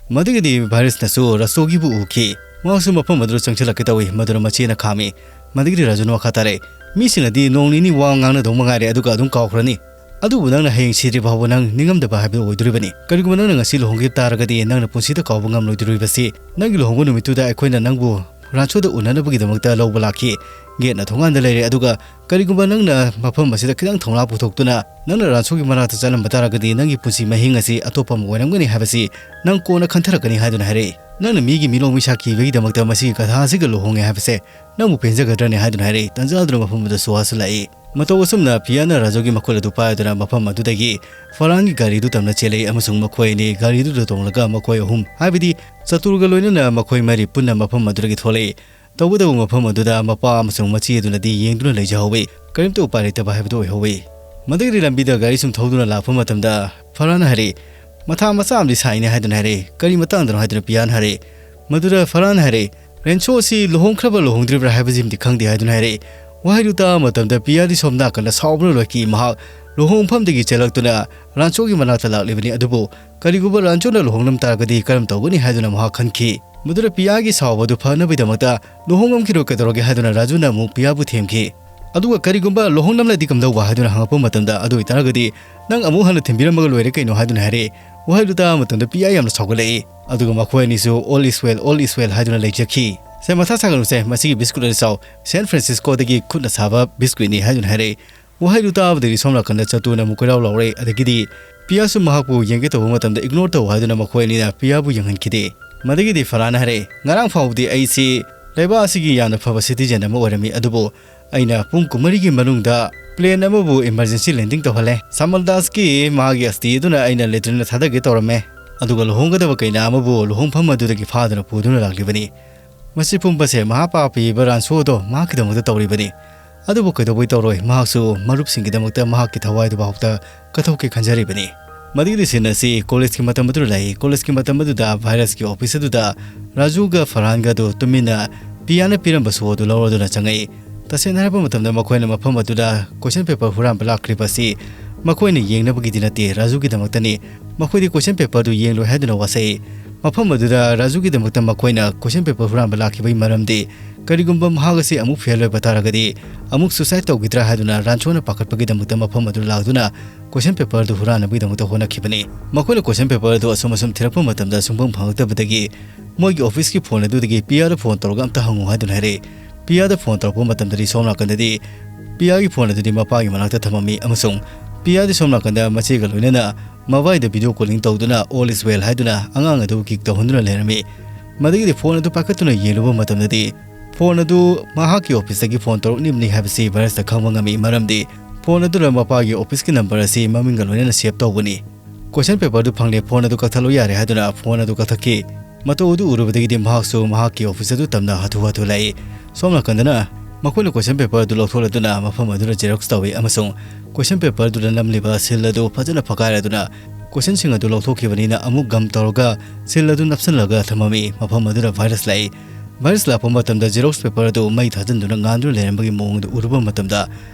ꯃꯗꯨꯒꯤꯗꯤ ꯚꯥꯏꯔꯁꯅꯁꯨ ꯔꯥꯁꯇꯣꯒꯤꯕꯨ ꯎꯈꯤ꯫ ꯃꯍꯥꯛꯁꯨ ꯃꯐꯝ ꯑꯗꯨꯗ ꯆꯪꯁꯤꯜꯂꯛꯀꯦ ꯇꯧꯏ, ꯃꯗꯨꯅ ꯃꯆꯦꯅ ꯈꯥꯝꯃꯤ꯫ ꯃꯗꯨꯒꯤꯗꯤ ꯔꯥꯖꯨꯅ ꯃꯈꯥ ꯇꯥꯔꯛꯏ, "ꯃꯤꯁꯤꯡꯅꯗꯤ ꯅꯣꯡ ꯅꯤꯅꯤ ꯋꯥ ꯉꯥꯡꯅꯗꯧ ꯃꯉꯥꯏꯔꯦ, ꯑꯗꯨꯒ ꯑꯗꯨꯝ ꯀꯥꯎꯈ꯭ꯔꯅꯤ꯫ ꯑꯗꯨꯕꯨ ꯅꯪꯅ ꯍꯌꯦꯡ ꯁꯤꯗ꯭ꯔꯤ ꯐꯥꯎꯕ ꯅꯪ ꯅꯤꯡꯉꯝꯗꯕ ꯍꯥꯏꯕꯗꯨ ꯑꯣꯏꯗꯣꯔꯤꯕꯅꯤ꯫ ꯀꯔꯤꯒꯨꯝꯕ ꯅꯪꯅ ꯉꯁꯤ ꯂꯨꯍꯣꯡꯈꯤꯕ ꯇꯥꯔꯒꯗꯤ ꯅꯪꯅ ꯄꯨꯟꯁꯤꯗ ꯀꯥꯎꯕ ꯉꯝꯂꯣꯏꯗꯣꯔꯤꯕꯁꯤ ꯅꯪꯒꯤ ꯂꯨꯍꯣꯡꯕ ꯅꯨꯃꯤꯠꯇꯨꯗ ꯑꯩꯈꯣꯏꯅ ꯅꯪꯕꯨ ꯔꯥꯟꯁꯣꯗ ꯎꯅꯅꯕꯒꯤꯗꯃꯛꯇ ꯂꯧꯕ ꯂꯥꯛꯈꯤ꯫ ꯒꯦꯠꯅ ꯊꯣꯡꯒꯥꯟꯗ ꯂꯩꯔꯦ, ꯑꯗꯨꯒ ꯀꯔꯤꯒꯨꯝꯕ ꯅꯪꯅ ꯃꯐꯝ ꯑꯁꯤꯗ ꯈꯤꯇꯪ ꯊꯧꯅꯥ ꯄꯨꯊꯣꯛꯇꯨꯅ ꯅꯪꯅ ꯔꯥꯟꯁꯣꯒꯤ ꯃꯅꯥꯛꯇ ꯆꯠꯂꯝꯕ ꯇꯥꯔꯒꯗꯤ ꯅꯪꯒꯤ ꯄꯨꯟꯁꯤ ꯃꯍꯤꯡ ꯑꯁꯤ ꯑꯇꯣꯞꯄ ꯑꯃ ꯑꯣꯏꯔꯝꯒꯅꯤ ꯍꯥꯏꯕꯁꯤ ꯅꯪ ꯀꯣꯟꯅ ꯈꯟꯊꯔꯛꯀꯅꯤ ꯍꯥꯏꯗꯨꯅ ꯍꯥꯏꯔꯛꯏ꯫ ꯅꯪꯅ ꯃꯤꯒꯤ ꯃꯤꯅꯣꯛ ꯃꯩꯁꯥ ꯀꯤꯕꯒꯤꯗꯃꯛꯇ ꯃꯁꯤꯒꯤ ꯀꯊꯥ ꯑꯁꯤꯒ ꯂꯨꯍꯣꯡꯉꯦ ꯍꯥꯏꯕꯁꯦ ꯅꯪꯕꯨ ꯄꯦꯟꯖꯒꯗ꯭ꯔꯅꯦ ꯍꯥꯏꯗꯨꯅ ꯍꯥꯏꯔꯛꯏ꯫ ꯇꯟꯖꯥꯗꯨꯅ ꯃꯐꯝ ꯑꯗꯨꯗ ꯁꯨꯍꯥꯁꯁꯨ ꯂꯥꯛꯏ꯫ ꯃꯇꯧ ꯑꯁꯨꯝꯅ ꯄꯤꯌꯥꯅ ꯔꯥꯖꯨꯒꯤ ꯃꯈꯨꯠ ꯑꯗꯨ ꯄꯥꯏꯗꯨꯅ ꯃꯐꯝ ꯑꯗꯨꯗꯒꯤ ꯐꯔꯍꯥꯟꯒꯤ ꯒꯥꯔꯤꯗꯨ ꯇꯝꯅ ꯆꯦꯜꯂꯛꯏ ꯑꯃꯁꯨꯡ ꯃꯈꯣꯏ ꯑꯅꯤ ꯒꯥꯔꯤꯗꯨꯗ ꯇꯣꯡꯂꯒ ꯃꯈꯣꯏ ꯑꯍꯨꯝ, ꯍꯥꯏꯕꯗꯤ ꯆꯇꯨꯔꯒ ꯂꯣꯏꯅꯅ ꯃꯈꯣꯏ ꯃꯔꯤ ꯄꯨꯟꯅ ꯃꯐꯝ ꯑꯗꯨꯗꯒꯤ ꯊꯣꯛꯂꯛꯏ꯫ ꯇꯧꯕꯇꯕꯨ ꯃꯐꯝ ꯑꯗꯨꯗ ꯃꯄꯥ ꯑꯃꯁꯨꯡ ꯃꯆꯦ ꯑꯗꯨꯅꯗꯤ ꯌꯦꯡꯗꯨꯅ ꯂꯩꯖꯍꯧꯋꯤ꯫ ꯀꯔꯤꯝꯇ ꯎꯄꯥꯏ ꯂꯩꯇꯕ ꯍꯥꯏꯕꯗꯨ ꯑꯣꯏꯍꯧꯋꯤ꯫ ꯃꯗꯨꯒꯤꯗꯤ ꯂꯝꯕꯤꯗ ꯒꯥꯔꯤ ꯁꯨꯝ ꯊꯧꯗꯨꯅ ꯂꯥꯛꯄ ꯃꯇꯝꯗ ꯐꯔꯍꯥꯟꯅ ꯍꯥꯏꯔꯛꯏ, "ꯃꯊꯥ ꯃꯆꯥ ꯑꯃꯗꯤ ꯁꯥꯏꯅꯦ" ꯍꯥꯏꯗꯨꯅ ꯍꯥꯏꯔꯛꯏ꯫ "ꯀꯔꯤ ꯃꯇꯥꯡꯗꯅꯣ?" ꯍꯥꯏꯗꯨꯅ ꯄꯤꯌꯥꯅ ꯍꯥꯏꯔꯛꯏ꯫ ꯃꯗꯨꯗ ꯐꯔꯍꯥꯟꯅ ꯍꯥꯏꯔꯛꯏ, "ꯔꯦꯟꯁꯣ ꯑꯁꯤ ꯂꯨꯍꯣꯡꯈ꯭ꯔꯕ ꯂꯨꯍꯣꯡꯗ꯭ꯔꯤꯕ꯭ꯔꯥ ꯍꯥꯏꯕꯁꯤꯃꯗꯤ ꯈꯪꯗꯦ" ꯍꯥꯏꯗꯨꯅ ꯍꯥꯏꯔꯛꯏ꯫ ꯋꯥꯍꯩꯗꯨ ꯇꯥꯕ ꯃꯇꯝꯗ ꯄꯤꯌꯥꯗꯤ ꯁꯣꯝ ꯅꯥꯀꯟꯗ ꯁꯥꯎꯕꯅ ꯂꯣꯏꯈꯤ꯫ ꯃꯍꯥꯛ ꯂꯨꯍꯣꯡꯐꯝꯗꯒꯤ ꯆꯦꯜꯂꯛꯇꯨꯅ ꯔꯥꯟꯁꯣꯒꯤ ꯃꯅꯥꯛꯇ ꯂꯥꯛꯂꯤꯕꯅꯤ, ꯑꯗꯨꯕꯨ ꯀꯔꯤꯒꯨꯝꯕ ꯔꯥꯟꯁꯣꯅ ꯂꯨꯍꯣꯡꯂꯝ ꯇꯥꯔꯒꯗꯤ ꯀꯔꯝ ꯇꯧꯒꯅꯤ ꯍꯥꯏꯗꯨꯅ ꯃꯍꯥꯛ ꯈꯟꯈꯤ꯫ ꯃꯗꯨꯗ ꯄꯤꯌꯥꯒꯤ ꯁꯥꯎꯕꯗꯨ ꯐꯅꯕꯒꯤꯗꯃꯛꯇ "ꯂꯨꯍꯣꯡꯉꯝꯈꯤꯔꯣ, ꯀꯩꯗꯧꯔꯒꯦ?" ꯍꯥꯏꯗꯨꯅ ꯔꯥꯖꯨꯅ ꯑꯃꯨꯛ ꯄꯤꯌꯥꯕꯨ ꯊꯦꯝꯈꯤ꯫ ꯑꯗꯨꯒ "ꯀꯔꯤꯒꯨꯝꯕ ꯂꯨꯍꯣꯡꯂꯝꯂꯗꯤ ꯀꯝꯗꯧꯕ?" ꯍꯥꯏꯗꯨꯅ ꯍꯪꯉꯛꯄ ꯃꯇꯝꯗ, "ꯑꯗꯨ ꯑꯣꯏꯇꯥꯔꯒꯗꯤ ꯅꯪ ꯑꯃꯨꯛ ꯍꯟꯅ ꯊꯤꯟꯕꯤꯔꯝꯃꯒ ꯂꯣꯏꯔꯦ ꯀꯩꯅꯣ?" ꯍꯥꯏꯗꯨꯅ ꯍꯥꯏꯔꯛꯏ꯫ ꯋꯥꯍꯩꯗꯨ ꯇꯥꯕ ꯃꯇꯝꯗ ꯄꯤꯌꯥ ꯌꯥꯝꯅ ꯁꯥꯎꯒꯠꯂꯛꯏ꯫ ꯑꯗꯨꯒ ꯃꯈꯣꯏ ꯑꯅꯤꯁꯨ "All is well, all is well" ꯍꯥꯏꯗꯨꯅ ꯂꯩꯖꯈꯤ꯫ "ꯁꯦ, ꯃꯊꯥ ꯁꯥꯒꯅꯨꯁꯦ, ꯃꯁꯤꯒꯤ ꯕꯤꯁꯀꯨꯠ ꯑꯗꯨ ꯆꯥꯎ, ꯁꯦꯟ ꯐ꯭ꯔꯥꯟꯁꯤꯁꯀꯣꯗꯒꯤ ꯈꯨꯠꯅ ꯁꯥꯕ ꯕꯤꯁꯀꯨꯠꯅꯤ" ꯍꯥꯏꯗꯨꯅ ꯍꯥꯏꯔꯛꯏ꯫ ꯋꯥꯍꯩꯗꯨ ꯇꯥꯕꯗꯒꯤ ꯁꯣꯝ ꯅꯥꯀꯟꯗ ꯆꯇꯨꯅ ꯑꯃꯨꯛ ꯀꯣꯏꯂꯥꯎ ꯂꯥꯎꯔꯛꯏ꯫ ꯑꯗꯒꯤꯗꯤ ꯄꯤꯌꯥꯁꯨ ꯃꯍꯥꯛꯄꯨ ꯌꯦꯡꯒꯦ ꯇꯧꯕ ꯃꯇꯝꯗ ꯏꯒꯅꯣꯔ ꯇꯧ ꯍꯥꯏꯗꯨꯅ ꯃꯈꯣꯏ ꯑꯅꯤꯅ ꯄꯤꯌꯥꯕꯨ ꯌꯦꯡꯍꯟꯈꯤꯗꯦ꯫ ꯃꯗꯒꯤꯗꯤ ꯐꯔꯍꯥꯟꯅ ꯍꯥꯏꯔꯛꯏ, "ꯉꯔꯥꯡ ꯐꯥꯎꯕꯗꯤ ꯑꯩꯁꯤ ꯂꯩꯕꯥꯛ ꯑꯁꯤꯒꯤ ꯌꯥꯝꯅ ꯐꯕ ꯁꯤꯇꯤꯖꯦꯟ ꯑꯃ ꯑꯣꯏꯔꯝꯃꯤ, ꯑꯗꯨꯕꯨ ꯑꯩꯅ ꯄꯨꯡ ꯀꯨꯟꯃꯔꯤꯒꯤ ꯃꯅꯨꯡꯗ ꯄ꯭ꯂꯦꯟ ꯑꯃꯕꯨ ꯏꯃꯔꯖꯦꯟꯁꯤ ꯂꯦꯟꯗꯤꯡ ꯇꯧꯍꯜꯂꯦ꯫ ꯁꯥꯃꯜ ꯗꯥꯁꯀꯤ ꯃꯥꯒꯤ ꯑꯁꯇꯤ ꯑꯗꯨꯅ ꯑꯩꯅ ꯂꯦꯇ꯭ꯔꯤꯟꯗ ꯊꯥꯗꯒꯦ ꯇꯧꯔꯝꯃꯦ, ꯑꯗꯨꯒ ꯂꯨꯍꯣꯡꯒꯗꯕ ꯀꯩꯅꯥ ꯑꯃꯕꯨ ꯂꯨꯍꯣꯡꯐꯝ ꯑꯗꯨꯗꯒꯤ ꯐꯥꯗꯨꯅ ꯄꯨꯗꯨꯅ ꯂꯥꯛꯂꯤꯕꯅꯤ꯫ ꯃꯁꯤ ꯄꯨꯝꯕꯁꯦ ꯃꯍꯥꯛ ꯄꯥꯞ ꯄꯤꯕ ꯔꯥꯟꯁꯣꯗꯣ ꯃꯍꯥꯛꯀꯤꯗꯃꯛꯇ ꯇꯧꯔꯤꯕꯅꯤ꯫ ꯑꯗꯨꯕꯨ ꯀꯩꯗꯧꯕꯩ ꯇꯧꯔꯣꯏ? ꯃꯍꯥꯛꯁꯨ ꯃꯔꯨꯞꯁꯤꯡꯒꯤꯗꯃꯛꯇ ꯃꯍꯥꯛꯀꯤ ꯊꯋꯥꯏꯗꯨ ꯐꯥꯎꯗ ꯀꯠꯊꯣꯛꯀꯦ ꯈꯟꯖꯔꯤꯕꯅꯤ"꯫ ꯃꯗꯨꯒꯤ ꯁꯤꯟ ꯑꯁꯤ ꯀꯣꯂꯦꯖꯀꯤ ꯃꯇꯝ ꯑꯗꯨꯗ ꯂꯩ꯫ ꯀꯣꯂꯦꯖꯀꯤ ꯃꯇꯝ ꯑꯗꯨꯗ ꯚꯥꯏꯔꯁꯀꯤ ꯑꯣꯐꯤꯁ ꯑꯗꯨꯗ ꯔꯥꯖꯨꯒ ꯐꯔꯍꯥꯟꯒ ꯑꯗꯨ ꯇꯨꯃꯤꯟꯅ ꯄꯤꯌꯥꯅ ꯄꯤꯔꯝꯕ ꯁꯣ ꯑꯗꯨ ꯂꯧꯔꯗꯨꯅ ꯆꯪꯉꯛꯏ꯫ ꯇꯁꯦꯡꯅ ꯍꯥꯏꯔꯕ ꯃꯇꯝꯗ ꯃꯈꯣꯏꯅ ꯃꯐꯝ ꯑꯗꯨꯗ ꯀꯣꯏꯁꯟ ꯄꯦꯄꯔ ꯍꯨꯔꯥꯟꯕ ꯂꯥꯛꯈ꯭ꯔꯤꯕ ꯑꯁꯤ ꯃꯈꯣꯏꯅ ꯌꯦꯡꯅꯕꯒꯤꯗꯤ ꯅꯠꯇꯦ, ꯔꯥꯖꯨꯒꯤꯗꯃꯛꯇꯅꯤ꯫ ꯃꯈꯣꯏꯗꯤ ꯀꯣꯏꯁꯟ ꯄꯦꯄꯔꯗꯨ ꯌꯦꯡꯂꯣꯏ ꯍꯥꯏꯗꯨꯅ ꯋꯥꯁꯛꯏ꯫ ꯃꯐꯝ ꯑꯗꯨꯗ ꯔꯥꯖꯨꯒꯤꯗꯃꯛꯇ ꯃꯈꯣꯏꯅ question paper ꯍꯨꯔꯥꯟꯕ ꯂꯥꯛꯈꯤꯕꯒꯤ ꯃꯔꯝꯗꯤ, ꯀꯔꯤꯒꯨꯝꯕ ꯃꯍꯥꯛ ꯑꯁꯤ ꯑꯃꯨꯛ fail ꯑꯣꯏꯕ ꯇꯥꯔꯒꯗꯤ ꯑꯃꯨꯛ suicide ꯇꯧꯈꯤꯗ꯭ꯔꯥ ꯍꯥꯏꯗꯨꯅ ꯔꯥꯟꯁꯣꯅ ꯄꯥꯈꯠꯄꯒꯤꯗꯃꯛꯇ ꯃꯐꯝ ꯑꯗꯨ ꯂꯥꯛꯗꯨꯅ question paper ꯑꯗꯨ ꯍꯨꯔꯥꯟꯅꯕꯒꯤꯗꯃꯛꯇ ꯍꯣꯠꯅꯈꯤꯕꯅꯤ꯫ ꯃꯈꯣꯏꯅ question paper ꯑꯗꯨ ꯑꯁꯨꯝ ꯑꯁꯨꯝ ꯊꯤꯔꯛꯄ ꯃꯇꯝꯗ ꯁꯨꯡꯐꯪ ꯐꯪꯂꯛꯇꯕꯗꯒꯤ ꯃꯣꯏꯒꯤ office ꯀꯤ phone ꯑꯗꯨꯗꯒꯤ ꯄꯤꯌꯥꯗ phone ꯇꯧꯔꯒ ꯑꯝꯇ ꯍꯪꯉꯨ ꯍꯥꯏꯗꯨꯅ ꯍꯥꯏꯔꯛꯏ꯫ ꯄꯤꯌꯥꯗ phone ꯇꯧꯔꯛꯄ ꯃꯇꯝꯗꯗꯤ ꯁꯣꯝ ꯅꯥꯀꯟꯗꯗꯤ ꯄꯤꯌꯥꯒꯤ phone ꯑꯗꯨꯗꯤ ꯃꯄꯥꯒꯤ ꯃꯅꯥꯛꯇ ꯊꯝꯃꯝꯃꯤ ꯑꯃꯁꯨꯡ ꯄꯤꯌꯥꯗꯤ ꯁꯣꯝ ꯅꯥꯀꯟꯗ ꯃꯆꯦꯒ ꯂꯣꯏꯅꯅ ꯃꯕꯥꯏꯗ video calling ꯇꯧꯗꯨꯅ "All is well" ꯍꯥꯏꯗꯨꯅ ꯑꯉꯥꯡ ꯑꯗꯨ kick ꯇꯧꯍꯟꯗꯨꯅ ꯂꯩꯔꯝꯃꯤ꯫ ꯃꯗꯒꯤꯗꯤ phone ꯑꯗꯨ ꯄꯥꯏꯈꯠꯇꯨꯅ ꯌꯦꯡꯂꯨꯕ ꯃꯇꯝꯗꯗꯤ phone ꯑꯗꯨ ꯃꯍꯥꯛꯀꯤ office ꯇꯒꯤ phone ꯇꯧꯔꯛꯂꯤꯕꯅꯤ ꯍꯥꯏꯕꯁꯤ ꯚꯥꯏꯔꯁꯅ ꯈꯪꯕ ꯉꯝꯃꯤ, ꯃꯔꯝꯗꯤ phone ꯑꯗꯨꯅ ꯃꯄꯥꯒꯤ office ꯀꯤ number ꯑꯁꯤ ꯃꯃꯤꯡꯒ ꯂꯣꯏꯅꯅ save ꯇꯧꯕꯅꯤ꯫ Question paper ꯑꯗꯨ ꯐꯪꯂꯦ, phone ꯑꯗꯨ ꯀꯛꯊꯠꯂꯨ ꯌꯥꯔꯦ ꯍꯥꯏꯗꯨꯅ phone ꯑꯗꯨ ꯀꯛꯊꯠꯈꯤ꯫ ꯃꯇꯧ ꯑꯗꯨ ꯎꯔꯨꯕꯗꯒꯤꯗꯤ ꯃꯍꯥꯛꯁꯨ ꯃꯍꯥꯛꯀꯤ office ꯑꯗꯨ ꯇꯝꯅ ꯍꯥꯊꯨ ꯍꯥꯊꯨ ꯂꯥꯛꯏ꯫ ꯁꯣꯝ ꯅꯥꯀꯟꯗꯅ ꯃꯈꯣꯏꯅ question paper ꯑꯗꯨ ꯂꯧꯊꯣꯛꯂꯗꯨꯅ ꯃꯐꯝ ꯑꯗꯨꯗ xerox ꯇꯧꯏ ꯑꯃꯁꯨꯡ question paper ꯑꯗꯨꯗ ꯅꯝꯂꯤꯕ seal ꯑꯗꯨ ꯐꯖꯅ ꯐꯛꯀꯥꯏꯔꯗꯨꯅ question ꯁꯤꯡ ꯑꯗꯨ ꯂꯧꯊꯣꯛꯈꯤꯕꯅꯤꯅ ꯑꯃꯨꯛ gum ꯇꯧꯔꯒ seal ꯑꯗꯨ ꯅꯞꯁꯤꯜꯂꯒ ꯊꯝꯃꯝꯃꯤ꯫ ꯃꯐꯝ ꯑꯗꯨꯗ ꯚꯥꯏꯔꯁ ꯂꯥꯛꯏ꯫ ꯚꯥꯏꯔꯁ ꯂꯥꯛꯄ ꯃꯇꯝꯗ xerox paper ꯑꯗꯨ ꯃꯩ ꯊꯥꯖꯤꯟꯗꯨꯅ ꯉꯥꯟꯗꯨꯅ ꯂꯩꯔꯝꯕꯒꯤ ꯃꯑꯣꯡ ꯑꯗꯨ ꯎꯔꯨꯕ ꯃꯇꯝꯗ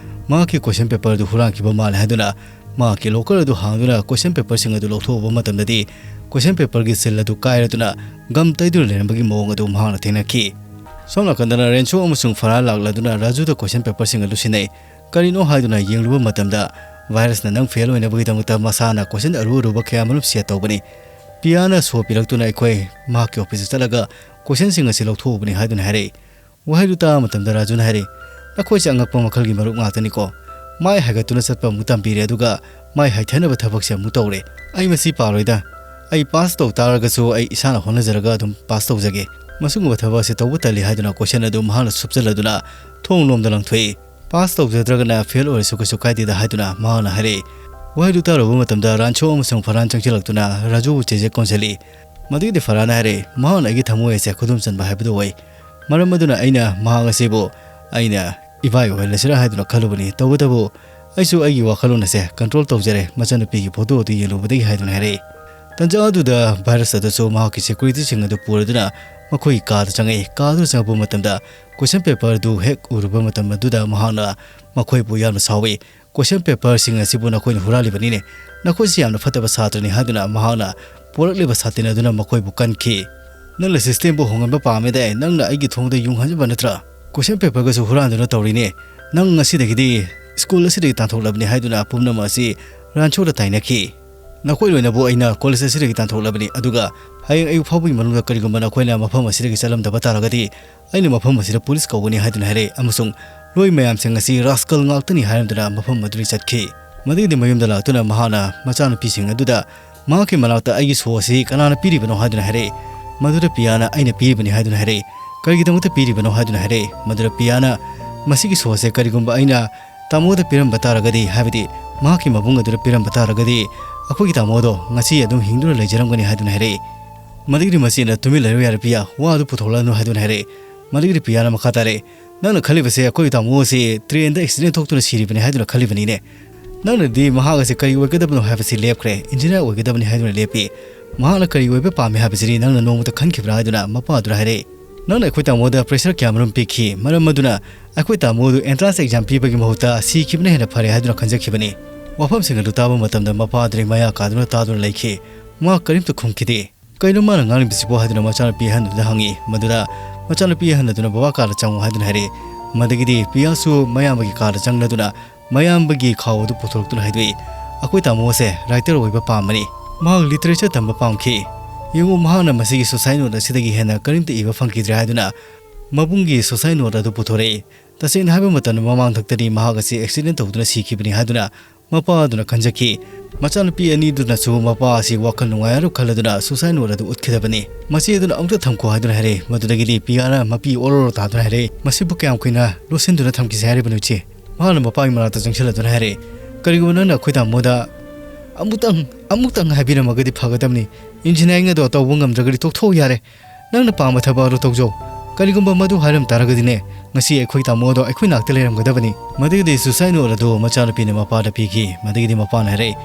ꯃꯍꯥꯛꯀꯤ question paper ꯑꯗꯨ ꯍꯨꯔꯥꯟꯈꯤꯕ ꯃꯥꯜꯂꯦ ꯍꯥꯏꯗꯨꯅ ꯃꯍꯥꯛꯀꯤ locker ꯑꯗꯨ ꯍꯥꯡꯗꯨꯅ question paper ꯁꯤꯡ ꯑꯗꯨ ꯂꯧꯊꯣꯛꯎꯕ ꯃꯇꯝꯗꯗꯤ question paper ꯒꯤ seal ꯑꯗꯨ ꯀꯥꯏꯔꯗꯨꯅ gum ꯇꯩꯗꯨꯅ ꯂꯩꯔꯝꯕꯒꯤ ꯃꯑꯣꯡ ꯑꯗꯨ ꯃꯍꯥꯛꯅ ꯊꯦꯡꯅꯈꯤ꯫ ꯁꯣꯝ ꯅꯥꯀꯟꯗꯅ ꯔꯦꯟꯁꯣ ꯑꯃꯁꯨꯡ ꯐꯔꯥꯟ ꯂꯥꯛꯂꯗꯨꯅ ꯔꯥꯖꯨꯗ question paper ꯁꯤꯡ ꯑꯗꯨ ꯁꯤꯟꯅꯩ꯫ ꯀꯔꯤꯅꯣ ꯍꯥꯏꯗꯨꯅ ꯌꯦꯡꯂꯨꯕ ꯃꯇꯝꯗ ꯚꯥꯏꯔꯁꯅ ꯅꯪ fail ꯑꯣꯏꯅꯕꯒꯤꯗꯃꯛꯇ ꯃꯁꯥꯅ question ꯑꯔꯨ ꯑꯔꯨꯕ ꯀꯌꯥ ꯑꯃꯔꯣꯝ set ꯇꯧꯕꯅꯤ꯫ ꯄꯤꯌꯥꯅ ꯁꯣ ꯄꯤꯔꯛꯇꯨꯅ ꯑꯩꯈꯣꯏ ꯃꯍꯥꯛꯀꯤ office ꯇ ꯆꯠꯂꯒ question ꯁꯤꯡ ꯑꯁꯤ ꯂꯧꯊꯣꯛꯎꯕꯅꯤ ꯍꯥꯏꯗꯨꯅ ꯍꯥꯏꯔꯛꯏ꯫ ꯋꯥꯍꯩꯗꯨ ꯇꯥꯕ ꯃꯇꯝꯗ ꯔꯥꯖꯨꯅ ꯍꯥꯏꯔꯛꯏ, "ꯅꯈꯣꯏꯁꯦ ꯑꯉꯛꯄ ꯃꯈꯜꯒꯤ ꯃꯔꯨꯞ ꯉꯥꯛꯇꯅꯤꯀꯣ꯫ ꯃꯥꯏ ꯍꯥꯏꯒꯠꯇꯨꯅ ꯆꯠꯄ ꯑꯃꯨꯛ ꯇꯝꯕꯤꯔꯦ, ꯑꯗꯨꯒ ꯃꯥꯏ ꯍꯥꯏꯊꯅꯕ ꯊꯕꯛꯁꯦ ꯑꯃꯨꯛ ꯇꯧꯔꯦ꯫ ꯑꯩ ꯃꯁꯤ ꯄꯥꯔꯣꯏꯗ꯫ ꯑꯩ pass ꯇꯧ ꯇꯥꯔꯒꯁꯨ ꯑꯩ ꯏꯁꯥꯅ ꯍꯣꯠꯅꯖꯔꯒ ꯑꯗꯨꯝ pass ꯇꯧꯖꯒꯦ꯫ ꯃꯁꯤꯒꯨꯝꯕ ꯊꯕꯛ ꯑꯁꯤ ꯇꯧꯕ ꯇꯜꯂꯤ" ꯍꯥꯏꯗꯨꯅ question ꯑꯗꯨ ꯃꯍꯥꯛꯅ ꯁꯨꯞꯆꯜꯂꯗꯨꯅ ꯊꯣꯡ ꯂꯣꯝꯗ ꯂꯪꯊꯣꯛꯏ꯫ "Pass ꯇꯧꯖꯗ꯭ꯔꯒꯅ fail ꯑꯣꯏꯔꯁꯨ ꯀꯩꯁꯨ ꯀꯥꯏꯗꯦꯗ" ꯍꯥꯏꯗꯨꯅ ꯃꯍꯥꯛꯅ ꯍꯥꯏꯔꯛꯏ꯫ ꯋꯥꯍꯩꯗꯨ ꯇꯥꯔꯨꯕ ꯃꯇꯝꯗ ꯔꯥꯟꯁꯣ ꯑꯃꯁꯨꯡ ꯐꯔꯥꯟ ꯆꯪꯁꯤꯜꯂꯛꯇꯨꯅ ꯔꯥꯖꯨꯕꯨ ꯆꯦꯖꯦꯛ ꯀꯣꯟꯁꯤꯜꯂꯤ꯫ ꯃꯗꯨꯒꯤꯗꯤ ꯐꯔꯥꯟꯅ ꯍꯥꯏꯔꯛꯏ, "ꯃꯍꯥꯛꯅ ꯑꯩꯒꯤ ꯊꯃꯣꯏ ꯑꯁꯦ ꯈꯨꯗꯨꯝ ꯆꯟꯕ ꯍꯥꯏꯕꯗꯨ ꯑꯣꯏ꯫ ꯃꯔꯝ ꯑꯗꯨꯅ ꯑꯩꯅ ꯃꯍꯥꯛ ꯑꯁꯤꯕꯨ ꯑꯩꯅ ꯏꯕꯥꯏ ꯑꯣꯏꯍꯜꯂꯁꯤꯔꯥ ꯍꯥꯏꯗꯨꯅ ꯈꯜꯂꯨꯕꯅꯤ꯫ ꯇꯧꯕꯇꯕꯨ ꯑꯩꯁꯨ ꯑꯩꯒꯤ ꯋꯥꯈꯜꯂꯣꯟ ꯑꯁꯦ control ꯇꯧꯖꯔꯦ, ꯃꯆꯟꯅꯨꯄꯤꯒꯤ photo ꯑꯗꯨ ꯌꯦꯡꯂꯨꯕꯗꯒꯤ" ꯍꯥꯏꯗꯨꯅ ꯍꯥꯏꯔꯛꯏ꯫ ꯇꯟꯖꯥ ꯑꯗꯨꯗ ꯚꯥꯏꯔꯁ ꯑꯗꯨꯁꯨ ꯃꯍꯥꯛꯀꯤ security ꯁꯤꯡ ꯑꯗꯨ ꯄꯨꯔꯗꯨꯅ ꯃꯈꯣꯏꯒꯤ ꯀꯥꯗ ꯆꯪꯉꯛꯏ꯫ ꯀꯥ ꯑꯗꯨꯗ ꯆꯪꯉꯛꯄ ꯃꯇꯝꯗ question paper ꯑꯗꯨ ꯍꯦꯛ ꯎꯔꯨꯕ ꯃꯇꯝ ꯑꯗꯨꯗ ꯃꯍꯥꯛꯅ ꯃꯈꯣꯏꯕꯨ ꯌꯥꯝꯅ ꯁꯥꯎꯏ꯫ "Question paper ꯁꯤꯡ ꯑꯁꯤꯕꯨ ꯅꯈꯣꯏꯅ ꯍꯨꯔꯥꯜꯂꯤꯕꯅꯤꯅꯦ꯫ ꯅꯈꯣꯏꯁꯤ ꯌꯥꯝꯅ ꯐꯠꯇꯕ ꯁꯥꯇ꯭ꯔꯅꯤ" ꯍꯥꯏꯗꯨꯅ ꯃꯍꯥꯛꯅ ꯄꯣꯔꯛꯂꯤꯕ ꯁꯥꯇꯤꯟ ꯑꯗꯨꯅ ꯃꯈꯣꯏꯕꯨ ꯀꯟꯈꯤ꯫ "ꯅꯪꯅ systemꯕꯨ ꯍꯣꯡꯍꯟꯕ ꯄꯥꯝꯃꯦꯗꯥꯏ? ꯅꯪꯅ ꯑꯩꯒꯤ ꯊꯣꯡꯗ ꯌꯨꯡ ꯍꯥꯟꯖꯕ ꯅꯠꯇ꯭ꯔꯥ? Question paperꯒꯁꯨ ꯍꯨꯔꯥꯟꯗꯨꯅ ꯇꯧꯔꯤꯅꯦ꯫ ꯅꯪ ꯉꯁꯤꯗꯒꯤꯗꯤ school ꯑꯁꯤꯗꯒꯤ ꯇꯥꯟꯊꯣꯛꯂꯕꯅꯤ" ꯍꯥꯏꯗꯨꯅ ꯄꯨꯝꯅꯃꯛ ꯑꯁꯤ ꯔꯥꯟꯆꯣꯗ ꯇꯥꯏꯅꯈꯤ꯫ "ꯅꯈꯣꯏ ꯂꯣꯏꯅꯕꯨ ꯑꯩꯅ college ꯑꯁꯤꯗꯒꯤ ꯇꯥꯟꯊꯣꯛꯂꯕꯅꯤ, ꯑꯗꯨꯒ ꯍꯌꯦꯡ ꯑꯌꯨꯛ ꯐꯥꯎꯕꯒꯤ ꯃꯅꯨꯡꯗ ꯀꯔꯤꯒꯨꯝꯕ ꯅꯈꯣꯏꯅ ꯃꯐꯝ ꯑꯁꯤꯗꯒꯤ ꯆꯠꯂꯝꯗꯕ ꯇꯥꯔꯒꯗꯤ, ꯑꯩꯅ ꯃꯐꯝ ꯑꯁꯤꯗ police ꯀꯧꯒꯅꯤ" ꯍꯥꯏꯗꯨꯅ ꯍꯥꯏꯔꯛꯏ, ꯑꯃꯁꯨꯡ "ꯂꯣꯏ ꯃꯌꯥꯝꯁꯦ ꯉꯁꯤ rascal ꯉꯥꯛꯇꯅꯤ" ꯍꯥꯏꯔꯝꯗꯨꯅ ꯃꯐꯝ ꯑꯗꯨꯗꯒꯤ ꯆꯠꯈꯤ꯫ ꯃꯗꯨꯒꯤꯗꯤ ꯃꯌꯨꯝꯗ ꯂꯥꯛꯇꯨꯅ ꯃꯍꯥꯛꯅ ꯃꯆꯥꯅꯨꯄꯤꯁꯤꯡ ꯑꯗꯨꯗ ꯃꯍꯥꯛꯀꯤ ꯃꯅꯥꯛꯇ "ꯑꯩꯒꯤ ꯁꯣ ꯑꯁꯤ ꯀꯅꯥꯅ ꯄꯤꯔꯤꯕꯅꯣ?" ꯍꯥꯏꯗꯨꯅ ꯍꯥꯏꯔꯛꯏ꯫ ꯃꯗꯨꯗ ꯄꯤꯌꯥꯅ "ꯑꯩꯅ ꯄꯤꯔꯤꯕꯅꯤ" ꯍꯥꯏꯗꯨꯅ ꯍꯥꯏꯔꯛꯏ꯫ "ꯀꯔꯤꯒꯤꯗꯃꯛꯇ ꯄꯤꯔꯤꯕꯅꯣ?" ꯍꯥꯏꯗꯨꯅ ꯍꯥꯏꯔꯛꯏ꯫ ꯃꯗꯨꯗ ꯄꯤꯌꯥꯅ "ꯃꯁꯤꯒꯤ ꯁꯣ ꯑꯁꯦ ꯀꯔꯤꯒꯨꯝꯕ ꯑꯩꯅ ꯇꯥꯃꯣꯗ ꯄꯤꯔꯝꯕ ꯇꯥꯔꯒꯗꯤ, ꯍꯥꯏꯕꯗꯤ ꯃꯍꯥꯛꯀꯤ ꯃꯕꯨꯡ ꯑꯗꯨꯗ ꯄꯤꯔꯝꯕ ꯇꯥꯔꯒꯗꯤ, ꯑꯩꯈꯣꯏꯒꯤ ꯇꯥꯃꯣ ꯑꯗꯣ ꯉꯁꯤ ꯑꯗꯨꯝ ꯍꯤꯡꯗꯨꯅ ꯂꯩꯖꯔꯝꯒꯅꯤ" ꯍꯥꯏꯗꯨꯅ ꯍꯥꯏꯔꯛꯏ꯫ ꯃꯗꯨꯒꯤꯗꯤ ꯃꯆꯦꯅ "ꯇꯨꯃꯤꯟ ꯂꯩꯔꯣ ꯌꯥꯔꯦ ꯄꯤꯌꯥ, ꯋꯥ ꯑꯗꯨ ꯄꯨꯊꯣꯛꯂꯛꯑꯅꯨ" ꯍꯥꯏꯗꯨꯅ ꯍꯥꯏꯔꯛꯏ꯫ ꯃꯗꯨꯒꯤꯗꯤ ꯄꯤꯌꯥꯅ ꯃꯈꯥ ꯇꯥꯔꯛꯏ, "ꯅꯪꯅ ꯈꯜꯂꯤꯕꯁꯦ ꯑꯩꯈꯣꯏꯒꯤ ꯇꯥꯃꯣ ꯑꯁꯤ trainꯗ accident ꯊꯣꯛꯇꯨꯅ ꯁꯤꯔꯤꯕꯅꯤ ꯍꯥꯏꯗꯨꯅ ꯈꯜꯂꯤꯕꯅꯤꯅꯦ꯫ ꯅꯪꯅꯗꯤ ꯃꯍꯥꯛ ꯑꯁꯤ ꯀꯔꯤ ꯑꯣꯏꯒꯗꯕꯅꯣ ꯍꯥꯏꯕꯁꯤ ꯂꯦꯞꯈ꯭ꯔꯦ, engineer ꯑꯣꯏꯒꯗꯕꯅꯤ ꯍꯥꯏꯗꯨꯅ ꯂꯦꯞꯄꯤ꯫ ꯃꯍꯥꯛꯅ ꯀꯔꯤ ꯑꯣꯏꯕ ꯄꯥꯝꯃꯤ ꯍꯥꯏꯕꯁꯤꯗꯤ ꯅꯪꯅ ꯅꯣꯡꯃꯇ ꯈꯟꯈꯤꯕ꯭ꯔꯥ?" ꯍꯥꯏꯗꯨꯅ ꯃꯄꯥ ꯑꯗꯨꯅ ꯍꯥꯏꯔꯛꯏ꯫ "ꯅꯪꯅ ꯑꯩꯈꯣꯏ ꯇꯥꯃꯣꯗ pressure ꯀꯌꯥꯃꯔꯨꯝ ꯄꯤꯈꯤ, ꯃꯔꯝ ꯑꯗꯨꯅ ꯑꯩꯈꯣꯏ ꯇꯥꯃꯣ ꯑꯗꯨ entrance exam ꯄꯤꯕꯒꯤ ꯃꯍꯨꯠꯇ ꯁꯤꯈꯤꯕꯅ ꯍꯦꯟꯅ ꯐꯔꯦ" ꯍꯥꯏꯗꯨꯅ ꯈꯟꯖꯈꯤꯕꯅꯤ꯫ ꯋꯥꯐꯝꯁꯤꯡ ꯑꯗꯨ ꯇꯥꯕ ꯃꯇꯝꯗ ꯃꯄꯥ ꯑꯗꯨꯗꯤ ꯃꯌꯥ ꯀꯥꯗꯨꯅ ꯇꯥꯗꯨꯅ ꯂꯩꯈꯤ꯫ ꯃꯍꯥꯛ ꯀꯔꯤꯝꯇ ꯈꯨꯝꯈꯤꯗꯦ꯫ "ꯀꯩꯅꯣ ꯃꯥꯅ ꯉꯥꯡꯂꯤꯕꯁꯤꯕꯣ?" ꯍꯥꯏꯗꯨꯅ ꯃꯆꯥꯅꯨꯄꯤ ꯑꯍꯟꯗꯨꯗ ꯍꯪꯉꯤ꯫ ꯃꯗꯨꯗ ꯃꯆꯥꯅꯨꯄꯤ ꯑꯍꯟ ꯑꯗꯨꯅ "ꯕꯕꯥ, ꯀꯥꯗ ꯆꯪꯉꯨ" ꯍꯥꯏꯗꯨꯅ ꯍꯥꯏꯔꯛꯏ꯫ ꯃꯗꯒꯤꯗꯤ ꯄꯤꯌꯥꯁꯨ ꯃꯌꯥꯝꯕꯒꯤ ꯀꯥꯗ ꯆꯪꯂꯗꯨꯅ ꯃꯌꯥꯝꯕꯒꯤ ꯈꯥꯎ ꯑꯗꯨ ꯄꯨꯊꯣꯔꯛꯇꯨꯅ ꯍꯥꯏꯗꯣꯛꯏ, "ꯑꯩꯈꯣꯏ ꯇꯥꯃꯣ ꯑꯁꯦ writer ꯑꯣꯏꯕ ꯄꯥꯝꯕꯅꯤ꯫ ꯃꯍꯥꯛ literature ꯇꯝꯕ ꯄꯥꯝꯈꯤ꯫ ꯌꯦꯡꯉꯨ, ꯃꯍꯥꯛꯅ ꯃꯁꯤꯒꯤ suicide note ꯑꯁꯤꯗꯒꯤ ꯍꯦꯟꯅ ꯀꯔꯤꯝꯇ ꯏꯕ ꯐꯪꯈꯤꯗ꯭ꯔꯦ" ꯍꯥꯏꯗꯨꯅ ꯃꯕꯨꯡꯒꯤ suicide note ꯑꯗꯨ ꯄꯨꯊꯣꯔꯛꯏ꯫ ꯇꯁꯦꯡꯅ ꯍꯥꯏꯕ ꯃꯇꯝꯗ, ꯃꯃꯥꯡꯊꯛꯇꯗꯤ ꯃꯍꯥꯛ ꯑꯁꯤ accident ꯇꯧꯗꯨꯅ ꯁꯤꯈꯤꯕꯅꯤ ꯍꯥꯏꯗꯨꯅ ꯃꯄꯥ ꯑꯗꯨꯅ ꯈꯟꯖꯈꯤ꯫ ꯃꯆꯥꯅꯨꯄꯤ ꯑꯅꯤꯗꯨꯅꯁꯨ ꯃꯄꯥ ꯑꯁꯤ ꯋꯥꯈꯜ ꯅꯨꯡꯉꯥꯏꯔꯣꯏ ꯈꯜꯂꯗꯨꯅ suicide note ꯑꯗꯨ ꯎꯠꯈꯤꯗꯕꯅꯤ꯫ "ꯃꯁꯤ ꯑꯗꯨꯅ ꯑꯃꯨꯛꯇ ꯊꯝꯈꯣ" ꯍꯥꯏꯗꯨꯅ ꯍꯥꯏꯔꯛꯏ꯫ ꯃꯗꯨꯗꯒꯤꯗꯤ ꯄꯤꯌꯥꯅ ꯃꯄꯤ ꯑꯣꯔꯣ ꯑꯣꯔꯣ ꯇꯥꯗꯨꯅ ꯍꯥꯏꯔꯛꯏ, "ꯃꯁꯤꯕꯨ ꯀꯌꯥꯝ ꯀꯨꯏꯅ ꯂꯣꯠꯁꯤꯟꯗꯨꯅ ꯊꯝꯈꯤꯁꯦ ꯍꯥꯏꯔꯤꯕꯅꯣ, ꯏꯆꯦ?" ꯃꯍꯥꯛꯅ ꯃꯄꯥꯒꯤ ꯃꯅꯥꯛꯇ ꯆꯪꯁꯤꯜꯂꯗꯨꯅ ꯍꯥꯏꯔꯛꯏ, "ꯀꯔꯤꯒꯨꯝꯕ ꯅꯪꯅ ꯑꯩꯈꯣꯏ ꯇꯥꯃꯣꯗ ꯑꯃꯨꯛꯇꯪ, ꯑꯃꯨꯛꯇꯪ ꯍꯥꯏꯕꯤꯔꯝꯃꯒꯗꯤ ꯐꯒꯗꯕꯅꯤ꯫ Engineering ꯑꯗꯣ ꯇꯧꯕ ꯉꯝꯗ꯭ꯔꯒꯗꯤ ꯇꯣꯛꯊꯣꯛꯎ ꯌꯥꯔꯦ꯫ ꯅꯪꯅ ꯄꯥꯝꯕ ꯊꯕꯛ ꯑꯗꯨ ꯇꯧꯖꯧ꯫ ꯀꯔꯤꯒꯨꯝꯕ ꯃꯗꯨ ꯍꯥꯏꯔꯝ ꯇꯥꯔꯒꯗꯤꯅꯦ, ꯉꯁꯤ ꯑꯩꯈꯣꯏ ꯇꯥꯃꯣ ꯑꯗꯣ ꯑꯩꯈꯣꯏ ꯅꯥꯛꯇ ꯂꯩꯔꯝꯒꯗꯕꯅꯤ꯫" ꯃꯗꯨꯒꯤꯗꯤ suicide note ꯑꯗꯨ ꯃꯆꯥꯅꯨꯄꯤꯅ ꯃꯄꯥꯗ ꯄꯤꯈꯤ꯫ ꯃꯗꯨꯒꯤꯗꯤ ꯃꯄꯥꯅ ꯍꯥꯏꯔꯛꯏ,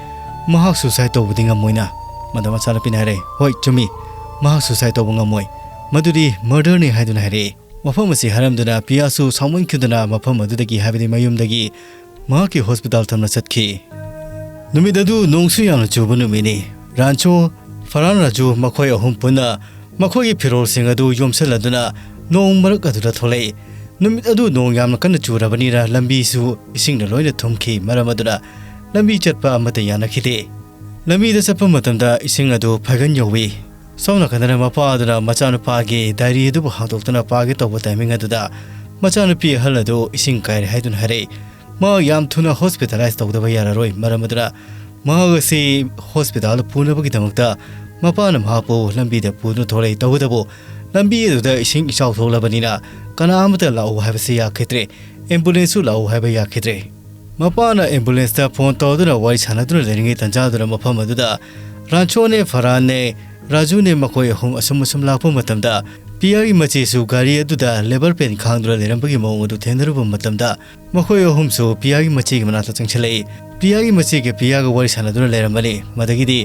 "ꯃꯍꯥꯛ suicide ꯇꯧꯕꯗꯤ ꯉꯝꯃꯣꯏꯅ꯫" ꯃꯗ ꯃꯆꯥꯅꯨꯄꯤꯅ ꯍꯥꯏꯔꯛꯏ, "ꯍꯣꯏ, ꯆꯨꯝꯃꯤ, ꯃꯍꯥꯛ suicide ꯇꯧꯕ ꯉꯝꯃꯣꯏ꯫ ꯃꯗꯨꯗꯤ murderꯅꯤ" ꯍꯥꯏꯗꯨꯅ ꯍꯥꯏꯔꯛꯏ꯫ ꯋꯥꯐꯝ ꯑꯁꯤ ꯍꯥꯏꯔꯝꯗꯨꯅ ꯄꯤꯌꯥꯁꯨ ꯁꯥꯎꯃꯟꯈꯤꯗꯨꯅ ꯃꯐꯝ ꯑꯗꯨꯗꯒꯤ, ꯍꯥꯏꯕꯗꯤ ꯃꯌꯨꯝꯗꯒꯤ, ꯃꯍꯥꯛꯀꯤ hospital ꯇꯝꯅ ꯆꯠꯈꯤ꯫ ꯅꯨꯃꯤꯠ ꯑꯗꯨ ꯅꯣꯡꯁꯨ ꯌꯥꯝꯅ ꯆꯨꯕ ꯅꯨꯃꯤꯠꯅꯤ꯫ ꯔꯥꯟꯆꯣ ꯐꯔꯍꯥꯟ, ꯔꯥꯖꯨ ꯃꯈꯣꯏ ꯑꯍꯨꯝ ꯄꯨꯟꯅ ꯃꯈꯣꯏꯒꯤ ꯐꯤꯔꯣꯜꯁꯤꯡ ꯑꯗꯨ ꯌꯣꯝꯁꯤꯜꯂꯗꯨꯅ ꯅꯣꯡ ꯃꯔꯛ ꯑꯗꯨꯗ ꯊꯣꯛꯂꯛꯏ꯫ ꯅꯨꯃꯤꯠ ꯑꯗꯨ ꯅꯣꯡ ꯌꯥꯝꯅ ꯀꯟꯅ ꯆꯨꯔꯕꯅꯤꯅ ꯂꯝꯕꯤꯁꯨ ꯏꯁꯤꯡꯅ ꯂꯣꯏꯅ ꯊꯨꯝꯈꯤ꯫ ꯃꯔꯝ ꯑꯗꯨꯅ ꯂꯝꯕꯤ ꯆꯠꯄ ꯑꯃꯠꯇ ꯌꯥꯅꯈꯤꯗꯦ꯫ ꯂꯝꯕꯤꯗ ꯆꯠꯄ ꯃꯇꯝꯗ ꯏꯁꯤꯡ ꯑꯗꯨ ꯐꯥꯏꯒꯟ ꯌꯧꯏ꯫ ꯁꯣꯝ ꯅꯥꯀꯟꯗꯅ ꯃꯄꯥ ꯑꯗꯨꯅ ꯃꯆꯥꯅꯨꯄꯥꯒꯤ ꯗꯥꯏꯔꯤ ꯑꯗꯨꯕꯨ ꯍꯥꯡꯗꯣꯛꯇꯨꯅ ꯄꯥꯒꯦ ꯇꯧꯕ ꯇꯥꯏꯃꯤꯡ ꯑꯗꯨꯗ ꯃꯆꯥꯅꯨꯄꯤ ꯑꯍꯜ ꯑꯗꯨ ꯏꯁꯤꯡ ꯀꯥꯏꯔꯦ ꯍꯥꯏꯗꯨꯅ ꯍꯥꯏꯔꯛꯏ꯫ ꯃꯍꯥꯛ ꯌꯥꯝ ꯊꯨꯅ ꯍꯣꯁꯄꯤꯇꯥꯂꯥꯏꯁ ꯇꯧꯗꯕ ꯌꯥꯔꯔꯣꯏ꯫ ꯃꯔꯝ ꯑꯗꯨꯅ ꯃꯍꯥꯛ ꯑꯁꯤ ꯍꯣꯁꯄꯤꯇꯥꯜꯗ ꯄꯨꯅꯕꯒꯤꯗꯃꯛꯇ ꯃꯄꯥꯅ ꯃꯍꯥꯛꯄꯨ ꯂꯝꯕꯤꯗ ꯄꯨꯗꯨꯅ ꯊꯣꯛꯂꯛꯏ꯫ ꯇꯧꯕꯇꯕꯨ ꯂꯝꯕꯤ ꯑꯗꯨꯗ ꯏꯁꯤꯡ ꯏꯆꯥꯎ ꯊꯣꯛꯂꯕꯅꯤꯅ ꯀꯅꯥ ꯑꯃꯠꯇ ꯂꯥꯛꯎ ꯍꯥꯏꯕꯁꯤ ꯌꯥꯈꯤꯗ꯭ꯔꯦ꯫ ꯑꯦꯝꯕꯨꯂꯦꯟꯁꯁꯨ ꯂꯥꯛꯎ ꯍꯥꯏꯕ ꯌꯥꯈꯤꯗ꯭ꯔꯦ꯫ ꯃꯄꯥꯅ ꯑꯦꯝꯕꯨꯂꯦꯟꯁꯇ ꯐꯣꯟ ꯇꯧꯗꯨꯅ ꯋꯥꯔꯤ ꯁꯥꯟꯅꯗꯨꯅ ꯂꯩꯔꯤꯉꯩ ꯇꯥꯟꯖꯥꯗꯨꯗ ꯃꯐꯝ ꯑꯗꯨꯗ ꯔꯥꯟꯁꯣꯅꯦ, ꯐꯔꯥꯟꯅꯦ, ꯔꯥꯖꯨꯅꯦ ꯃꯈꯣꯏ ꯑꯍꯨꯝ ꯑꯁꯨꯝ ꯑꯁꯨꯝ ꯂꯥꯛꯄ ꯃꯇꯝꯗ ꯄꯤꯌꯥꯒꯤ ꯃꯆꯦꯁꯨ ꯒꯥꯔꯤ ꯑꯗꯨꯗ ꯂꯦꯕꯔ ꯄꯦꯟ ꯈꯥꯡꯗꯨꯅ ꯂꯩꯔꯝꯕꯒꯤ ꯃꯑꯣꯡ ꯑꯗꯨ ꯊꯦꯡꯅꯔꯨꯕ ꯃꯇꯝꯗ ꯃꯈꯣꯏ ꯑꯍꯨꯝꯁꯨ ꯄꯤꯌꯥꯒꯤ ꯃꯆꯦꯒꯤ ꯃꯅꯥꯛꯇ ꯆꯪꯁꯤꯜꯂꯛꯏ꯫ ꯄꯤꯌꯥꯒꯤ ꯃꯆꯦꯒ ꯄꯤꯌꯥꯒ ꯋꯥꯔꯤ ꯁꯥꯟꯅꯗꯨꯅ ꯂꯩꯔꯝꯕꯅꯤ꯫ ꯃꯗꯒꯤꯗꯤ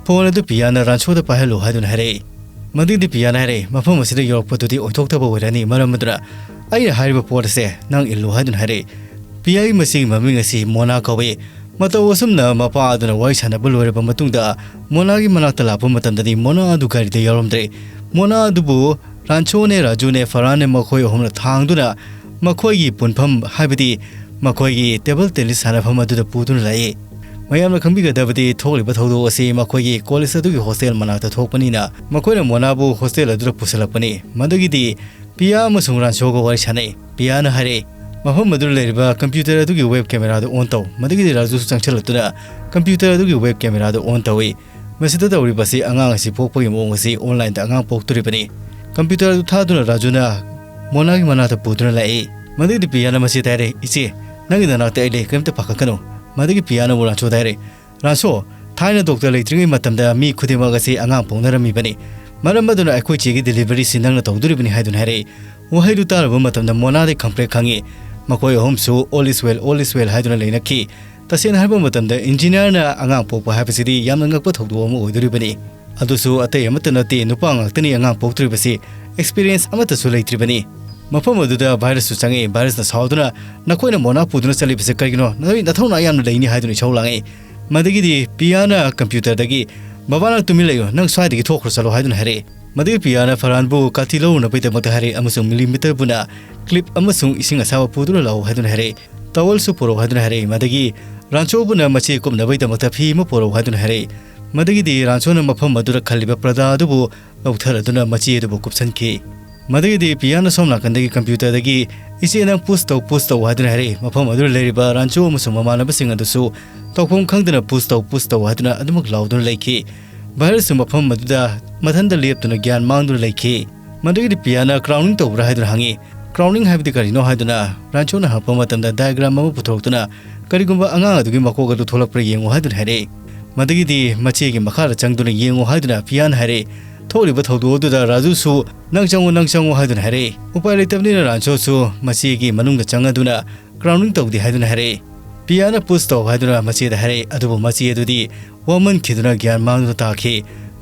ꯐꯣꯟ ꯑꯗꯨ ꯄꯤꯌꯥꯅ ꯔꯥꯟꯁꯣꯗ ꯄꯥꯏꯍꯜꯂꯨ ꯍꯥꯏꯗꯨꯅ ꯍꯥꯏꯔꯛꯏ꯫ ꯃꯗꯒꯤꯗꯤ ꯄꯤꯌꯥꯅ ꯍꯥꯏꯔꯛꯏ, "ꯃꯐꯝ ꯑꯁꯤꯗ ꯌꯧꯔꯛꯄꯗꯨꯗꯤ ꯑꯣꯏꯊꯣꯛꯇꯕ ꯑꯣꯏꯔꯅꯤ, ꯃꯔꯝ ꯑꯗꯨꯅ ꯑꯩꯅ ꯍꯥꯏꯔꯤꯕ ꯄꯣꯠ ꯑꯁꯦ ꯅꯪ ꯏꯜꯂꯨ" ꯍꯥꯏꯗꯨꯅ ꯍꯥꯏꯔꯛꯏ꯫ ꯄꯤꯌꯥꯒꯤ ꯃꯆꯦꯒꯤ ꯃꯃꯤꯡ ꯑꯁꯤ ꯃꯣꯅꯥ ꯀꯧꯏ꯫ ꯃꯇꯧ ꯑꯁꯨꯝꯅ ꯃꯄꯥ ꯑꯗꯨꯅ ꯋꯥꯔꯤ ꯁꯥꯟꯅꯕ ꯂꯣꯏꯔꯕ ꯃꯇꯨꯡꯗ ꯃꯣꯅꯥꯒꯤ ꯃꯅꯥꯛꯇ ꯂꯥꯛꯄ ꯃꯇꯝꯗꯗꯤ ꯃꯣꯅꯥ ꯑꯗꯨ ꯒꯥꯔꯤꯗ ꯌꯥꯎꯔꯝꯗ꯭ꯔꯦ꯫ ꯃꯣꯅꯥ ꯑꯗꯨꯕꯨ ꯔꯥꯟꯁꯣꯅꯦ, ꯔꯥꯖꯨꯅꯦ, ꯐꯔꯍꯥꯟꯅꯦ ꯃꯈꯣꯏ ꯑꯍꯨꯝꯅ ꯊꯥꯡꯗꯨꯅ ꯃꯈꯣꯏꯒꯤ ꯄꯨꯟꯐꯝ, ꯍꯥꯏꯕꯗꯤ ꯃꯈꯣꯏꯒꯤ ꯇꯦꯕꯜ ꯇꯦꯅꯤꯁ ꯁꯥꯟꯅꯐꯝ ꯑꯗꯨꯗ ꯄꯨꯗꯨꯅ ꯂꯥꯛꯏ꯫ ꯃꯌꯥꯝꯅ ꯈꯪꯕꯤꯒꯗꯕꯗꯤ ꯊꯣꯛꯂꯤꯕ ꯊꯧꯗꯣꯛ ꯑꯁꯤ ꯃꯈꯣꯏꯒꯤ ꯀꯣꯂꯦꯖ ꯑꯗꯨꯒꯤ ꯍꯣꯁꯇꯦꯜ ꯃꯅꯥꯛꯇ ꯊꯣꯛꯄꯅꯤꯅ ꯃꯈꯣꯏꯅ ꯃꯣꯅꯥꯕꯨ ꯍꯣꯁꯇꯦꯜ ꯑꯗꯨꯗ ꯄꯨꯁꯤꯜꯂꯛꯄꯅꯤ꯫ ꯃꯗꯨꯒꯤꯗꯤ ꯄꯤꯌꯥ ꯑꯃꯁꯨꯡ ꯔꯥꯟꯁꯣꯒ ꯋꯥꯔꯤ ꯁꯥꯟꯅꯩ꯫ ꯄꯤꯌꯥꯅ ꯍꯥꯏꯔꯛꯏ, "ꯃꯐꯝ ꯑꯗꯨꯗ ꯂꯩꯔꯤꯕ ꯀꯝꯄ꯭ꯌꯨꯇꯔ ꯑꯗꯨꯒꯤ ꯋꯦꯕ ꯀꯦꯃꯦꯔꯥꯗꯨ ꯑꯣꯟ ꯇꯧ꯫" ꯃꯗꯨꯒꯤꯗꯤ ꯔꯥꯖꯨꯁꯨ ꯆꯪꯁꯤꯜꯂꯛꯇꯨꯅ ꯀꯝꯄ꯭ꯌꯨꯇꯔ ꯑꯗꯨꯒꯤ ꯋꯦꯕ ꯀꯦꯃꯦꯔꯥꯗꯨ ꯑꯣꯟ ꯇꯧꯏ꯫ ꯃꯁꯤꯗ ꯇꯧꯔꯤꯕꯁꯤ ꯑꯉꯥꯡ ꯑꯁꯤ ꯄꯣꯛꯄꯒꯤ ꯃꯑꯣꯡ ꯑꯁꯤ ꯑꯣꯟꯂꯥꯏꯟꯗ ꯑꯉꯥꯡ ꯄꯣꯛꯇꯣꯔꯤꯕꯅꯤ꯫ ꯀꯝꯄ꯭ꯌꯨꯇꯔ ꯑꯗꯨ ꯊꯥꯗꯨꯅ ꯔꯥꯖꯨꯅ ꯃꯣꯅꯥꯒꯤ ꯃꯅꯥꯛꯇ ꯄꯨꯗꯨꯅ ꯂꯥꯛꯏ꯫ ꯃꯗꯨꯒꯤꯗꯤ ꯄꯤꯌꯥꯅ ꯃꯆꯦꯗ ꯍꯥꯏꯔꯦ, "ꯏꯆꯦ, ꯅꯪꯒꯤ ꯅꯅꯥꯛꯇ ꯑꯩ ꯂꯩ, ꯀꯔꯤꯝꯇ ꯄꯥꯈꯠꯀꯅꯨ꯫" ꯃꯗꯨꯒꯤ ꯄꯤꯌꯥꯅ ꯑꯃꯨꯛ ꯔꯥꯟꯁꯣꯗ ꯍꯥꯏꯔꯦ, "ꯔꯥꯟꯁꯣ, ꯊꯥꯏꯅ ꯗꯣꯛꯇꯔ ꯂꯩꯇ꯭ꯔꯤꯉꯩ ꯃꯇꯝꯗ ꯃꯤ ꯈꯨꯗꯤꯡꯃꯛ ꯑꯁꯤ ꯑꯉꯥꯡ ꯄꯣꯛꯅꯔꯝꯃꯤꯕꯅꯤ꯫ ꯃꯔꯝ ꯑꯗꯨꯅ ꯑꯩꯈꯣꯏ ꯆꯦꯒꯤ ꯗꯦꯂꯤꯚꯔꯤꯁꯤ ꯅꯪꯅ ꯇꯧꯗꯣꯔꯤꯕꯅꯤ" ꯍꯥꯏꯗꯨꯅ ꯍꯥꯏꯔꯛꯏ꯫ ꯋꯥꯍꯩꯗꯨ ꯇꯥꯔꯕ ꯃꯇꯝꯗ ꯃꯣꯅꯥꯗꯤ ꯈꯪꯄ꯭ꯔꯦꯛ ꯈꯪꯉꯤ꯫ ꯃꯈꯣꯏ ꯑꯍꯨꯝꯁꯨ "All is well, all is well" ꯍꯥꯏꯗꯨꯅ ꯂꯩꯅꯈꯤ꯫ ꯇꯁꯦꯡꯅ ꯍꯥꯏꯕ ꯃꯇꯝꯗ ꯏꯟꯖꯤꯅꯤꯌꯥꯔꯅ ꯑꯉꯥꯡ ꯄꯣꯛꯄ ꯍꯥꯏꯕꯁꯤꯗꯤ ꯌꯥꯝꯅ ꯉꯛꯄ ꯊꯧꯗꯣꯛ ꯑꯃ ꯑꯣꯏꯗꯣꯔꯤꯕꯅꯤ꯫ ꯑꯗꯨꯁꯨ ꯑꯇꯩ ꯑꯃꯠꯇ ꯅꯠꯇꯦ, ꯅꯨꯄꯥ ꯉꯥꯛꯇꯅꯤ ꯑꯉꯥꯡ ꯄꯣꯛꯇꯣꯔꯤꯕꯁꯤ꯫ ꯑꯦꯛꯁꯄꯤꯔꯤꯌꯦꯟꯁ ꯑꯃꯠꯇꯁꯨ ꯂꯩꯇ꯭ꯔꯤꯕꯅꯤ꯫ ꯃꯐꯝ ꯑꯗꯨꯗ ꯚꯥꯏꯔꯁꯁꯨ ꯆꯪꯉꯛꯏ꯫ ꯚꯥꯏꯔꯁꯅ ꯁꯥꯎꯗꯨꯅ, "ꯅꯈꯣꯏꯅ ꯃꯣꯅꯥ ꯄꯨꯗꯨꯅ ꯆꯠꯂꯤꯕꯁꯤ ꯀꯔꯤꯒꯤꯅꯣ? ꯅꯈꯣꯏ ꯅꯊꯧꯅꯥ ꯌꯥꯝꯅ ꯂꯩꯅꯤ" ꯍꯥꯏꯗꯨꯅ ꯏꯁꯧ ꯂꯥꯡꯉꯛꯏ꯫ ꯃꯗꯒꯤꯗꯤ ꯄꯤꯌꯥꯅ ꯀꯝꯄ꯭ꯌꯨꯇꯔꯗꯒꯤ "ꯕꯕꯥ, ꯅꯪ ꯇꯨꯃꯤꯟ ꯂꯩꯌꯨ, ꯅꯪ ꯁ꯭ꯋꯥꯏꯗꯒꯤ ꯊꯣꯛꯈ꯭ꯔꯣ ꯆꯠꯂꯣ" ꯍꯥꯏꯗꯨꯅ ꯍꯥꯏꯔꯛꯏ꯫ ꯃꯗꯨꯒꯤ ꯄꯤꯌꯥꯅ ꯐꯔꯍꯥꯟꯕꯨ ꯀꯥꯇꯤ ꯂꯧꯔꯨꯅꯕꯒꯤꯗꯃꯛꯇ ꯍꯥꯏꯔꯛꯏ ꯑꯃꯁꯨꯡ ꯃꯤꯂꯤꯃꯤꯇꯔꯕꯨꯅ ꯀ꯭ꯂꯤꯞ ꯑꯃꯁꯨꯡ ꯏꯁꯤꯡ ꯑꯁꯥꯕ ꯄꯨꯗꯨꯅ ꯂꯥꯛꯎ ꯍꯥꯏꯗꯨꯅ ꯍꯥꯏꯔꯛꯏ꯫ ꯇꯥꯋꯦꯜꯁꯨ ꯄꯨꯔꯛꯎ ꯍꯥꯏꯗꯨꯅ ꯍꯥꯏꯔꯛꯏ꯫ ꯃꯗꯒꯤ ꯔꯥꯟꯆꯣꯕꯨꯅ ꯃꯆꯦ ꯀꯨꯞꯅꯕꯒꯤꯗꯃꯛꯇ ꯐꯤ ꯑꯃ ꯄꯨꯔꯛꯎ ꯍꯥꯏꯗꯨꯅ ꯍꯥꯏꯔꯛꯏ꯫ ꯃꯗꯒꯤꯗꯤ ꯔꯥꯟꯆꯣꯅ ꯃꯐꯝ ꯑꯗꯨꯗ ꯈꯜꯂꯤꯕ ꯄ꯭ꯔꯗꯥ ꯑꯗꯨꯕꯨ ꯂꯧꯊꯔꯗꯨꯅ ꯃꯆꯦ ꯑꯗꯨꯕꯨ ꯀꯨꯞꯁꯟꯈꯤ꯫ ꯃꯗꯒꯤꯗꯤ ꯄꯤꯌꯥꯅ ꯁꯣꯝ ꯅꯥꯀꯟꯗꯒꯤ ꯀꯝꯄ꯭ꯌꯨꯇꯔꯗꯒꯤ, "ꯏꯆꯦ, ꯅꯪ ꯄꯨꯁ ꯇꯧ, ꯄꯨꯁ ꯇꯧ" ꯍꯥꯏꯗꯨꯅ ꯍꯥꯏꯔꯛꯏ꯫ ꯃꯐꯝ ꯑꯗꯨꯗ ꯂꯩꯔꯤꯕ ꯔꯥꯟꯆꯣ ꯑꯃꯁꯨꯡ ꯃꯃꯥꯟꯅꯕꯁꯤꯡ ꯑꯗꯨꯁꯨ ꯇꯧꯐꯝ ꯈꯪꯗꯅ "ꯄꯨꯁ ꯇꯧ, ꯄꯨꯁ ꯇꯧ" ꯍꯥꯏꯗꯨꯅ ꯑꯗꯨꯃꯛ ꯂꯥꯎꯗꯨꯅ ꯂꯩꯈꯤ꯫ ꯚꯥꯏꯔꯁꯁꯨ ꯃꯐꯝ ꯑꯗꯨꯗ ꯃꯊꯟꯇ ꯂꯦꯞꯇꯨꯅ ꯒ꯭ꯌꯥꯟ ꯃꯥꯡꯗꯨꯅ ꯂꯩꯈꯤ꯫ ꯃꯗꯨꯒꯤꯗꯤ ꯄꯤꯌꯥꯅ "ꯀ꯭ꯔꯥꯎꯅꯤꯡ ꯇꯧꯕ꯭ꯔꯥ?" ꯍꯥꯏꯗꯨꯅ ꯍꯪꯉꯤ꯫ "ꯀ꯭ꯔꯥꯎꯅꯤꯡ ꯍꯥꯏꯕꯗꯤ ꯀꯔꯤꯅꯣ?" ꯍꯥꯏꯗꯨꯅ ꯔꯥꯟꯆꯣꯅ ꯍꯪꯉꯛꯄ ꯃꯇꯝꯗ ꯗꯥꯏꯒ꯭ꯔꯥꯝ ꯑꯃ ꯄꯨꯊꯣꯔꯛꯇꯨꯅ, "ꯀꯔꯤꯒꯨꯝꯕ ꯑꯉꯥꯡ ꯑꯗꯨꯒꯤ ꯃꯀꯣꯛ ꯑꯗꯨ ꯊꯣꯛꯂꯛꯄ꯭ꯔꯥ ꯌꯦꯡꯉꯨ" ꯍꯥꯏꯗꯨꯅ ꯍꯥꯏꯔꯛꯏ꯫ ꯃꯗꯒꯤꯗꯤ ꯃꯆꯦꯒꯤ ꯃꯈꯥꯗ ꯆꯪꯗꯨꯅ ꯌꯦꯡꯉꯨ ꯍꯥꯏꯗꯨꯅ ꯄꯤꯌꯥꯅ ꯍꯥꯏꯔꯛꯏ꯫ ꯊꯣꯛꯂꯤꯕ ꯊꯧꯗꯣꯛ ꯑꯗꯨꯗ ꯔꯥꯖꯨꯁꯨ "ꯅꯪ ꯆꯪꯉꯨ, ꯅꯪ ꯆꯪꯉꯨ" ꯍꯥꯏꯗꯨꯅ ꯍꯥꯏꯔꯛꯏ꯫ ꯎꯄꯥꯏ ꯂꯩꯇꯕꯅꯤꯅ ꯔꯥꯟꯆꯣꯁꯨ ꯃꯆꯦꯒꯤ ꯃꯅꯨꯡꯗ ꯆꯪꯉꯗꯨꯅ "ꯀ꯭ꯔꯥꯎꯅꯤꯡ ꯇꯧꯗꯦ" ꯍꯥꯏꯗꯨꯅ ꯍꯥꯏꯔꯛꯏ꯫ ꯄꯤꯌꯥꯅ "ꯄꯨꯁ ꯇꯧ" ꯍꯥꯏꯗꯨꯅ ꯃꯆꯦꯗ ꯍꯥꯏꯔꯛꯏ꯫ ꯑꯗꯨꯕꯨ ꯃꯆꯦ ꯑꯗꯨꯗꯤ ꯋꯥꯃꯟꯈꯤꯗꯨꯅ ꯒ꯭ꯌꯥꯟ ꯃꯥꯡꯗꯨꯅ ꯇꯥꯈꯤ꯫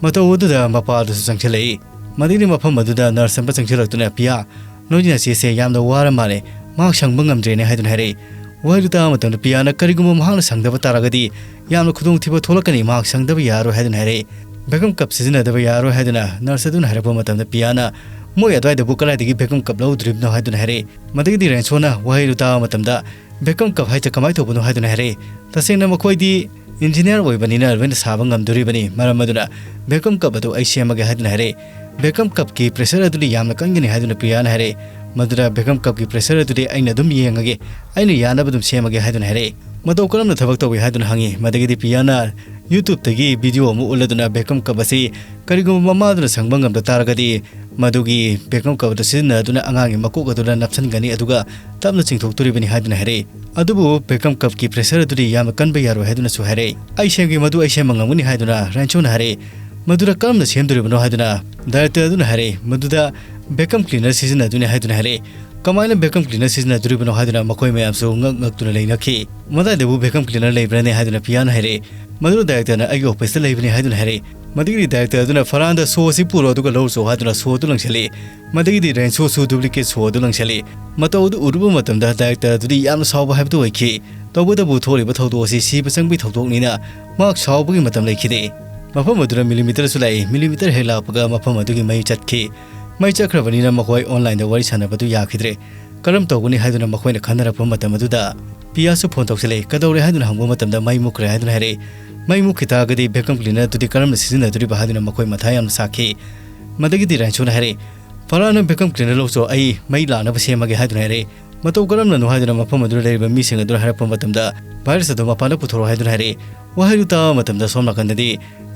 ꯃꯇꯧ ꯑꯗꯨꯗ ꯃꯄꯥꯗꯨꯁꯨ ꯆꯪꯁꯤꯜꯂꯛꯏ꯫ ꯃꯗꯒꯤꯗꯤ ꯃꯐꯝ ꯑꯗꯨꯗ ꯅꯔꯁ ꯑꯃ ꯆꯪꯁꯤꯜꯂꯛꯇꯨꯅ, "ꯄꯤꯌꯥ, ꯅꯣꯏꯒꯤ ꯅꯆꯦꯁꯦ ꯌꯥꯝꯅ ꯋꯥꯔ ꯃꯥꯜꯂꯦ, ꯃꯍꯥꯛ ꯁꯪꯕ ꯉꯝꯗ꯭ꯔꯦꯅꯦ" ꯍꯥꯏꯗꯨꯅ ꯍꯥꯏꯔꯛꯏ꯫ ꯋꯥꯍꯩꯗꯨ ꯇꯥꯕ ꯃꯇꯝꯗ ꯄꯤꯌꯥꯅ "ꯀꯔꯤꯒꯨꯝꯕ ꯃꯍꯥꯛꯅ ꯁꯪꯗꯕ ꯇꯥꯔꯒꯗꯤ ꯌꯥꯝꯅ ꯈꯨꯗꯣꯡꯊꯤꯕ ꯊꯣꯛꯂꯛꯀꯅꯤ, ꯃꯍꯥꯛ ꯁꯪꯗꯕ ꯌꯥꯔꯣꯏ" ꯍꯥꯏꯗꯨꯅ ꯍꯥꯏꯔꯛꯏ꯫ "ꯕꯦꯀꯝ ꯀꯞ ꯁꯤꯖꯤꯟꯅꯗꯕ ꯌꯥꯔꯣꯏ" ꯍꯥꯏꯗꯨꯅ ꯅꯔꯁ ꯑꯗꯨꯅ ꯍꯥꯏꯔꯛꯄ ꯃꯇꯝꯗ ꯄꯤꯌꯥꯅ "ꯃꯣꯏ ꯑꯗꯨꯋꯥꯏꯗꯕꯨ ꯀꯗꯥꯏꯗꯒꯤ ꯕꯦꯀꯝ ꯀꯞ ꯂꯧꯗꯣꯔꯤꯕꯅꯣ" ꯍꯥꯏꯗꯨꯅ ꯍꯥꯏꯔꯛꯏ꯫ ꯃꯗꯒꯤꯗꯤ ꯔꯦꯟꯁꯣꯅ ꯋꯥꯍꯩꯗꯨ ꯇꯥꯕ ꯃꯇꯝꯗ "ꯕꯦꯀꯝ ꯀꯞ ꯍꯥꯏꯁꯦ ꯀꯃꯥꯏꯅ ꯇꯧꯕꯅꯣ?" ꯍꯥꯏꯗꯨꯅ ꯍꯥꯏꯔꯛꯏ꯫ "ꯇꯁꯦꯡꯅ ꯃꯈꯣꯏꯗꯤ ꯏꯟꯖꯤꯅꯤꯌꯥꯔ ꯑꯣꯏꯕꯅꯤꯅ ꯂꯣꯏꯅ ꯁꯥꯕ ꯉꯝꯗꯣꯔꯤꯕꯅꯤ, ꯃꯔꯝ ꯑꯗꯨꯅ ꯕꯦꯀꯝ ꯀꯞ ꯑꯗꯨ ꯑꯩ ꯁꯦꯝꯃꯒꯦ" ꯍꯥꯏꯗꯨꯅ ꯍꯥꯏꯔꯛꯏ꯫ "ꯕꯦꯀꯝ ꯀꯞꯀꯤ ꯄ꯭ꯔꯦꯁꯔ ꯑꯗꯨꯗꯤ ꯌꯥꯝꯅ ꯀꯟꯒꯅꯤ" ꯍꯥꯏꯗꯨꯅ ꯄꯤꯌꯥꯅ ꯍꯥꯏꯔꯛꯏ꯫ ꯃꯗꯨꯗ "ꯕꯦꯀꯝ ꯀꯞꯀꯤ ꯄ꯭ꯔꯦꯁꯔ ꯑꯗꯨꯗꯤ ꯑꯩꯅ ꯑꯗꯨꯝ ꯌꯦꯡꯉꯒꯦ, ꯑꯩꯅ ꯌꯥꯅꯕ ꯑꯗꯨꯝ ꯁꯦꯝꯃꯒꯦ" ꯍꯥꯏꯗꯨꯅ ꯍꯥꯏꯔꯛꯏ꯫ "ꯃꯇꯧ ꯀꯔꯝꯅ ꯊꯕꯛ ꯇꯧꯏ?" ꯍꯥꯏꯗꯨꯅ ꯍꯪꯉꯤ꯫ ꯃꯗꯒꯤꯗꯤ ꯄꯤꯌꯥꯅ YouTube-ꯇꯒꯤ ꯚꯤꯗꯤꯑꯣ ꯑꯃ ꯎꯠꯂꯗꯨꯅ ꯕꯦꯀꯝ ꯀꯞ ꯑꯁꯤ ꯀꯔꯤꯒꯨꯝꯕ ꯃꯃꯥꯗꯨꯅ ꯁꯪꯕ ꯉꯝꯗ ꯇꯥꯔꯒꯗꯤ ꯃꯗꯨꯒꯤ ꯕꯦꯀꯝ ꯀꯞ ꯑꯗꯨ ꯁꯤꯖꯤꯟꯅꯗꯨꯅ ꯑꯉꯥꯡꯒꯤ ꯃꯀꯣꯛ ꯑꯗꯨꯗ ꯅꯞꯁꯤꯟꯒꯅꯤ, ꯑꯗꯨꯒ ꯇꯞꯅ ꯆꯤꯡꯊꯣꯛꯇꯣꯔꯤꯕꯅꯤ ꯍꯥꯏꯗꯨꯅ ꯍꯥꯏꯔꯛꯏ꯫ ꯑꯗꯨꯕꯨ ꯕꯦꯀꯝ ꯀꯞꯀꯤ ꯄ꯭ꯔꯦꯁꯔ ꯑꯗꯨꯗꯤ ꯌꯥꯝꯅ ꯀꯟꯕ ꯌꯥꯔꯣꯏ ꯍꯥꯏꯗꯨꯅꯁꯨ ꯍꯥꯏꯔꯛꯏ꯫ "ꯑꯩ ꯁꯦꯝꯒꯦ, ꯃꯗꯨ ꯑꯩ ꯁꯦꯝꯕ ꯉꯝꯒꯅꯤ" ꯍꯥꯏꯗꯨꯅ ꯔꯦꯟꯁꯣꯅ ꯍꯥꯏꯔꯛꯏ꯫ ꯃꯗꯨꯗ ꯀꯔꯝꯅ ꯁꯦꯝꯗꯣꯔꯤꯕꯅꯣ ꯍꯥꯏꯗꯨꯅ ꯗꯥꯏꯔꯦꯛꯇꯔ ꯑꯗꯨꯅ ꯍꯥꯏꯔꯛꯏ꯫ ꯃꯗꯨꯗ ꯚꯦꯀꯝ ꯀ꯭ꯂꯤꯅꯔ ꯁꯤꯖꯤꯟꯅꯗꯣꯏꯅꯤ ꯍꯥꯏꯗꯨꯅ ꯍꯥꯏꯔꯛꯏ꯫ "ꯀꯃꯥꯏꯅ ꯚꯦꯀꯝ ꯀ꯭ꯂꯤꯅꯔ ꯁꯤꯖꯤꯟꯅꯗꯣꯔꯤꯕꯅꯣ?" ꯍꯥꯏꯗꯨꯅ ꯃꯈꯣꯏ ꯃꯌꯥꯝꯁꯨ ꯉꯛ ꯉꯛꯇꯨꯅ ꯂꯩꯅꯈꯤ꯫ "ꯃꯗꯥꯏꯗꯕꯨ ꯚꯦꯀꯝ ꯀ꯭ꯂꯤꯅꯔ ꯂꯩꯕ꯭ꯔꯥꯅꯦ?" ꯍꯥꯏꯗꯨꯅ ꯄꯤꯌꯥꯅ ꯍꯥꯏꯔꯛꯏ꯫ ꯃꯗꯨ ꯗꯥꯏꯔꯦꯛꯇꯔꯅ "ꯑꯩꯒꯤ ꯑꯣꯐꯤꯁꯇ ꯂꯩꯕꯅꯤ" ꯍꯥꯏꯗꯨꯅ ꯍꯥꯏꯔꯛꯏ꯫ ꯃꯗꯨꯒꯤꯗꯤ ꯗꯥꯏꯔꯦꯛꯇꯔ ꯑꯗꯨꯅ "ꯐꯔꯍꯥꯟꯗ ꯁꯣ ꯑꯁꯤ ꯄꯨꯔꯣ ꯑꯗꯨꯒ ꯂꯧꯔꯨꯆꯣ" ꯍꯥꯏꯗꯨꯅ ꯁꯣ ꯑꯗꯨ ꯂꯪꯁꯤꯜꯂꯛꯏ꯫ ꯃꯗꯒꯤꯗꯤ ꯔꯦꯟꯁꯣꯁꯨ ꯗꯨꯄ꯭ꯂꯤꯀꯦꯠ ꯁꯣ ꯑꯗꯨ ꯂꯪꯁꯤꯜꯂꯤ꯫ ꯃꯇꯧ ꯑꯗꯨ ꯎꯔꯨꯕ ꯃꯇꯝꯗ ꯗꯥꯏꯔꯦꯛꯇꯔ ꯑꯗꯨꯗꯤ ꯌꯥꯝꯅ ꯁꯥꯎꯕ ꯍꯥꯏꯕꯗꯨ ꯑꯣꯏꯈꯤ꯫ ꯇꯧꯕꯇꯕꯨ ꯊꯣꯛꯂꯤꯕ ꯊꯧꯗꯣꯛ ꯑꯁꯤ ꯁꯤꯕ ꯆꯪꯕꯒꯤ ꯊꯧꯗꯣꯛꯅꯤꯅ ꯃꯍꯥꯛ ꯁꯥꯎꯕꯒꯤ ꯃꯇꯝ ꯂꯩꯈꯤꯗꯦ꯫ ꯃꯐꯝ ꯑꯗꯨꯗ ꯃꯤꯂꯤꯃꯤꯇꯔꯁꯨ ꯂꯥꯛꯏ꯫ ꯃꯤꯂꯤꯃꯤꯇꯔ ꯍꯦꯛ ꯂꯥꯛꯄꯒ ꯃꯐꯝ ꯑꯗꯨꯒꯤ ꯃꯩ ꯆꯠꯈꯤ꯫ ꯃꯩ ꯆꯠꯈ꯭ꯔꯕꯅꯤꯅ ꯃꯈꯣꯏ ꯑꯣꯟꯂꯥꯏꯟꯗ ꯋꯥꯔꯤ ꯁꯥꯟꯅꯕꯗꯨ ꯌꯥꯈꯤꯗ꯭ꯔꯦ꯫ ꯀꯔꯝ ꯇꯧꯒꯅꯤ ꯍꯥꯏꯗꯨꯅ ꯃꯈꯣꯏꯅ ꯈꯟꯅꯔꯛꯄ ꯃꯇꯝ ꯑꯗꯨꯗ ꯄꯤꯌꯥꯁꯨ ꯐꯣꯟ ꯇꯧꯁꯤꯜꯂꯛꯏ꯫ "ꯀꯩꯗꯧꯔꯦ?" ꯍꯥꯏꯗꯨꯅ ꯍꯪꯕ ꯃꯇꯝꯗ ꯃꯩ ꯃꯨꯠꯈ꯭ꯔꯦ ꯍꯥꯏꯗꯨꯅ ꯍꯥꯏꯔꯛꯏ꯫ ꯃꯩ ꯃꯨꯠꯈꯤ ꯇꯥꯔꯒꯗꯤ vacuum cleaner ꯑꯗꯨꯗꯤ ꯀꯔꯝꯅ ꯁꯤꯖꯤꯟꯅꯗꯣꯔꯤꯕ ꯍꯥꯏꯗꯨꯅ ꯃꯈꯣꯏ ꯃꯊꯥ ꯌꯥꯝꯅ ꯁꯥꯈꯤ꯫ ꯃꯗꯒꯤꯗꯤ ꯔꯥꯏꯟꯁꯨꯅ ꯍꯥꯏꯔꯛꯏ, "ꯐꯔꯥꯟꯅ vacuum cleaner ꯂꯧꯆꯣ, ꯑꯩ ꯃꯩ ꯂꯥꯛꯅꯕ ꯁꯦꯝꯃꯒꯦ" ꯍꯥꯏꯗꯨꯅ ꯍꯥꯏꯔꯛꯏ꯫ ꯃꯇꯧ ꯀꯔꯝꯅꯅꯣ ꯍꯥꯏꯗꯨꯅ ꯃꯐꯝ ꯑꯗꯨꯗ ꯂꯩꯔꯤꯕ ꯃꯤꯁꯤꯡ ꯑꯗꯨꯅ ꯍꯥꯏꯔꯛꯄ ꯃꯇꯝꯗ, "ꯚꯥꯏꯔꯁ ꯑꯗꯨ ꯃꯄꯥꯟꯗ ꯄꯨꯊꯣꯔꯛꯑꯣ" ꯍꯥꯏꯗꯨꯅ ꯍꯥꯏꯔꯛꯏ꯫ ꯋꯥꯍꯩꯗꯨ ꯇꯥꯕ ꯃꯇꯝꯗ ꯁꯣꯝ ꯅꯥꯀꯟꯗꯗꯤ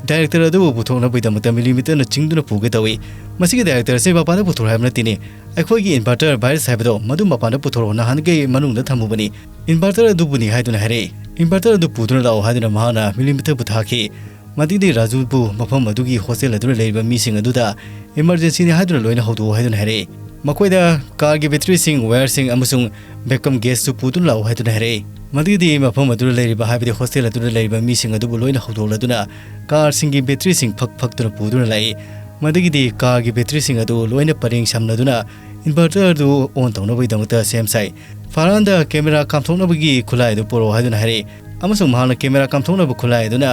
ꯗꯥꯏꯔꯦꯛꯇꯔ ꯑꯗꯨꯕꯨ ꯄꯨꯊꯣꯛꯅꯕꯒꯤꯗꯃꯛꯇ ꯃꯤꯂꯤꯃꯤꯇꯔꯅ ꯆꯤꯡꯗꯨꯅ ꯄꯨꯒꯦ ꯇꯧꯏ꯫ "ꯃꯁꯤꯒꯤ ꯗꯥꯏꯔꯦꯛꯇꯔ ꯑꯁꯤ ꯃꯄꯥꯟꯗ ꯄꯨꯊꯣꯔꯛꯑꯣ ꯍꯥꯏꯕ ꯅꯠꯇꯦꯅꯦ꯫ ꯑꯩꯈꯣꯏꯒꯤ ꯏꯟꯚꯔꯇꯔ ꯚꯥꯏꯔꯁ ꯍꯥꯏꯕꯗꯣ ꯃꯗꯨ ꯃꯄꯥꯟꯗ ꯄꯨꯊꯣꯔꯛꯑꯣ, ꯅꯍꯥꯟꯈꯩ ꯃꯅꯨꯡꯗ ꯊꯝꯃꯨꯕꯅꯤ꯫ ꯏꯟꯚꯔꯇꯔ ꯑꯗꯨꯕꯨꯅꯤ" ꯍꯥꯏꯗꯨꯅ ꯍꯥꯏꯔꯛꯏ꯫ "ꯏꯟꯚꯔꯇꯔ ꯑꯗꯨ ꯄꯨꯗꯨꯅ ꯂꯥꯛꯑꯣ" ꯍꯥꯏꯗꯨꯅ ꯃꯍꯥꯛꯅ ꯃꯤꯂꯤꯃꯤꯇꯔꯕꯨ ꯊꯥꯈꯤ꯫ ꯃꯗꯒꯤꯗꯤ ꯔꯥꯖꯨꯕꯨ ꯃꯐꯝ ꯑꯗꯨꯒꯤ ꯍꯣꯁꯇꯦꯜ ꯑꯗꯨꯗ ꯂꯩꯔꯤꯕ ꯃꯤꯁꯤꯡ ꯑꯗꯨꯗ "ꯏꯃꯔꯖꯦꯟꯁꯤꯅꯤ" ꯍꯥꯏꯗꯨꯅ ꯂꯣꯏꯅ ꯍꯧꯗꯣꯛꯑꯣ ꯍꯥꯏꯗꯨꯅ ꯍꯥꯏꯔꯛꯏ꯫ ꯃꯈꯣꯏꯗ ꯀꯥꯔꯒꯤ ꯕꯦꯇ꯭ꯔꯤꯁꯤꯡ, ꯋꯥꯌꯔꯁꯤꯡ ꯑꯃꯁꯨꯡ vacuum gas ꯁꯨ ꯄꯨꯗꯨꯅ ꯂꯥꯛꯎ ꯍꯥꯏꯗꯨꯅ ꯍꯥꯏꯔꯛꯏ꯫ ꯃꯗꯨꯒꯤꯗꯤ ꯃꯐꯝ ꯑꯗꯨꯗ ꯂꯩꯔꯤꯕ, ꯍꯥꯏꯕꯗꯤ ꯍꯣꯁꯇꯦꯜ ꯑꯗꯨꯗ ꯂꯩꯔꯤꯕ ꯃꯤꯁꯤꯡ ꯑꯗꯨꯕꯨ ꯂꯣꯏꯅ ꯍꯧꯗꯣꯛꯂꯗꯨꯅ ꯀꯥꯔꯁꯤꯡꯒꯤ ꯕꯦꯇ꯭ꯔꯤꯁꯤꯡ ꯐꯛ ꯐꯛꯇꯨꯅ ꯄꯨꯗꯨꯅ ꯂꯥꯛꯏ꯫ ꯃꯗꯒꯤꯗꯤ ꯀꯥꯔꯒꯤ ꯕꯦꯇ꯭ꯔꯤꯁꯤꯡ ꯑꯗꯨ ꯂꯣꯏꯅ ꯄꯔꯦꯡ ꯁꯝꯅꯗꯨꯅ ꯏꯟꯚꯔꯇꯔ ꯑꯗꯨ ꯑꯣꯟ ꯇꯧꯅꯕꯒꯤꯗꯃꯛꯇ ꯁꯦꯝ ꯁꯥꯏ꯫ ꯐꯔꯍꯥꯟꯗ ꯀꯦꯃꯦꯔꯥ ꯀꯥꯞꯊꯣꯛꯅꯕꯒꯤ ꯈꯨꯠꯂꯥꯏ ꯑꯗꯨ ꯄꯨꯔꯛꯎ ꯍꯥꯏꯗꯨꯅ ꯍꯥꯏꯔꯛꯏ꯫ ꯑꯃꯁꯨꯡ ꯃꯍꯥꯛꯅ ꯀꯦꯃꯦꯔꯥ ꯀꯥꯞꯊꯣꯛꯅꯕ ꯈꯨꯠꯂꯥꯏ ꯑꯗꯨꯅ